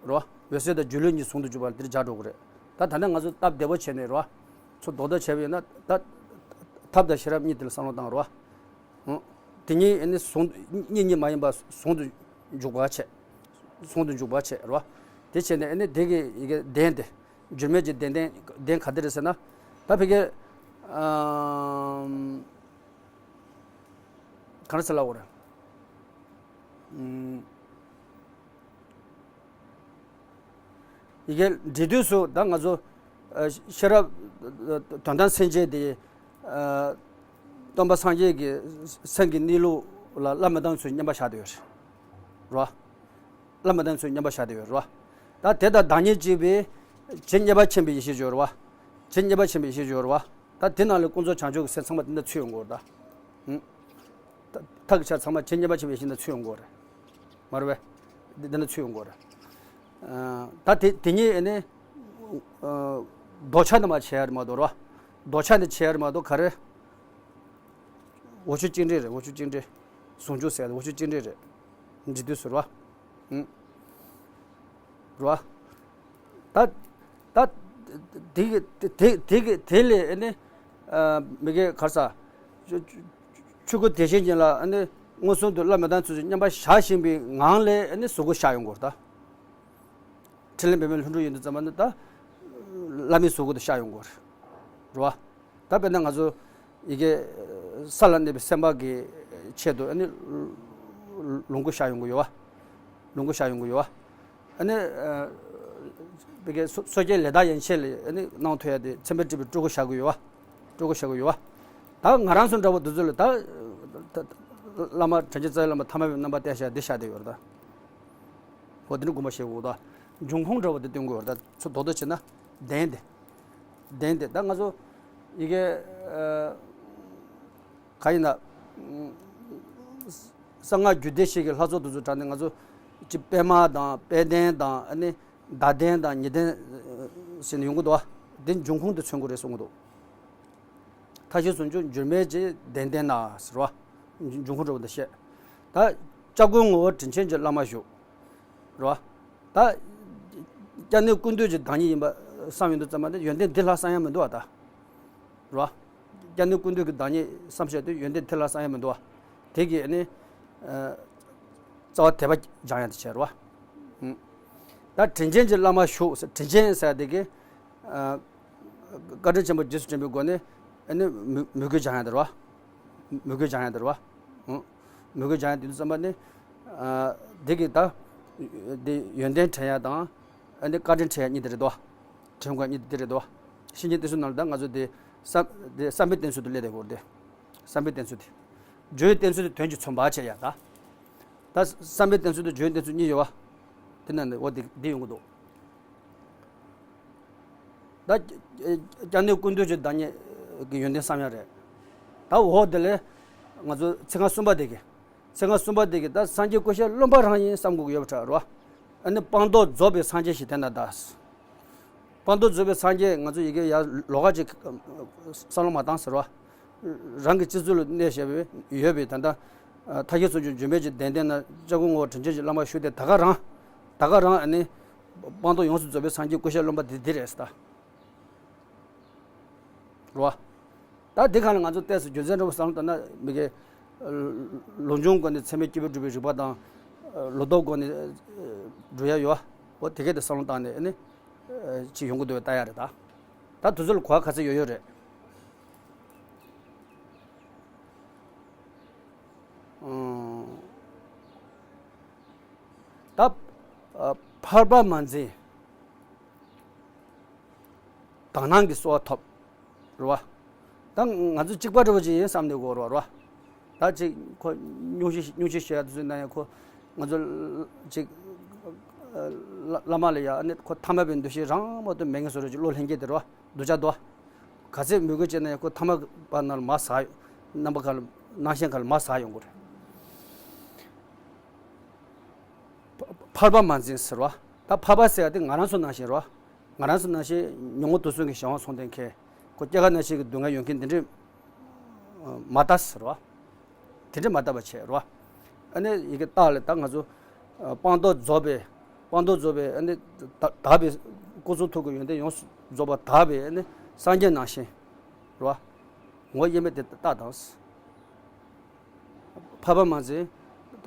རོ། འོད་གསལ་དང་སྒྱུ་ལུས་གཉིས་ཟུང་དུ་འཇུག་པ་ལ་དེར་སྦྱར་འགྲོ་གི་རེད། ད་ད་ནི་ང་ཚོ་སྟབས་བདེ་པོ་བྱས་ནས་རོ། ཚོ་རྡོག་རྡོག་བྱས་པ་ཡིན་ན་ད། ཐབས་དང་ཤེས་རབ་གཉིས་དེ་ལ་བསམ་བློ་བཏང་རོ། ཨང་། དེ་གཉིས་ཨ་ནི་ཟུང་གཉིས་གཉིས་མ་ཡིན་པ་ཟུང་དུ་འཇུག་པ་བྱས། ཟུང་དུ་འཇུག་པ་བྱས་རོ། དེ་བྱས་ནས་ཨ་ནི་དེ་གི་ཡི་གེ་གདན་དེ། འགྱུར་མེད་ཀྱི་གདན་གདན་གདན་ག་དེ་རེད་ཟེར་ན། ད་ཕ་གི། ཨམ། ག་རེ་ཟེར་ལབ་དགོས་རེད། ཨམ། ཡི་གེ་འབྲི་དུས་སུ་ད་ང་ཚོ། ཨ། ཤེས་རབ། ཨ། དོན་དམ་སེམས་བསྐྱེད་དེ། ཨ། སྟོན་པ་སངས་རྒྱས་ཀྱི་སེམས་ཀྱི་གནས་ལུགས་ལ་བླ་མེད་དང་ཚུལ་མཉམ་པ་བཞག་བསྡད་ཡོད་རེད། རོ། བླ་མེད་དང་ཚུལ་མཉམ་པ་བཞག་བསྡད་ཡོད་རེད་བ། ད་དེ་དང་བདག་ཉིད་གཅིག་པའི་ཇི་སྙེད་པ་མཁྱེན་པའི་ཡེ་ཤེས་སྦྱོར་བ། ཇི་སྙེད་པ་མཁྱེན་པའི་ཡེ་ཤེས་སྦྱོར་བ། ད་དེ་ནང་ལ་ཀུན་རྫོབ་བྱང་ཆུབ་ཀྱི་སེམས་ཚང་མ་དེ་འདྲ་ཚུད་ཡོང་གི་ཡོད་རེད་ད། ཧུམ། ད་ཐག་གི་ཆ་ཚང་མ་ཇི་སྙེད་པ་མཁྱེན་པའི་ཡེ་ཤེས་འདི་ཚུད་ཡོང་གི་ཡོད་རེད། མ་རེད་པས། འདི་འདི་ནི་ཚུད་ཡོང་གི་ཡོད་རེད། ཨ། ད་དེ་དེ་གཉིས་ཨ་ནི། ཨ། ལྡོག་ཆ་འདི་མ་བྱེད་ཡ་རེད་མ་གཏོགས་རོ། ལྡོག་ཆ་འདི་བྱེད་ཡ་རེད་མ་གཏོགས་ག་རེ། འོ་ཆུ་གཅིག་འདྲེས་རེད། འོ་ཆུ་གཅིག་འདྲེས། ཟུང་འཇུག་ཟེར་ཡ་དེ་འོ་ཆུ་གཅིག་འདྲེས་རེད། འབྲི་དུས་སུ་རོ། ཨུ། རོ། ད་ད་དེ་གི་དེ་དེ་གི་དེ་ལས་ཨ་ནི། ཨ། མི་དགེ་གར་ས། ཆོས་སྐུ་དེ་བཞིན་ཉིད་ལ་ཨ་ནི་མངོན་སུམ་དུ་བླ་མེད་དང་ཚུལ་མཉམ་པ་བཞག་བཞིན་པའི་ངང་ལས་ཨ་ནི་གཟུགས་སྐུ་ཤར་ཡོང་གི་ཡོད་རེད་ད། ཕྲིན་ལས་འབད་མེད་ལྷུན་གྲུབ་ཡོན་ཏན་ཙམ་པ་ནི་ད། བླ་མའི་གཟུགས་སྐུ་དུ་ཤར་ཡོང་གི་ཡོད་རེད། རེད་བ། ད་དཔེར་ན་ང་ཚོ་ཡི་གེ་ས་ལ་གནས་པའི་སེམས་དཔའ་གི་ཆེད་དུ་ཨ་ནི་ལོངས་སྐུ་ཤར་ཡོང་གི་ཡོད་བ། ལོངས་སྐུ་ཤར་ཡོང་གི་ཡོད་བ། ཨ་ནི། ཨ། བི་གའི་སོ་སོ་སྐྱེ་ལས་དག་ཡན་ཆད་ལ་ཨ་ནི་སྣང་ཐོས་ཡ་དེ་མཚན་དཔེ་སྤྲུལ་པའི་སྤྲུལ་སྐུ་ཤར་གི་ཡོད་བ། སྤྲུལ་སྐུ་ཤར་གི་ཡོད་བ། ད་ང་རང་ཚོ་འདྲ་བོ་དེ་ཚོ་ལ་ད། ད་བླ་མ་དྲིན་ཅན་རྩ་བའི་བླ་མ་ཐ་མལ་པའི་རྣམ་པ་བསྟན་བྱ་འདི་ཤར་བསྡད་ཡོད་རེད་ད། འོ་དེ་ནི་དགོངས་པ་བཞེས་དགོས་ད། འབྱུང་ཁུངས་འདྲ་བོ་དེ་སྟོན་དགོས་རེད། ད་ཚུར་རྡོག་རྡོག་བྱས་ན་གདན་དེ། གདན་དེ་ད་ང་ཚོ་ཡི་གེ་ཨ་ག་ཡིན་ན། གསང་སྔགས་རྒྱུད་སྡེ་བཞི་གི་ལྷ་ཚོགས་དེ་ཚོ་དྲངས་ནས། ང་ཚོ་ཅིག་པདྨ་དང་དཔལ་ལྡན་དང་། ཨ་ནི་ཟླ་ལྡན་དང་ཉི་ལྡན་ཟེར་ནས་ཡོང་གི་འདུག་བ། དེ་འབྱུང་ཁུངས་དེ་མཚོན་དགོས་རེད་གསུང་གི་འདུག་མཐའ་བཞི་སུམ་ཅུ་འགྱུར་མེད་ཀྱི་གདན་སྟེང་ན་ཟེར་བ། འབྱུང་ཁུངས་འདྲ་བོ་འདི་བཤད། ད་སྐྱབས་མགོན་ངོ་བོ་དྲིན་ཆེན་གྱི་བླ་མ་བཞུགས། རེད་བ། ད་སྐྱབས་གནས་ཀུན་འདུས་ཀྱི་བདག་ཉིད་ཡིན་པ་བསམ་ཡོང་དུས་ཙམ་པ་ནི་ཡོན་ཏན་འདི་ལྷག་བསམ་ཡ་མི་འདུག་བ་ད། རེད་བ། སྐྱབས་གནས་ཀུན་འདུས་ཀྱི་བདག་ཉིད་བསམ་བྱས་དུས་ཡོན་ཏན་འདི་ལྷག་བསམ་ཡ་མི་འདུག་བ། དེ་གིས་ནི་ཨ་རྩ་བ་དད་པ་སྦྱང་ཡ་དེ་བྱས་རེད་བ། ཨུམ། ད་དྲིན་ཆེན་གྱི་བླ་མ་བཞུགས་ཟེར། དྲིན་ཆེན་ཟེར་དེ་གིས་ཨ་བཀའ་དྲིན་ཆེན་པོ་རྗེས་སུ་དྲན་པའི་སྒོ་ནས་ཨ་ནི་མོས་མོས་གུས་སྦྱང་ཡ་དེ་རེད་བ། མོས་གུས་སྦྱང་ཡ་དེ་རེད་བ། ཨུམ། མོས་གུས་སྦྱང་ཡ་དེ་དུས་ཙམ་པ་ནི་ཨ་དེ་གིས་ད་དེ་ཡོན་ཏན་དྲན་ཡ་དང་། ཨ་ནི་བཀའ་དྲིན་དྲན་ཡ་གཉིས་དེ་རེད་དོ། དྲན་དགོས་གཉིས་དེ་རེད་དོ། བཤེས་གཉེན་བསྟེན་ཚུལ་ནང་ལ་ད་ང་ཚོ་དེ་བསམ་དེ་བསམ་པའི་བསྟེན་ཚུལ་དུ་སླེབས་བསྡད་དགོས་རེད་དེ། བསམ་པའི་བསྟེན་ཚུལ་དེ། སྦྱོར་བའི་བསྟེན་ཚུལ་དེ་དོན་གྱིས་མཚོན་པ་བྱས་ཡ་ད། ད་བསམ་པའི་བསྟེན་ཚུལ་དང་སྦྱོར་བའི་བསྟེན་ཚུལ་གཉིས་ཡོད་བ། དེ་ནང་ནས་འོ་དེ་དེ་ཡོང་གི་འདུག་ད་སྐྱབས་གནས་ཀུན་འདུས་ཀྱི་བདག་ཉིད་ཀྱི་ཡོན་ཏན་བསམ་ཡ་རེད། ད་འོ་དེ་ལས་ང་ཚོ་ཚིག་རྐང་གསུམ་པ་དེ་གི། ཚིག་རྐང་གསུམ་པ་དེ་གི་ད་སངས་རྒྱས་ཀུན་ཤེས་རློམ་པ་རང་ཡིན་བསམ་དགོས་ཀྱི་ཡོད་པ་འདྲ་རོ། ཨ་ནི་སྤངས་རྟོགས་རྫོགས་པའི་སངས་རྒྱས་ཞེས་དེ་ན་གདའ། སྤངས་རྟོགས་རྫོགས་པའི་སངས་རྒྱས་ང་ཚོ་ཡི་གེ་ཡར་ལོགས་ཀ་ཅིག་བསམ་བློ་མ་བཏང་ཟེར་བ། རང་གི་སྤྱི་གཙུག་ལ་གནས་བཞག་པའི་ཡོད་པའི་ད་ལྟ་མཐའ་བཞི་སུམ་ཅུ་འགྱུར་མེད་ཀྱི་གདན་སྟེང་ན་སྐྱབས་མགོན་ངོ་བོ་དྲིན་ཅན་གྱི་བླ་མ་བཞུགས་ཏེ། ད་ག་རང་ད་ག་རང་ཨ་ནི་སྤངས་རྟོགས་ཡོངས་སུ་རྫོགས་པའི་སངས་རྒྱས་ཀུན་ཤེས་རློམ་པ་དེ་འདི་རེད་ཟེར་ད། རོ། ད་འདི་ག་ལ་ང་ཚོ་ཏོག་ཙམ་རྒྱུ་མཚན་འདྲ་པོ་བསམ་བློ་བཏང་ན་མི་དགེ། ལུགས་འབྱུང་སྒོ་ནས་ཚད་མའི་སྐྱེས་བུ་སྒྲུབ་པའི་རིགས་པ་དང་། ལུགས་ལྡོག་སྒོ་ནས་སྒྲུབ་ཡ་ཡོད། འོ་དེ་གས་དེ་བསམ་བློ་བཏང་ནས་ཨ་ནི་ཅིག་ཡོང་གི་འདུག་པས་ལྟ་ཡ་རེད་ད། ད་དུས་ཚོད་ལ་གོ་བ་ག་ཚོད་ཡོད་ཡོད་རེད། ཨང་། ད་ཨ་ཕར་པ་མ་འཛིན། དག་སྣང་གི་གསོལ་བ་ཐོབ། རེད་བ། ད་ང་ཚོ་གཅིག་པ་འདྲ་བོ་ཅིག་ཡིན་བསམ་ནས་གོ་རེད་བ། ད་ཅིག་ཁོ་སྙུང་གཞི་སྙུང་གཞི་བཤད་ཡ་དེ་ཚོ་ན་ཡང་ཁོ་ང་ཚོ་ཅིག་བླ་བླ་མ་ལ་ཡ་ཨ་ནི་ཁོ་ཐ་མལ་པའི་འདུ་ཤེས་རང་མ་གཏོགས་མེད་ངེས་བཟོ་འདྲ་ཅིག་བློ་ལྷན་སྐྱེས་དེ་རེད་བ། འདུ་བྱ་དོ། ག་ཚད་མོས་གུས་བྱས་ན་ཡང་ཁོ་ཐ་མལ་པ་ནང་ལ་མར་ཟག་ཡོང་། རྣམ་པ་གང་ལ་སྣང་ཞེན་གང་ལ་མར་ཟག་ཡོང་གི་རེད། ཕ་ཕར་པ་མ་འཛིན་ཟེར་བ། ད་ཕར་པ་ཟེར་ཡ་དེ་ང་རང་ཚོ་ནང་བཞིན་རེད་བ། ང་རང་ཚོ་ནང་བཞིན་ཉོན་མོངས་དུག་གསུམ་གྱི་གཞན་དབང་ཚོང་དོན་མཁན། ཁོ་སྐྱེ་རྒ་ན་འཆི་གི་སྡུག་བསྔལ་ཡོང་མཁན་དེ་འདྲས་མ་ལྟ་ཟེར་བ། དེ་འདྲས་མ་ལྟ་བ་བྱས་རེད་བ། ཨ་ནི་ཡི་གེ་རྟགས་ལས་ད་ང་ཚོ་ཨ་སྤངས་རྟོགས་རྫོགས་པའི། སྤངས་རྟོགས་རྫོགས་པའི་ཨ་ནི་དག་དག་པའི་སྐུ་གསུང་ཐུགས་ཀྱི་ཡོན་ཏན་ཡོངས་སུ་རྫོགས་པ་དག་པའི་ཨ་ནི་སངས་རྒྱས་ནང་བཞིན་རེད་བ། ངོ་བོ་དབྱེར་མེད་དེ་རྟགས་དང་། ཕར་པ་མ་འཛིན།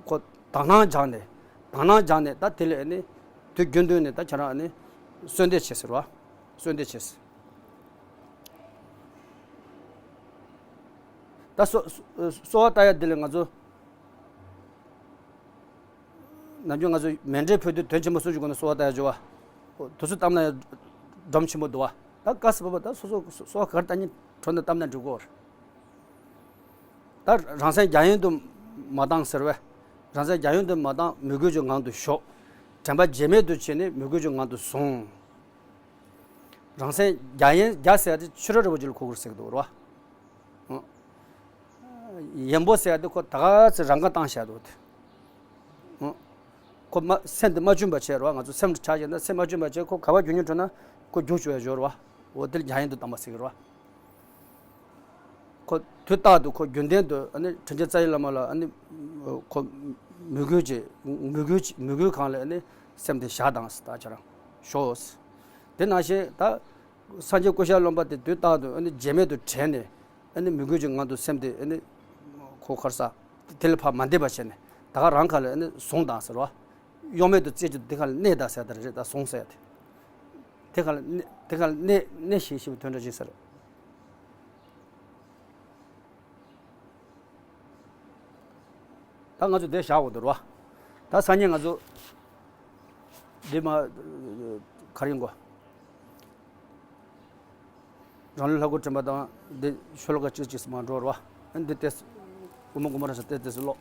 ཁོ་དག་སྣང་སྦྱངས་ནས། དག་སྣང་སྦྱངས་ནས་ད་དེ་ལས་ནི་དུས་རྒྱུན་དུ་ནས་ད་ཁྱེད་རང་ནི་གསོལ་འདེབས་བྱེད་ཟེར་བ། གསོལ་འདེབས་བྱེད་ཟེར། ད་གསོལ་གསོལ་བ་བཏབ་ཡ་འདི་ལས་ང་ཚོ་ནམ་རྒྱུན་ང་ཚོ་མཎྜལ་ཕུལ་དུས་དོན་ཆེན་པོ་གསུམ་གྱི་སྒོ་ནས་གསོལ་བ་བཏབ་ཡ་བྱོས་བ། དུས་ཚོད་བཏབ་ན་ཡང་སྒྲོམ་ཆེན་པོ་འདུག་བ། ད་སྐབས་སུ་བབ་པ་ད་སོ་སོ་གསོལ་བ་ག་རེ་བཏབ་སྙིང་བྲོ་ན་བཏབ་ན་འགྲིག་གོ། ད་རང་སེམས་རྒྱ་ཡན་དུ་མ་བཏང་ཟེར་བས། རང་སེམས་རྒྱ་ཡན་དུ་མ་བཏང་མོས་གུས་ཀྱི་ངང་དུ་ཞོག་དྲན་པ་བརྗེད་མེད་དུ་བྱས་ནས་མོས་གུས་ཀྱི་ངང་དུ་བཟུང་། རང་སེམས་རྒྱ་ཡན་རྒྱ་ཟེར་ཡ་དེ་ཕྱི་རོལ་རི་བོ་ཅིག་ལ་གོ་དགོས་ཟེར་གི་འདུག་རོ། ཡན་པོ་ཟེར་ཡ་དེ་ཁོ་ད་ག་ཚེ་རང་དགར་བཏང་བཞག་འདུག་དེ། ཁོ་མ་སེམས་དེ་མ་བཅོས་པ་བྱས་རོ། ང་ཚོ་སེམས་ཆ་བཞག་ན་སེམས་མ་བཅོས་པ་བྱས་ཁོ་ག་པར་རྒྱུག་སྙིང་བྲོ་ན་ཁོ་རྒྱུག་བཅུག་ཡ་འབྱོར་རོ། འོ་དེ་ལ་རྒྱ་ཡན་དུ་བཏང་བ་ཟེར་གི་རོ། ཁོ་དུས་རྟག་ཏུ་ཁོ་རྒྱུན་ལྡན་དུ་ཨ་ནི་དྲིན་ཅན་རྩ་བའི་བླ་མ་ལ་ཨ་ནི་ཁོ་མོས་གུས་ཀྱི་མོས་གུས་ཀྱི་མོས་གུས་གང་ལ་ཨ་ནི་སེམས་དེ་བཞག་དང་ཟེར། ད་ཁྱེད་རང་ཞོག་ཟེར། དེ་ནང་བཞིན་ད་སངས་རྒྱས་ཀུན་ཤེས་རློམ་པ་དེ་དུས་རྟག་ཏུ་ཨ་ནི་བརྗེད་མེད་དུ་དྲན་ནས་ཨ་ནི་མོས་གུས་ཀྱི་ངང་དུ་སེམས་དེ་ཨ་ནི་ཁོ་ཁར་ས་དེ་ལས་ཕར་མ་འདས་པ་བྱས་ནས་ད་ག་རང་ཁ་ལ་ཨ་ནི་བཟུང་དང་ཟེར་བ། གཡོ་མེད་དུ་རྩེ་གཅིག་ཏུ་དེ་ཁ་ལ་གནས་དང་ཟེར་ད་རེད། ད་བཟུང་ཟེར་ཡ་དེ། དེ་ཁ་ལ་གནས་དེ་ཁ་ལ་གནས་གནས་ཤིང་ཞེས་པའི་དོན་འདྲ་ཅིག་ཟེར། ད་ང་ཚོ་འདིར་བཞག་དགོས་འདུག་རོ། ད་སང་ཉིན་ང་ཚོ་འདི་མ་ག་རེ་ཡིན་གོ། རང་ལུས་ལྷ་སྐུ་འདྲེན་པ་དང་འདི་ཤོ་ལོ་ཀ་གཅིག་གཅིག་སུ་མ་འགྲོ་རོ། འདི་ཏེས་དགོང་མོ་དགོང་མོ་ར་ས་ཏེས་ཏེས་སུ་ཀློག